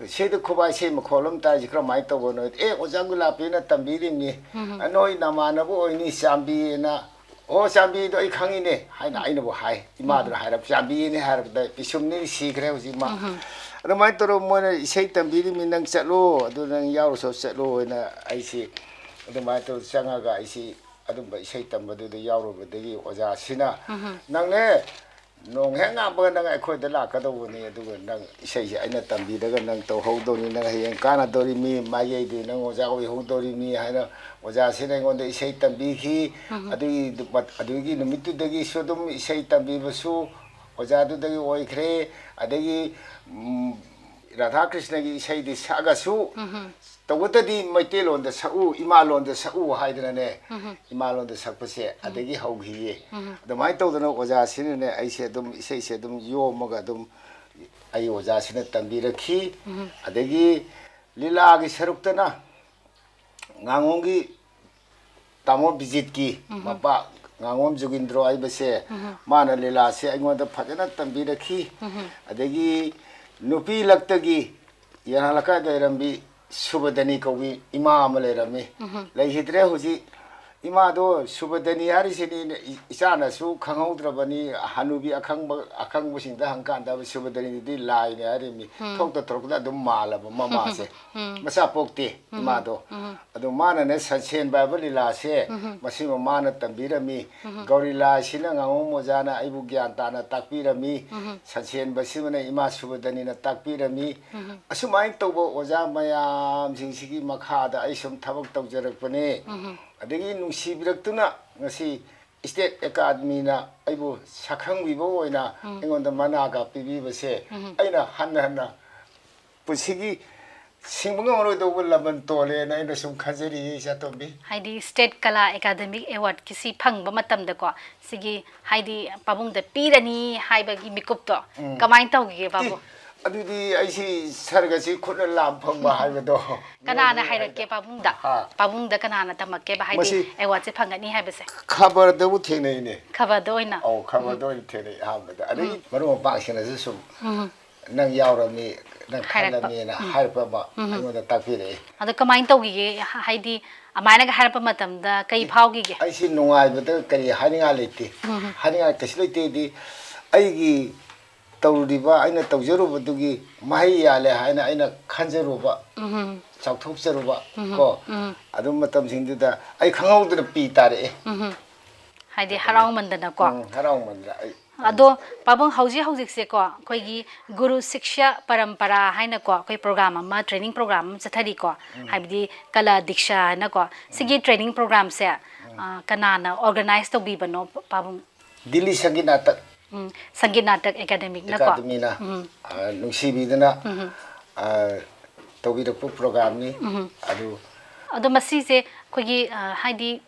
ꯁꯤꯗ ꯈꯨꯕꯥꯛ ꯏꯁꯩ ꯃꯈꯣꯜ ꯑꯃ ꯇꯥꯏꯁꯤ ꯀꯔꯝꯍꯥꯏꯅ ꯇꯧꯕꯅꯣ?" "ꯑꯦ, ꯑꯣꯖꯥ ꯒꯨꯂꯥꯞꯄꯤꯅ ꯇꯝꯕꯤꯔꯤꯕꯅꯤ꯫ ꯎꯝ꯫ ꯅꯣꯏ ꯅꯃꯥꯟꯅꯕ ꯑꯣꯏꯅꯤ, ꯆꯥꯝꯕꯤꯅ"꯫ "ꯑꯣ, ꯆꯥꯝꯕꯤꯗꯣ ꯑꯩ ꯈꯪꯉꯤꯅꯦ" ꯍꯥꯏꯅ ꯑꯩꯅꯕꯨ ꯍꯥꯏ꯫ ꯏꯃꯥꯗꯨꯅ ꯍꯥꯏꯔꯛꯄ, ꯆꯥꯝꯕꯤꯅꯤ ꯍꯥꯏꯔꯛꯄꯗ, ꯄꯤꯁꯨꯝꯅꯤ ꯁꯤꯈ꯭ꯔꯦ ꯍꯧꯖꯤꯛ ꯃꯥ꯫ ꯎꯝ꯫ ꯑꯗꯨꯃꯥꯏꯅ ꯇꯧꯔꯒ ꯃꯣꯏꯅ ꯏꯁꯩ ꯇꯝꯕꯤꯔꯤꯃꯤ, "ꯅꯪ ꯆꯠꯂꯣ, ꯑꯗꯨ ꯅꯪ ꯌꯥꯎꯔꯨꯁꯣ ꯆꯠꯂꯣ" ꯍꯥꯏꯅ ꯑꯩꯁꯤ ꯑꯗꯨꯃꯥꯏꯅ ꯇꯧꯔ ꯆꯪꯉꯒ ꯑꯩꯁꯤ ꯑꯗꯨꯝꯕ ꯏꯁꯩ ꯇꯝꯕꯗꯨꯗ ꯌꯥꯎꯔꯨꯕꯗꯒꯤ ꯑꯣꯖꯥꯁꯤꯅ, ꯎꯝ꯫ "ꯅꯪꯅꯦ, ꯅꯣꯡ ꯍꯦꯛ ꯉꯥꯟꯕꯒ ꯅꯪ ꯑꯩꯈꯣꯏꯗ ꯂꯥꯛꯀꯗꯧꯕꯅꯤ, ꯑꯗꯨꯒ ꯅꯪ ꯏꯁꯩꯁꯦ ꯑꯩꯅ ꯇꯝꯕꯤꯔꯒ ꯅꯪ ꯇꯧꯍꯧꯗꯧꯅꯤ, ꯅꯪ ꯍꯌꯦꯡ ꯀꯥꯟꯅꯗꯧꯔꯤꯃꯤ, ꯃꯥꯏꯀꯩꯗꯤ ꯅꯪ ꯑꯣꯖꯥ ꯑꯣꯏꯍꯧꯗꯧꯔꯤꯃꯤ" ꯍꯥꯏꯅ ꯑꯣꯖꯥꯁꯤꯅ ꯑꯩꯉꯣꯟꯗ ꯏꯁꯩ ꯇꯝꯕꯤꯈꯤ꯫ ꯎꯝ꯫ ꯑꯗꯨꯒꯤ, ꯑꯗꯨꯒꯤ ꯅꯨꯃꯤꯠꯇꯨꯗꯒꯤꯁꯨ ꯑꯗꯨꯝ ꯏꯁꯩ ꯇꯝꯕꯤꯕꯁꯨ ꯑꯣꯖꯥꯗꯨꯗꯒꯤ ꯑꯣꯏꯈ꯭ꯔꯦ꯫ ꯑꯗꯒꯤ, ꯎꯝ, ꯔꯥꯙꯥ ꯀ꯭ꯔꯤꯁꯅꯒꯤ ꯏꯁꯩꯗꯤ ꯁꯛꯑꯒꯁꯨ, ꯎꯝ꯫ "ꯇꯧꯕꯇꯗꯤ ꯃꯩꯇꯩꯂꯣꯟꯗ ꯁꯛꯎ, ꯏꯃꯥꯂꯣꯟꯗ ꯁꯛꯎ" ꯍꯥꯏꯗꯅꯅꯦ, ꯎꯝ꯫ ꯏꯃꯥꯂꯣꯟꯗ ꯁꯛꯄꯁꯦ ꯑꯗꯒꯤ ꯍꯧꯈꯤꯌꯦ꯫ ꯎꯝ꯫ ꯑꯗꯨꯃꯥꯏꯅ ꯇꯧꯗꯅ ꯑꯣꯖꯥꯁꯤꯅꯅꯦ ꯑꯩꯁꯦ ꯑꯗꯨꯝ ꯏꯁꯩꯁꯦ ꯑꯗꯨꯝ ꯌꯣꯝꯃꯒ ꯑꯗꯨꯝ ꯑꯩ ꯑꯣꯖꯥꯁꯤꯅ ꯇꯝꯕꯤꯔꯛꯈꯤ꯫ ꯎꯝ꯫ ꯑꯗꯒꯤ ꯂꯤꯂꯥꯒꯤ ꯁꯔꯨꯛꯇꯅ ꯉꯥꯉꯣꯝꯒꯤ ꯇꯥꯃꯣ ꯕꯤꯖꯤꯠꯀꯤ ꯎꯝ꯫ ꯃꯄꯥ ꯉꯥꯉꯣꯝ ꯖꯨꯒꯤꯟꯗ꯭ꯔꯣ ꯍꯥꯏꯕꯁꯦ, ꯎꯝ꯫ ꯃꯥꯅ ꯂꯤꯂꯥꯁꯦ ꯑꯩꯉꯣꯟꯗ ꯐꯖꯅ ꯇꯝꯕꯤꯔꯛꯈꯤ꯫ ꯎꯝ꯫ ꯑꯗꯒꯤ ꯅꯨꯄꯤ ꯂꯛꯇꯒꯤ ꯌꯦꯅꯥ ꯂꯩꯀꯥꯏꯗ ꯂꯩꯔꯝꯕꯤ ꯁꯨꯕꯗꯅꯤ ꯀꯧꯕꯤ ꯏꯃꯥ ꯑꯃ ꯂꯩꯔꯝꯃꯤ꯫ ꯎꯝ꯫ ꯂꯩꯈꯤꯗ꯭ꯔꯦ ꯍꯧꯖꯤꯛ꯫ ꯏꯃꯥꯗꯣ ꯁꯨꯕꯗꯅꯤ ꯍꯥꯏꯔꯤꯁꯤꯅꯤ, ꯏꯆꯥꯅꯁꯨ ꯈꯪꯍꯧꯗ꯭ꯔꯕꯅꯤ, ꯍꯅꯨꯕꯤ ꯑꯈꯪꯕ, ꯑꯈꯪꯕꯁꯤꯡꯗ ꯍꯪꯀꯥꯟꯗ ꯁꯨꯕꯗꯅꯤꯗꯤ ꯂꯥꯏꯅꯦ ꯍꯥꯏꯔꯤꯕꯅꯤ꯫ ꯎꯝ꯫ ꯊꯣꯛꯇ ꯊꯣꯛꯇ ꯑꯗꯨꯝ ꯃꯥꯜꯂꯕ ꯃꯃꯥꯁꯦ꯫ ꯎꯝ꯫ ꯃꯆꯥ ꯄꯣꯛꯇꯦ꯫ ꯎꯝ꯫ ꯏꯃꯥꯗꯣ꯫ ꯎꯝ꯫ ꯑꯗꯣ ꯃꯥꯅꯅꯦ ꯁꯟꯁꯦꯟꯕ ꯍꯥꯏꯕ ꯂꯤꯂꯥꯁꯦ, ꯎꯝ꯫ ꯃꯁꯤꯃ ꯃꯥꯅ ꯇꯝꯕꯤꯔꯝꯃꯤ꯫ ꯎꯝ꯫ ꯒꯧꯔꯤ ꯂꯥꯏꯁꯤꯅ ꯉꯥꯉꯣꯝ ꯑꯣꯖꯥꯅ ꯑꯩꯕꯨ ꯒ꯭ꯌꯥꯟ ꯇꯥꯅ ꯇꯥꯛꯄꯤꯔꯝꯃꯤ꯫ ꯎꯝ꯫ ꯁꯟꯁꯦꯟꯕꯁꯤꯃꯅ ꯏꯃꯥ ꯁꯨꯕꯗꯅꯤꯅ ꯇꯥꯛꯄꯤꯔꯝꯃꯤ꯫ ꯎꯝ꯫ ꯑꯁꯨꯃꯥꯏꯅ ꯇꯧꯕ ꯑꯣꯖꯥ ꯃꯌꯥꯝꯁꯤꯡꯁꯤꯒꯤ ꯃꯈꯥꯗ ꯑꯩ ꯁꯨꯝ ꯊꯕꯛ ꯇꯧꯖꯔꯛꯄꯅꯦ꯫ ꯎꯝ꯫ ꯑꯗꯒꯤ ꯅꯨꯡꯁꯤꯕꯤꯔꯛꯇꯨꯅ ꯉꯁꯤ ꯏꯁꯇꯦꯠ ꯑꯦꯀꯥꯗꯃꯤꯅ ꯑꯩꯕꯨ ꯁꯛꯈꯪꯕꯤꯕ ꯑꯣꯏꯅ ꯎꯝ꯫ ꯑꯩꯉꯣꯟꯗ ꯃꯅꯥꯒ ꯄꯤꯕꯤꯕꯁꯦ ꯎꯝ꯫ ꯑꯩꯅ ꯍꯟꯅ ꯍꯟꯅ ꯄꯨꯟꯁꯤꯒꯤ ꯁꯤꯡꯕ ꯉꯝꯃꯔꯣꯏꯗꯧꯕ ꯂꯃꯟ ꯇꯣꯜꯂꯦꯅ ꯑꯩꯅ ꯁꯨꯝ ꯈꯟꯖꯔꯤ, ꯏꯆꯥꯇꯣꯝꯕꯤ꯫ ꯍꯥꯏꯗꯤ ꯁ꯭ꯇꯦꯠ ꯀꯂꯥ ꯑꯦꯀꯥꯗꯃꯤꯛ ꯑꯦꯋꯥꯔꯗꯀꯤ ꯁꯤ ꯐꯪꯕ ꯃꯇꯝꯗꯀꯣ, ꯁꯤꯒꯤ ꯍꯥꯏꯗꯤ ꯄꯥꯕꯨꯡꯗ ꯄꯤꯔꯅꯤ ꯍꯥꯏꯕꯒꯤ ꯃꯤꯀꯨꯞꯇꯣ ꯀꯃꯥꯏꯅ ꯇꯧꯈꯤꯒꯦ ꯄꯥꯕꯨꯡ? ꯑꯗꯨꯗꯤ ꯑꯩꯁꯤ ꯁꯔꯒꯁꯤ ꯈꯨꯠꯅ ꯂꯥꯝ ꯐꯪꯕ ꯍꯥꯏꯕꯗꯣ꯫ ꯀꯅꯥꯅ ꯍꯥꯏꯔꯛꯀꯦ ꯄꯥꯕꯨꯡꯗ? ꯍꯥ꯫ ꯄꯥꯕꯨꯡꯗ ꯀꯅꯥꯅ ꯇꯝꯃꯛꯀꯦꯕ, ꯍꯥꯏꯗꯤ ꯃꯁꯤ ꯑꯦꯋꯥꯔꯗꯁꯦ ꯐꯪꯒꯅꯤ ꯍꯥꯏꯕꯁꯦ? ꯈꯕꯔꯗꯕꯨ ꯊꯦꯡꯅꯩꯅꯦ꯫ ꯈꯕꯔꯗ ꯑꯣꯏꯅ? ꯑꯧ, ꯈꯕꯔꯗ ꯑꯣꯏꯅ ꯊꯦꯡꯅꯩ ꯑꯍꯥꯟꯕꯗ꯫ ꯑꯗꯩ ꯃꯔꯨꯞ ꯃꯄꯥꯡꯁꯤꯡꯅꯁꯨ ꯁꯨꯝ ꯅꯪ ꯌꯥꯎꯔꯝꯃꯤ, ꯅꯪ ꯍꯥꯏꯔꯛꯄ꯫ ꯈꯜꯂꯝꯃꯤꯅ ꯍꯥꯏꯔꯛꯄ ꯑꯃ ꯑꯩꯉꯣꯟꯗ ꯇꯥꯛꯄꯤꯔꯛꯑꯦ꯫ ꯑꯗꯣ ꯀꯃꯥꯏꯅ ꯇꯧꯈꯤꯒꯦ? ꯍꯥꯏꯗꯤ ꯑꯗꯨꯃꯥꯏꯅꯒ ꯍꯥꯏꯔꯛꯄ ꯃꯇꯝꯗ ꯀꯩ ꯐꯥꯎꯈꯤꯒꯦ? ꯑꯩꯁꯤ ꯅꯨꯡꯉꯥꯏꯕꯗ ꯀꯔꯤ ꯍꯥꯏꯅꯤꯡꯉꯥꯏ ꯂꯩꯇꯦ꯫ ꯍꯥꯏꯅꯤꯡꯉꯥꯏ ꯀꯩꯁꯨ ꯂꯩꯇꯦꯗꯤ, ꯑꯩꯒꯤ ꯇꯧꯔꯤꯕ, ꯑꯩꯅ ꯇꯧꯖꯔꯨꯕꯗꯨꯒꯤ ꯃꯍꯩ ꯌꯥꯜꯂꯦ ꯍꯥꯏꯅ ꯑꯩꯅ ꯈꯟꯖꯔꯨꯕ, ꯆꯥꯎꯊꯣꯛꯆꯔꯨꯕ ꯀꯣ, ꯑꯗꯨ ꯃꯇꯝꯁꯤꯡꯗꯨꯗ ꯑꯩ ꯈꯪꯍꯧꯗꯅ ꯄꯤ ꯇꯥꯔꯛꯑꯦ꯫ ꯍꯥꯏꯗꯤ ꯍꯔꯥꯎꯃꯟꯗꯅꯀꯣ꯫ ꯎꯝ, ꯍꯔꯥꯎꯃꯟꯗꯅ ꯑꯩ ꯑꯗꯣ ꯄꯥꯕꯨꯡ, ꯍꯧꯖꯤꯛ ꯍꯧꯖꯤꯛꯁꯦꯀꯣ, ꯑꯩꯈꯣꯏꯒꯤ ꯒꯨꯔꯨ ꯁꯤꯛꯁ꯭ꯌꯥ ꯄꯔꯝꯄꯔꯥ ꯍꯥꯏꯅꯀꯣ, ꯑꯩꯈꯣꯏ ꯄ꯭ꯔꯣꯒ꯭ꯔꯥꯝ ꯑꯃ, ꯇ꯭ꯔꯦꯅꯤꯡ ꯄ꯭ꯔꯣꯒ꯭ꯔꯥꯝ ꯑꯃ ꯆꯠꯊꯔꯤꯀꯣ, ꯍꯥꯏꯕꯗꯤ ꯀꯂꯥ ꯗꯤꯛꯁꯥ ꯍꯥꯏꯅꯀꯣ꯫ ꯁꯤꯒꯤ ꯇ꯭ꯔꯦꯅꯤꯡ ꯄ꯭ꯔꯣꯒ꯭ꯔꯥꯝꯁꯦ, ꯑ, ꯀꯅꯥꯅ ꯑꯣꯔꯒꯅꯥꯏꯁ ꯇꯧꯕꯤꯕꯅꯣ, ꯄꯥꯕꯨꯡ? ꯗꯤꯜꯂꯤ ꯁꯪꯒꯤꯠ ꯅꯥꯇꯛ꯫ ꯎꯝ, ꯁꯪꯒꯤꯠ ꯅꯥꯇꯛ ꯑꯦꯀꯥꯗꯦꯃꯤꯛꯅꯀꯣ꯫ ꯑꯦꯀꯥꯗꯃꯤꯅ, ꯑ, ꯅꯨꯡꯁꯤꯕꯤꯗꯨꯅ, ꯑ, ꯇꯧꯕꯤꯔꯛꯄ ꯄ꯭ꯔꯣꯒ꯭ꯔꯥꯝꯅꯤ꯫ ꯑꯗꯨ ꯑꯗꯣ ꯃꯁꯤꯁꯦ ꯑꯩꯈꯣꯏꯒꯤ, ꯑ, ꯍꯥꯏꯗꯤ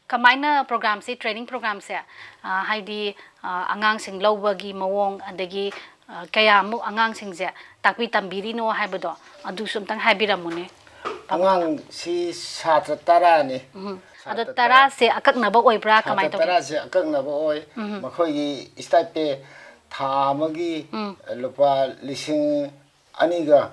ꯀꯃꯥꯏꯅ ꯄ꯭ꯔꯣꯒ꯭ꯔꯥꯝꯁꯦ, ꯇ꯭ꯔꯦꯅꯤꯡ ꯄ꯭ꯔꯣꯒ꯭ꯔꯥꯝꯁꯦ, ꯑ, ꯍꯥꯏꯗꯤ, ꯑ, ꯑꯉꯥꯡꯁꯤꯡ ꯂꯧꯕꯒꯤ ꯃꯑꯣꯡ, ꯑꯗꯒꯤ, ꯑ, ꯀꯌꯥꯃꯨꯛ ꯑꯉꯥꯡꯁꯤꯡꯁꯦ ꯇꯥꯛꯄꯤ ꯇꯝꯕꯤꯔꯤꯅꯣ ꯍꯥꯏꯕꯗꯣ, ꯑꯗꯨꯁꯨ ꯑꯝꯇꯪ ꯍꯥꯏꯕꯤꯔꯝꯃꯨꯅꯦ꯫ ꯑꯉꯥꯡꯁꯤ ꯁꯥꯇ꯭ꯔ ꯇꯔꯥꯅꯤ꯫ ꯑꯗꯣ ꯁꯥꯇ꯭ꯔ ꯇꯔꯥꯁꯦ ꯑꯀꯛꯅꯕ ꯑꯣꯏꯕ꯭ꯔꯥ? ꯀꯃꯥꯏꯅ ꯁꯥꯇ꯭ꯔ ꯇꯧꯒꯦ? ꯇꯔꯥꯁꯦ ꯑꯀꯛꯅꯕ ꯑꯣꯏ꯫ ꯃꯈꯣꯏꯒꯤ ꯏꯁꯇꯥꯏꯄꯦ ꯊꯥ ꯑꯃꯒꯤ ꯂꯨꯄꯥ ꯂꯤꯁꯤꯡ ꯑꯅꯤꯒ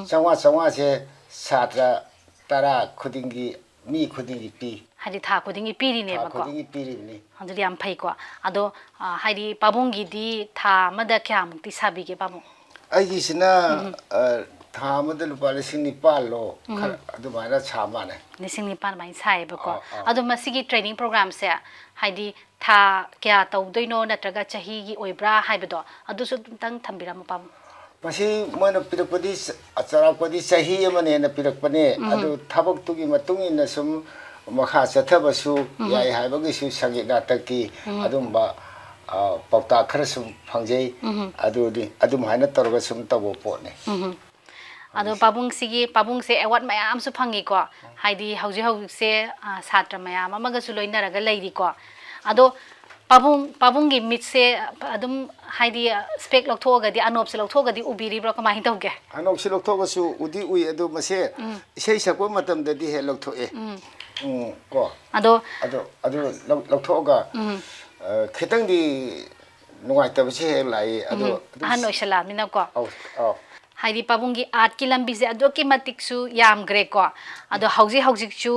ꯆꯥꯝꯃꯉꯥ, ꯆꯥꯝꯃꯉꯥꯁꯦ ꯁꯥꯇ꯭ꯔ ꯇꯔꯥ ꯈꯨꯗꯤꯡꯒꯤ, ꯃꯤ ꯈꯨꯗꯤꯡꯒꯤ ꯄꯤ꯫ ꯍꯥꯏꯗꯤ ꯊꯥ ꯈꯨꯗꯤꯡꯒꯤ ꯊꯥ ꯄꯤꯔꯤꯅꯦꯕꯀꯣ? ꯈꯨꯗꯤꯡꯒꯤ ꯄꯤꯔꯤꯕꯅꯤ꯫ ꯑꯗꯨꯗꯤ ꯌꯥꯝ ꯐꯩꯀꯣ꯫ ꯑꯗꯣ, ꯑ, ꯍꯥꯏꯗꯤ ꯄꯥꯕꯨꯡꯒꯤꯗꯤ ꯊꯥ ꯑꯃꯗ ꯀꯌꯥꯃꯨꯛꯇꯤ ꯁꯥꯕꯤꯒꯦ ꯄꯥꯕꯨꯡ? ꯑꯩꯒꯤꯁꯤꯅ, ꯑ, ꯊꯥ ꯑꯃꯗ ꯂꯨꯄꯥ ꯂꯤꯁꯤꯡ ꯅꯤꯄꯥꯜꯂꯣ, ꯈꯔ ꯑꯗꯨꯃꯥꯏꯅ ꯁꯥ ꯃꯥꯜꯂꯦ꯫ ꯂꯤꯁꯤꯡ ꯅꯤꯄꯥꯟ ꯑꯗꯨꯃꯥꯏꯅ ꯁꯥꯏꯌꯦꯕꯀꯣ꯫ ꯑꯥ, ꯑꯥ꯫ ꯑꯗꯣ ꯃꯁꯤꯒꯤ ꯇ꯭ꯔꯦꯅꯤꯡ ꯄ꯭ꯔꯣꯒ꯭ꯔꯥꯝꯁꯦ ꯍꯥꯏꯗꯤ ꯊꯥ ꯀꯌꯥ ꯇꯧꯗꯣꯏꯅꯣ ꯅꯠꯇ꯭ꯔꯒ ꯆꯍꯤꯒꯤ ꯑꯣꯏꯕ꯭ꯔꯥ ꯍꯥꯏꯕꯗꯣ, ꯑꯗꯨꯁꯨ ꯑꯝꯇꯪ ꯊꯝꯕꯤꯔꯝꯃꯨ ꯄꯥꯕꯨꯡ꯫ ꯃꯁꯤ ꯃꯣꯏꯅ ꯄꯤꯔꯛꯄꯗꯤ ꯆ-, ꯆꯥꯎꯔꯥꯛꯄꯗꯤ ꯆꯍꯤ ꯑꯃꯅꯦꯅ ꯄꯤꯔꯛꯄꯅꯦ꯫ ꯑꯗꯨ ꯊꯕꯛꯇꯨꯒꯤ ꯃꯇꯨꯡ ꯏꯟꯅ ꯁꯨꯝ ꯃꯈꯥ ꯆꯠꯊꯕꯁꯨ ꯌꯥꯏ ꯍꯥꯏꯕꯒꯤꯁꯨ ꯁꯪꯒꯤꯠ ꯅꯥꯇꯛꯀꯤ ꯑꯗꯨꯝꯕ, ꯑ, ꯄꯥꯎꯇꯥꯛ ꯈꯔ ꯁꯨꯝ ꯐꯪꯖꯩ꯫ ꯑꯗꯨꯗꯤ ꯑꯗꯨꯝꯍꯥꯏꯅ ꯇꯧꯔꯒ ꯁꯨꯝ ꯇꯧꯕ ꯄꯣꯠꯅꯤ꯫ ꯑꯗꯣ ꯄꯥꯕꯨꯡꯁꯤꯒꯤ, ꯄꯥꯕꯨꯡꯁꯦ ꯑꯦꯋꯥꯔꯗ ꯃꯌꯥꯝꯁꯨ ꯐꯪꯉꯤꯀꯣ, ꯍꯥꯏꯗꯤ ꯍꯧꯖꯤꯛ ꯍꯧꯖꯤꯛꯁꯦ, ꯑ, ꯁꯥꯇ꯭ꯔ ꯃꯌꯥꯝ ꯑꯃꯒꯁꯨ ꯂꯣꯏꯅꯔꯒ ꯂꯩꯔꯤꯀꯣ꯫ ꯑꯗꯣ ꯄꯥꯕꯨꯡ, ꯄꯥꯕꯨꯡꯒꯤ ꯃꯤꯠꯁꯦ ꯑꯗꯨꯝ, ꯍꯥꯏꯗꯤ, ꯁ꯭ꯄꯦꯛ ꯂꯧꯊꯣꯛꯑꯒꯗꯤ, ꯑꯅꯣꯞꯁꯦ ꯂꯧꯊꯣꯛꯑꯒꯗꯤ ꯎꯕꯤꯔꯤꯕ꯭ꯔꯣ? ꯀꯃꯥꯏꯅ ꯇꯧꯒꯦ? ꯑꯅꯣꯞꯁꯦ ꯂꯧꯊꯣꯛꯑꯒꯁꯨ ꯎꯗꯤ ꯎꯏ, ꯑꯗꯨ ꯃꯁꯦ ꯎꯝ꯫ ꯏꯁꯩ ꯁꯛꯄ ꯃꯇꯝꯗꯗꯤ ꯍꯦꯛ ꯂꯧꯊꯣꯛꯑꯦ꯫ ꯎꯝ꯫ ꯎꯝ, ꯀꯣ꯫ ꯑꯗꯣ ꯑꯗꯣ, ꯑꯗꯨ ꯂꯧ-, ꯂꯧꯊꯣꯛꯑꯒ, ꯎꯝ꯫ ꯑ, ꯈꯤꯇꯪꯗꯤ ꯅꯨꯡꯉꯥꯏꯇꯕꯁꯦ ꯍꯦꯛ ꯂꯥꯛꯏ꯫ ꯑꯗꯣ ꯎꯝ꯫ ꯑꯗꯨꯝ ꯑꯍꯟ ꯑꯣꯏꯁꯜꯂꯛꯑꯃꯤꯅꯀꯣ꯫ ꯑꯧ, ꯑꯧ꯫ ꯍꯥꯏꯗꯤ ꯄꯥꯕꯨꯡꯒꯤ ꯑꯥꯔꯠꯀꯤ ꯂꯝꯕꯤꯁꯦ ꯑꯗꯨꯛꯀꯤ ꯃꯇꯤꯛꯁꯨ ꯌꯥꯝꯈ꯭ꯔꯦꯀꯣ꯫ ꯑꯗꯣ ꯍꯧꯖꯤꯛ ꯍꯧꯖꯤꯛꯁꯨ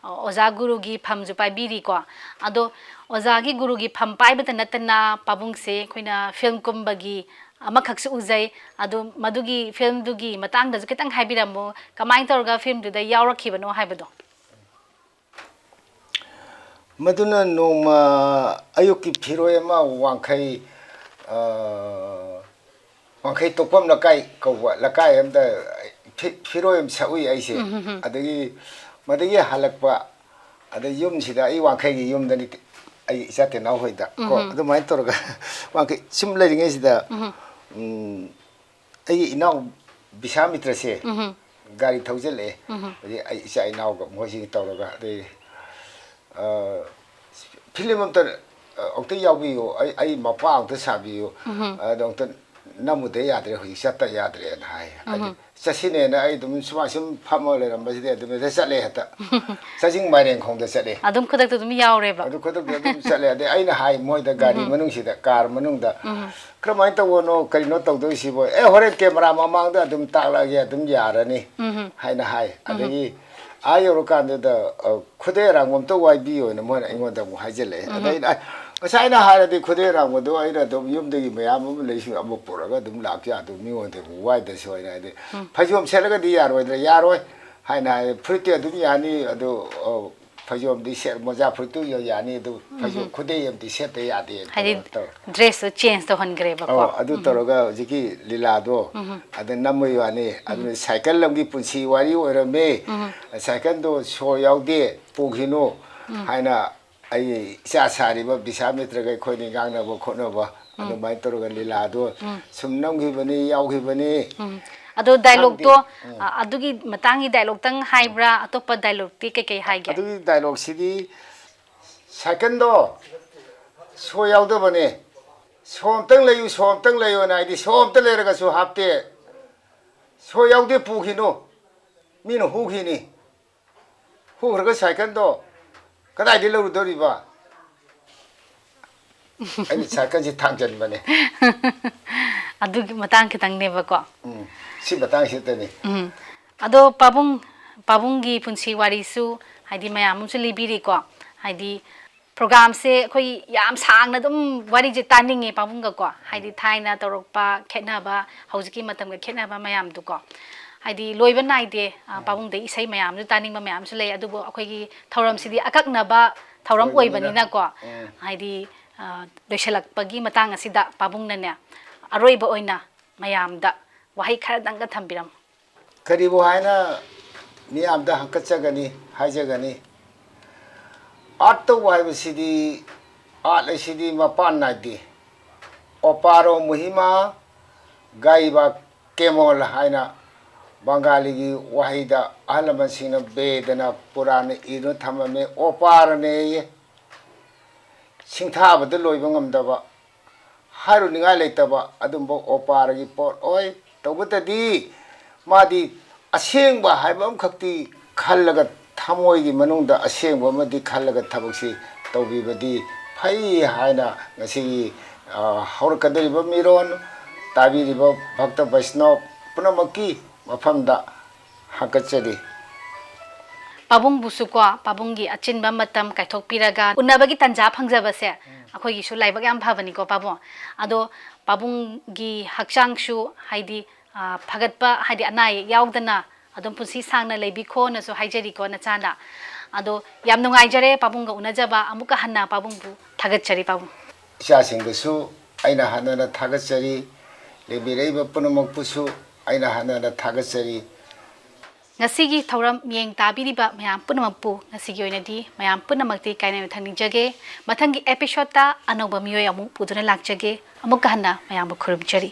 ꯑꯣꯖꯥ ꯒꯨꯔꯨꯒꯤ ꯐꯝꯁꯨ ꯄꯥꯏꯕꯤꯔꯤꯀꯣ꯫ ꯑꯗꯣ ꯑꯣꯖꯥꯒꯤ ꯒꯨꯔꯨꯒꯤ ꯐꯝ ꯄꯥꯏꯕꯇ ꯅꯠꯇꯅ ꯄꯥꯕꯨꯡꯁꯦ ꯑꯩꯈꯣꯏꯅ ꯐꯤꯂꯝ ꯀꯨꯝꯕꯒꯤ ꯑꯃꯈꯛꯁꯨ ꯎꯖꯩ꯫ ꯑꯗꯨ ꯃꯗꯨꯒꯤ ꯐꯤꯂꯝꯗꯨꯒꯤ ꯃꯇꯥꯡꯗꯁꯨ ꯈꯤꯇꯪ ꯍꯥꯏꯕꯤꯔꯝꯃꯣ, ꯀꯃꯥꯏꯅ ꯇꯧꯔꯒ ꯐꯤꯂꯝꯗꯨꯗ ꯌꯥꯎꯔꯛꯈꯤꯕꯅꯣ ꯍꯥꯏꯕꯗꯣ? ꯃꯗꯨꯅ ꯅꯣꯡꯃ ꯑꯌꯨꯛꯀꯤ ꯐꯤꯔꯣꯏ ꯑꯃ ꯋꯥꯡꯈꯩ, ꯑ, ꯋꯥꯡꯈꯩ ꯇꯣꯛꯐꯝ ꯂꯩꯀꯥꯏ ꯀꯧꯕ ꯂꯩꯀꯥꯏ ꯑꯃꯗ ꯐꯤ-, ꯐꯤꯔꯣꯏ ꯑꯃ ꯁꯛꯎꯏ ꯑꯩꯁꯦ꯫ ꯎꯝ, ꯍꯝ, ꯍꯝ꯫ ꯑꯗꯒꯤ ꯃꯗꯒꯤ ꯍꯜꯂꯛꯄ, ꯑꯗ ꯌꯨꯝꯁꯤꯗ ꯑꯩ ꯋꯥꯡꯈꯩꯒꯤ ꯌꯨꯝꯗꯅꯤ, ꯑꯩ ꯏꯆꯥ ꯇꯦꯅꯥꯎ ꯍꯣꯏꯗ ꯀꯣ꯫ ꯎꯝ, ꯍꯝ꯫ ꯑꯗꯨꯃꯥꯏꯅ ꯇꯧꯔꯒ ꯋꯥꯡꯈꯩ ꯁꯨꯝ ꯂꯩꯔꯤꯉꯩꯁꯤꯗ, ꯎꯝ, ꯍꯝ꯫ ꯎꯝ, ꯑꯩꯒꯤ ꯏꯅꯥꯎ ꯕꯤꯁꯥꯃꯤꯇ꯭ꯔꯁꯦ ꯎꯝ꯫ ꯒꯥꯔꯤ ꯊꯧꯖꯤꯜꯂꯛꯑꯦ꯫ ꯎꯝ꯫ ꯑꯗꯩ ꯑꯩ ꯏꯆꯥ ꯏꯅꯥꯎꯒ ꯃꯣꯏꯁꯤꯒ ꯇꯧꯔꯒ, ꯑꯗꯩ, ꯑ, "ꯐꯤꯂꯝ ꯑꯝꯇ, ꯑ, ꯑꯃꯨꯛꯇ ꯌꯥꯎꯕꯤꯌꯨ, ꯑꯩ, ꯑꯩ ꯃꯄꯥ ꯑꯃꯨꯛꯇ ꯁꯥꯕꯤꯌꯨ, ꯎꯝ꯫ ꯑꯗꯣ ꯑꯃꯨꯛꯇ ꯅꯝꯃꯨꯗ ꯌꯥꯗ꯭ꯔꯦ, ꯍꯧꯖꯤꯛ ꯆꯠꯇ ꯌꯥꯗ꯭ꯔꯦꯅ" ꯍꯥꯏ꯫ ꯎꯝ꯫ ꯑꯗꯨ ꯆꯠꯁꯤꯅꯦꯅ ꯑꯩ ꯑꯗꯨꯝ ꯁꯨꯃꯥꯏ ꯁꯨꯝ ꯐꯝꯃ ꯂꯩꯔꯝꯕꯁꯤꯗ ꯑꯗꯨꯝ ꯍꯦꯛꯇ ꯆꯠꯂꯦ, ꯍꯦꯛꯇ꯫ ꯆꯥꯖꯤꯡ ꯃꯥꯏꯔꯦꯟꯈꯣꯡꯗ ꯆꯠꯂꯦ꯫ ꯑꯗꯨꯝ ꯈꯨꯗꯛꯇ ꯑꯗꯨꯝ ꯌꯥꯎꯔꯦꯕ꯫ ꯑꯗꯨ ꯈꯨꯗꯛꯇ ꯑꯗꯨꯝ ꯆꯠꯂꯦ꯫ ꯑꯗꯩ ꯑꯩꯅ ꯍꯥꯏ ꯃꯣꯏꯗ ꯒꯥꯔꯤ ꯎꯝ꯫ ꯃꯅꯨꯡꯁꯤꯗ, ꯀꯥꯔ ꯃꯅꯨꯡꯗ, ꯎꯝ꯫ "ꯀꯔꯝꯍꯥꯏꯅ ꯇꯧꯕꯅꯣ, ꯀꯔꯤꯅꯣ ꯇꯧꯗꯣꯏꯁꯤꯕꯣ?" "ꯑꯦ, ꯍꯣꯔꯦꯟ ꯀꯦꯃꯦꯔꯥ ꯃꯃꯥꯡꯗ ꯑꯗꯨꯝ ꯇꯥꯛꯂꯛꯑꯒꯦ, ꯑꯗꯨꯝ ꯌꯥꯔꯅꯤ," ꯎꯝ꯫ ꯍꯥꯏꯅ ꯍꯥꯏ꯫ ꯎꯝ꯫ ꯑꯗꯒꯤ ꯑꯥ ꯌꯧꯔꯀꯥꯟꯗꯨꯗ, ꯑ, "ꯈꯨꯗꯩ ꯑꯔꯥꯡꯕ ꯑꯝꯇ ꯋꯥꯏꯕꯤꯌꯣꯅ" ꯃꯣꯏꯅ ꯑꯩꯉꯣꯟꯗ ꯑꯃꯨꯛ ꯍꯥꯏꯖꯤꯜꯂꯛꯑꯦ꯫ ꯎꯝ꯫ ꯑꯗꯩ ꯑꯩꯅ, "ꯑꯁ, ꯉꯁꯥꯏꯅ ꯍꯥꯏꯔꯗꯤ ꯈꯨꯗꯩ ꯑꯔꯥꯡꯕꯗꯣ ꯑꯩꯅ ꯑꯗꯨꯝ ꯌꯨꯝꯗꯒꯤ ꯃꯌꯥꯝ ꯑꯃ ꯂꯩꯁꯤꯡ ꯑꯃ ꯄꯨꯔꯒ ꯑꯗꯨꯝ ꯂꯥꯛꯄ ꯌꯥꯗꯕ, ꯃꯤꯉꯣꯟꯗ ꯑꯃꯨꯛ ꯋꯥꯏꯗꯁꯨ" ꯍꯥꯏꯅ꯫ ꯑꯗꯩ ꯎꯝ꯫ "ꯐꯩꯖꯣꯝ ꯁꯦꯠꯂꯒꯗꯤ ꯌꯥꯔꯣꯏꯗ꯭ꯔꯥ?" "ꯌꯥꯔꯣꯏ" ꯍꯥꯏꯅ ꯍꯥꯏ꯫ "ꯐꯨꯔꯤꯠꯇꯤ ꯑꯗꯨꯝ ꯌꯥꯅꯤ, ꯑꯗꯨ, ꯑ, ꯐꯩꯖꯣꯝꯗꯤ ꯁꯦꯠ-, ꯃꯣꯖꯥ ꯐꯨꯔꯤꯠꯇꯨ ꯌꯥꯅꯤ, ꯑꯗꯨ ꯐꯩꯖꯣꯝ ꯎꯝ꯫ ꯈꯨꯗꯩ ꯑꯃꯗꯤ ꯁꯦꯠꯇ ꯌꯥꯗꯦ" ꯍꯥꯏꯗꯤ ꯇꯧꯔ꯫ ꯗ꯭ꯔꯦꯁꯇꯨ ꯆꯦꯟꯖ ꯇꯧꯍꯟꯈ꯭ꯔꯦꯕꯀꯣ꯫ ꯑꯧ, ꯑꯗꯨ ꯎꯝ꯫ ꯇꯧꯔꯒ ꯍꯧꯖꯤꯛꯀꯤ ꯂꯤꯂꯥꯗꯣ ꯎꯝ꯫ ꯑꯗ ꯅꯝꯕꯩ ꯋꯥꯅꯤ꯫ ꯎꯝ꯫ ꯑꯗꯨꯅ ꯁꯥꯏꯀꯜ ꯑꯃꯒꯤ ꯄꯨꯟꯁꯤ ꯋꯥꯔꯤ ꯑꯣꯏꯔꯝꯃꯦ꯫ ꯎꯝ꯫ ꯁꯥꯏꯀꯜꯗꯣ ꯁꯣ ꯌꯥꯎꯗꯦ, ꯄꯨꯈꯤꯅꯨ ꯎꯝ꯫ ꯍꯥꯏꯅ ꯑꯩ ꯏꯆꯥ ꯁꯥꯔꯤꯕ ꯕꯤꯁꯥꯃꯤꯇ꯭ꯔꯒ ꯑꯩꯈꯣꯏꯅꯤ ꯉꯥꯡꯅꯕ ꯈꯣꯠꯅꯕ ꯎꯝ꯫ ꯑꯗꯨꯃꯥꯏꯅ ꯇꯧꯔꯒ ꯂꯤꯂꯥꯗꯣ ꯎꯝ꯫ ꯁꯨꯝ ꯅꯝꯈꯤꯕꯅꯤ, ꯌꯥꯎꯈꯤꯕꯅꯤ꯫ ꯎꯝ꯫ ꯑꯗꯣ ꯗꯥꯏꯂꯣꯛꯇꯣ, ꯎꯝ꯫ ꯑ, ꯑꯗꯨꯒꯤ ꯃꯇꯥꯡꯒꯤ ꯗꯥꯏꯂꯣꯛꯇꯪ ꯍꯥꯏꯕ꯭ꯔꯥ, ꯑꯇꯣꯞꯄ ꯗꯥꯏꯂꯣꯛꯇꯤ ꯀꯩꯀꯩ ꯍꯥꯏꯒꯦ? ꯑꯗꯨꯒꯤ ꯗꯥꯏꯂꯣꯛꯁꯤꯗꯤ, ꯁꯥꯏꯀꯜꯗꯣ ꯁꯣ ꯌꯥꯎꯗꯕꯅꯦ, ꯁꯣ ꯑꯝꯇꯪ ꯂꯩꯌꯨ, ꯁꯣ ꯑꯝꯇꯪ ꯂꯩꯌꯨꯅ ꯍꯥꯏꯗꯤ, ꯁꯣ ꯑꯝꯇ ꯂꯩꯔꯒꯁꯨ ꯍꯥꯞꯇꯦ, ꯁꯣ ꯌꯥꯎꯗꯦ ꯄꯨꯈꯤꯅꯨ, ꯃꯤꯅ ꯍꯨꯈꯤꯅꯤ, ꯍꯨꯈ꯭ꯔꯒ ꯁꯥꯏꯀꯜꯗꯣ ꯀꯗꯥꯏꯗꯒꯤ ꯂꯧꯔꯨꯗꯧꯔꯤꯕ? ꯑꯩꯅ ꯁꯥꯏꯀꯜꯁꯤ ꯊꯥꯡꯖꯟꯕꯅꯦ꯫ ꯑꯗꯨꯒꯤ ꯃꯇꯥꯡ ꯈꯤꯇꯪꯅꯦꯕꯀꯣ꯫ ꯎꯝ, ꯁꯤ ꯃꯇꯥꯡꯁꯤꯗꯅꯤ꯫ ꯎꯝ꯫ ꯑꯗꯣ ꯄꯥꯕꯨꯡ, ꯄꯥꯕꯨꯡꯒꯤ ꯄꯨꯟꯁꯤ ꯋꯥꯔꯤꯁꯨ ꯍꯥꯏꯗꯤ ꯃꯌꯥꯝ ꯑꯃꯁꯨ ꯂꯤꯕꯤꯔꯤꯀꯣ꯫ ꯍꯥꯏꯗꯤ ꯄ꯭ꯔꯣꯒ꯭ꯔꯥꯝꯁꯦ ꯑꯩꯈꯣꯏ ꯌꯥꯝ ꯁꯥꯡꯅ ꯑꯗꯨꯝ ꯋꯥꯔꯤꯁꯦ ꯇꯥꯅꯤꯡꯉꯦ ꯄꯥꯕꯨꯡꯒꯀꯣ꯫ ꯍꯥꯏꯗꯤ ꯊꯥꯏꯅ ꯇꯧꯔꯛꯄ ꯈꯦꯠꯅꯕ, ꯍꯧꯖꯤꯛꯀꯤ ꯃꯇꯝꯒ ꯈꯦꯠꯅꯕ ꯃꯌꯥꯝꯗꯨꯀꯣ꯫ ꯍꯥꯏꯗꯤ ꯂꯣꯏꯕ ꯅꯥꯏꯗꯦ꯫ ꯑ, ꯎꯝ꯫ ꯄꯥꯕꯨꯡꯗꯩ ꯏꯁꯩ ꯃꯌꯥꯝꯁꯨ ꯇꯥꯅꯤꯡꯕ ꯃꯌꯥꯝꯁꯨ ꯂꯩ꯫ ꯑꯗꯨꯕꯨ ꯑꯩꯈꯣꯏꯒꯤ ꯊꯧꯔꯝꯁꯤꯗꯤ ꯑꯀꯛꯅꯕ ꯊꯧꯔꯝ ꯑꯣꯏꯕꯅꯤꯅ꯫ ꯑꯣꯏꯕꯅꯤꯅꯀꯣ꯫ ꯎꯝ꯫ ꯍꯥꯏꯗꯤ, ꯑ, ꯂꯣꯏꯁꯤꯜꯂꯛꯄꯒꯤ ꯃꯇꯥꯡ ꯑꯁꯤꯗ ꯄꯥꯕꯨꯡꯅꯅꯦ, ꯑꯔꯣꯏꯕ ꯑꯣꯏꯅ ꯃꯌꯥꯝꯗ ꯋꯥꯍꯩ ꯈꯔꯗꯪꯒ ꯊꯝꯕꯤꯔꯝꯃꯨ꯫ ꯀꯔꯤꯕꯨ ꯍꯥꯏꯅ ꯃꯤꯌꯥꯝꯗ ꯍꯪꯀꯠꯆꯒꯅꯤ, ꯍꯥꯏꯖꯒꯅꯤ? ꯑꯥꯔꯠ ꯇꯧꯕ ꯍꯥꯏꯕꯁꯤꯗꯤ, ꯑꯥꯔꯠ ꯍꯥꯏꯁꯤꯗꯤ ꯃꯄꯥꯟ ꯅꯥꯏꯗꯦ꯫ ꯑꯣꯄꯥꯔꯣ ꯃꯨꯍꯤꯃꯥ ꯒꯥꯏꯕ ꯀꯦꯃꯣꯜ ꯍꯥꯏꯅ ꯕꯪꯒꯥꯂꯤꯒꯤ ꯋꯥꯍꯩꯗ ꯑꯍꯜ ꯂꯃꯟꯁꯤꯡꯅ ꯕꯦꯗꯅ ꯄꯨꯔꯥꯟꯅ ꯏꯗꯨꯅ ꯊꯝꯃꯝꯃꯦ꯫ ꯑꯣꯄꯥꯔꯅꯦꯌꯦ꯫ ꯁꯤꯡꯊꯥꯕꯗ ꯂꯣꯏꯕ ꯉꯝꯗꯕ, ꯍꯥꯏꯔꯨꯅꯤꯡꯉꯥꯏ ꯂꯩꯇꯕ ꯑꯗꯨꯝꯕ ꯑꯣꯄꯥꯔꯒꯤ ꯄꯣꯠ ꯑꯣꯏ꯫ ꯇꯧꯕꯇꯗꯤ ꯃꯥꯗꯤ ꯑꯁꯦꯡꯕ ꯍꯥꯏꯕ ꯑꯃꯈꯛꯇꯤ ꯈꯜꯂꯒ, ꯊꯃꯣꯏꯒꯤ ꯃꯅꯨꯡꯗ ꯑꯁꯦꯡꯕ ꯑꯃꯗꯤ ꯈꯜꯂꯒ ꯊꯕꯛꯁꯤ ꯇꯧꯕꯤꯕꯗꯤ ꯐꯩ ꯍꯥꯏꯅ ꯉꯁꯤꯒꯤ, ꯑ, ꯍꯧꯔꯛꯀꯗꯧꯔꯤꯕ ꯃꯤꯔꯣꯟ, ꯇꯥꯕꯤꯔꯤꯕ ꯚꯛꯇ ꯕꯩꯁꯅꯣꯞ ꯄꯨꯝꯅꯃꯛꯀꯤ ꯃꯐꯝꯗ ꯍꯥꯀꯠꯆꯔꯤ꯫ ꯄꯥꯕꯨꯡꯕꯨꯁꯨꯀꯣ, ꯄꯥꯕꯨꯡꯒꯤ ꯑꯆꯤꯟꯕ ꯃꯇꯝ ꯀꯥꯏꯊꯣꯛꯄꯤꯔꯒ ꯎꯅꯕꯒꯤ ꯇꯟꯖꯥ ꯐꯪꯖꯕꯁꯦ, ꯎꯝ꯫ ꯑꯩꯈꯣꯏꯒꯤꯁꯨ ꯂꯥꯏꯕꯛ ꯌꯥꯝ ꯐꯕꯅꯤꯀꯣ ꯄꯥꯕꯨꯡ꯫ ꯑꯗꯣ ꯄꯥꯕꯨꯡꯒꯤ ꯍꯛꯆꯥꯡꯁꯨ, ꯍꯥꯏꯗꯤ, ꯑ, ꯐꯒꯠꯄ, ꯍꯥꯏꯗꯤ ꯑꯅꯥ ꯑꯌꯦꯛ ꯌꯥꯎꯗꯅ ꯑꯗꯨꯝ ꯄꯨꯟꯁꯤ ꯁꯥꯡꯅ ꯂꯩꯕꯤꯈꯣꯅꯁꯨ ꯍꯥꯏꯖꯔꯤꯀꯣ ꯅꯆꯥꯅ꯫ ꯑꯗꯣ ꯌꯥꯝ ꯅꯨꯡꯉꯥꯏꯖꯔꯦ ꯄꯥꯕꯨꯡꯒ ꯎꯅꯖꯕ, ꯑꯃꯨꯛꯀ ꯍꯟꯅ ꯄꯥꯕꯨꯡꯕꯨ ꯊꯥꯒꯠꯆꯔꯤ ꯄꯥꯕꯨꯡ꯫ ꯏꯆꯥꯁꯤꯡꯗꯁꯨ ꯑꯩꯅ ꯍꯟꯅ ꯍꯟꯅ ꯊꯥꯒꯠꯆꯔꯤ, ꯂꯩꯕꯤꯔꯛꯏꯕ ꯄꯨꯝꯅꯃꯛꯄꯨꯁꯨ ꯑꯩꯅ ꯍꯟꯅ ꯍꯟꯅ ꯊꯥꯒꯠꯆꯔꯤ꯫ ꯉꯁꯤꯒꯤ ꯊꯧꯔꯝ ꯃꯤꯠꯌꯦꯡ ꯇꯥꯕꯤꯔꯤꯕ ꯃꯌꯥꯝ ꯄꯨꯝꯅꯃꯛꯄꯨ ꯉꯁꯤꯒꯤ ꯑꯣꯏꯅꯗꯤ ꯃꯌꯥꯝ ꯄꯨꯝꯅꯃꯛꯇꯤ ꯀꯥꯏꯅ ꯌꯥꯊꯪ ꯅꯤꯖꯒꯦ꯫ ꯃꯊꯪꯒꯤ episode ꯇ ꯑꯅꯧꯕ ꯃꯤꯑꯣꯏ ꯑꯃꯨꯛ ꯄꯨꯗꯨꯅ ꯂꯥꯛꯆꯒꯦ꯫ ꯑꯃꯨꯛꯀ ꯍꯟꯅ ꯃꯌꯥꯝꯕꯨ ꯈꯨꯔꯨꯝꯖꯔꯤ꯫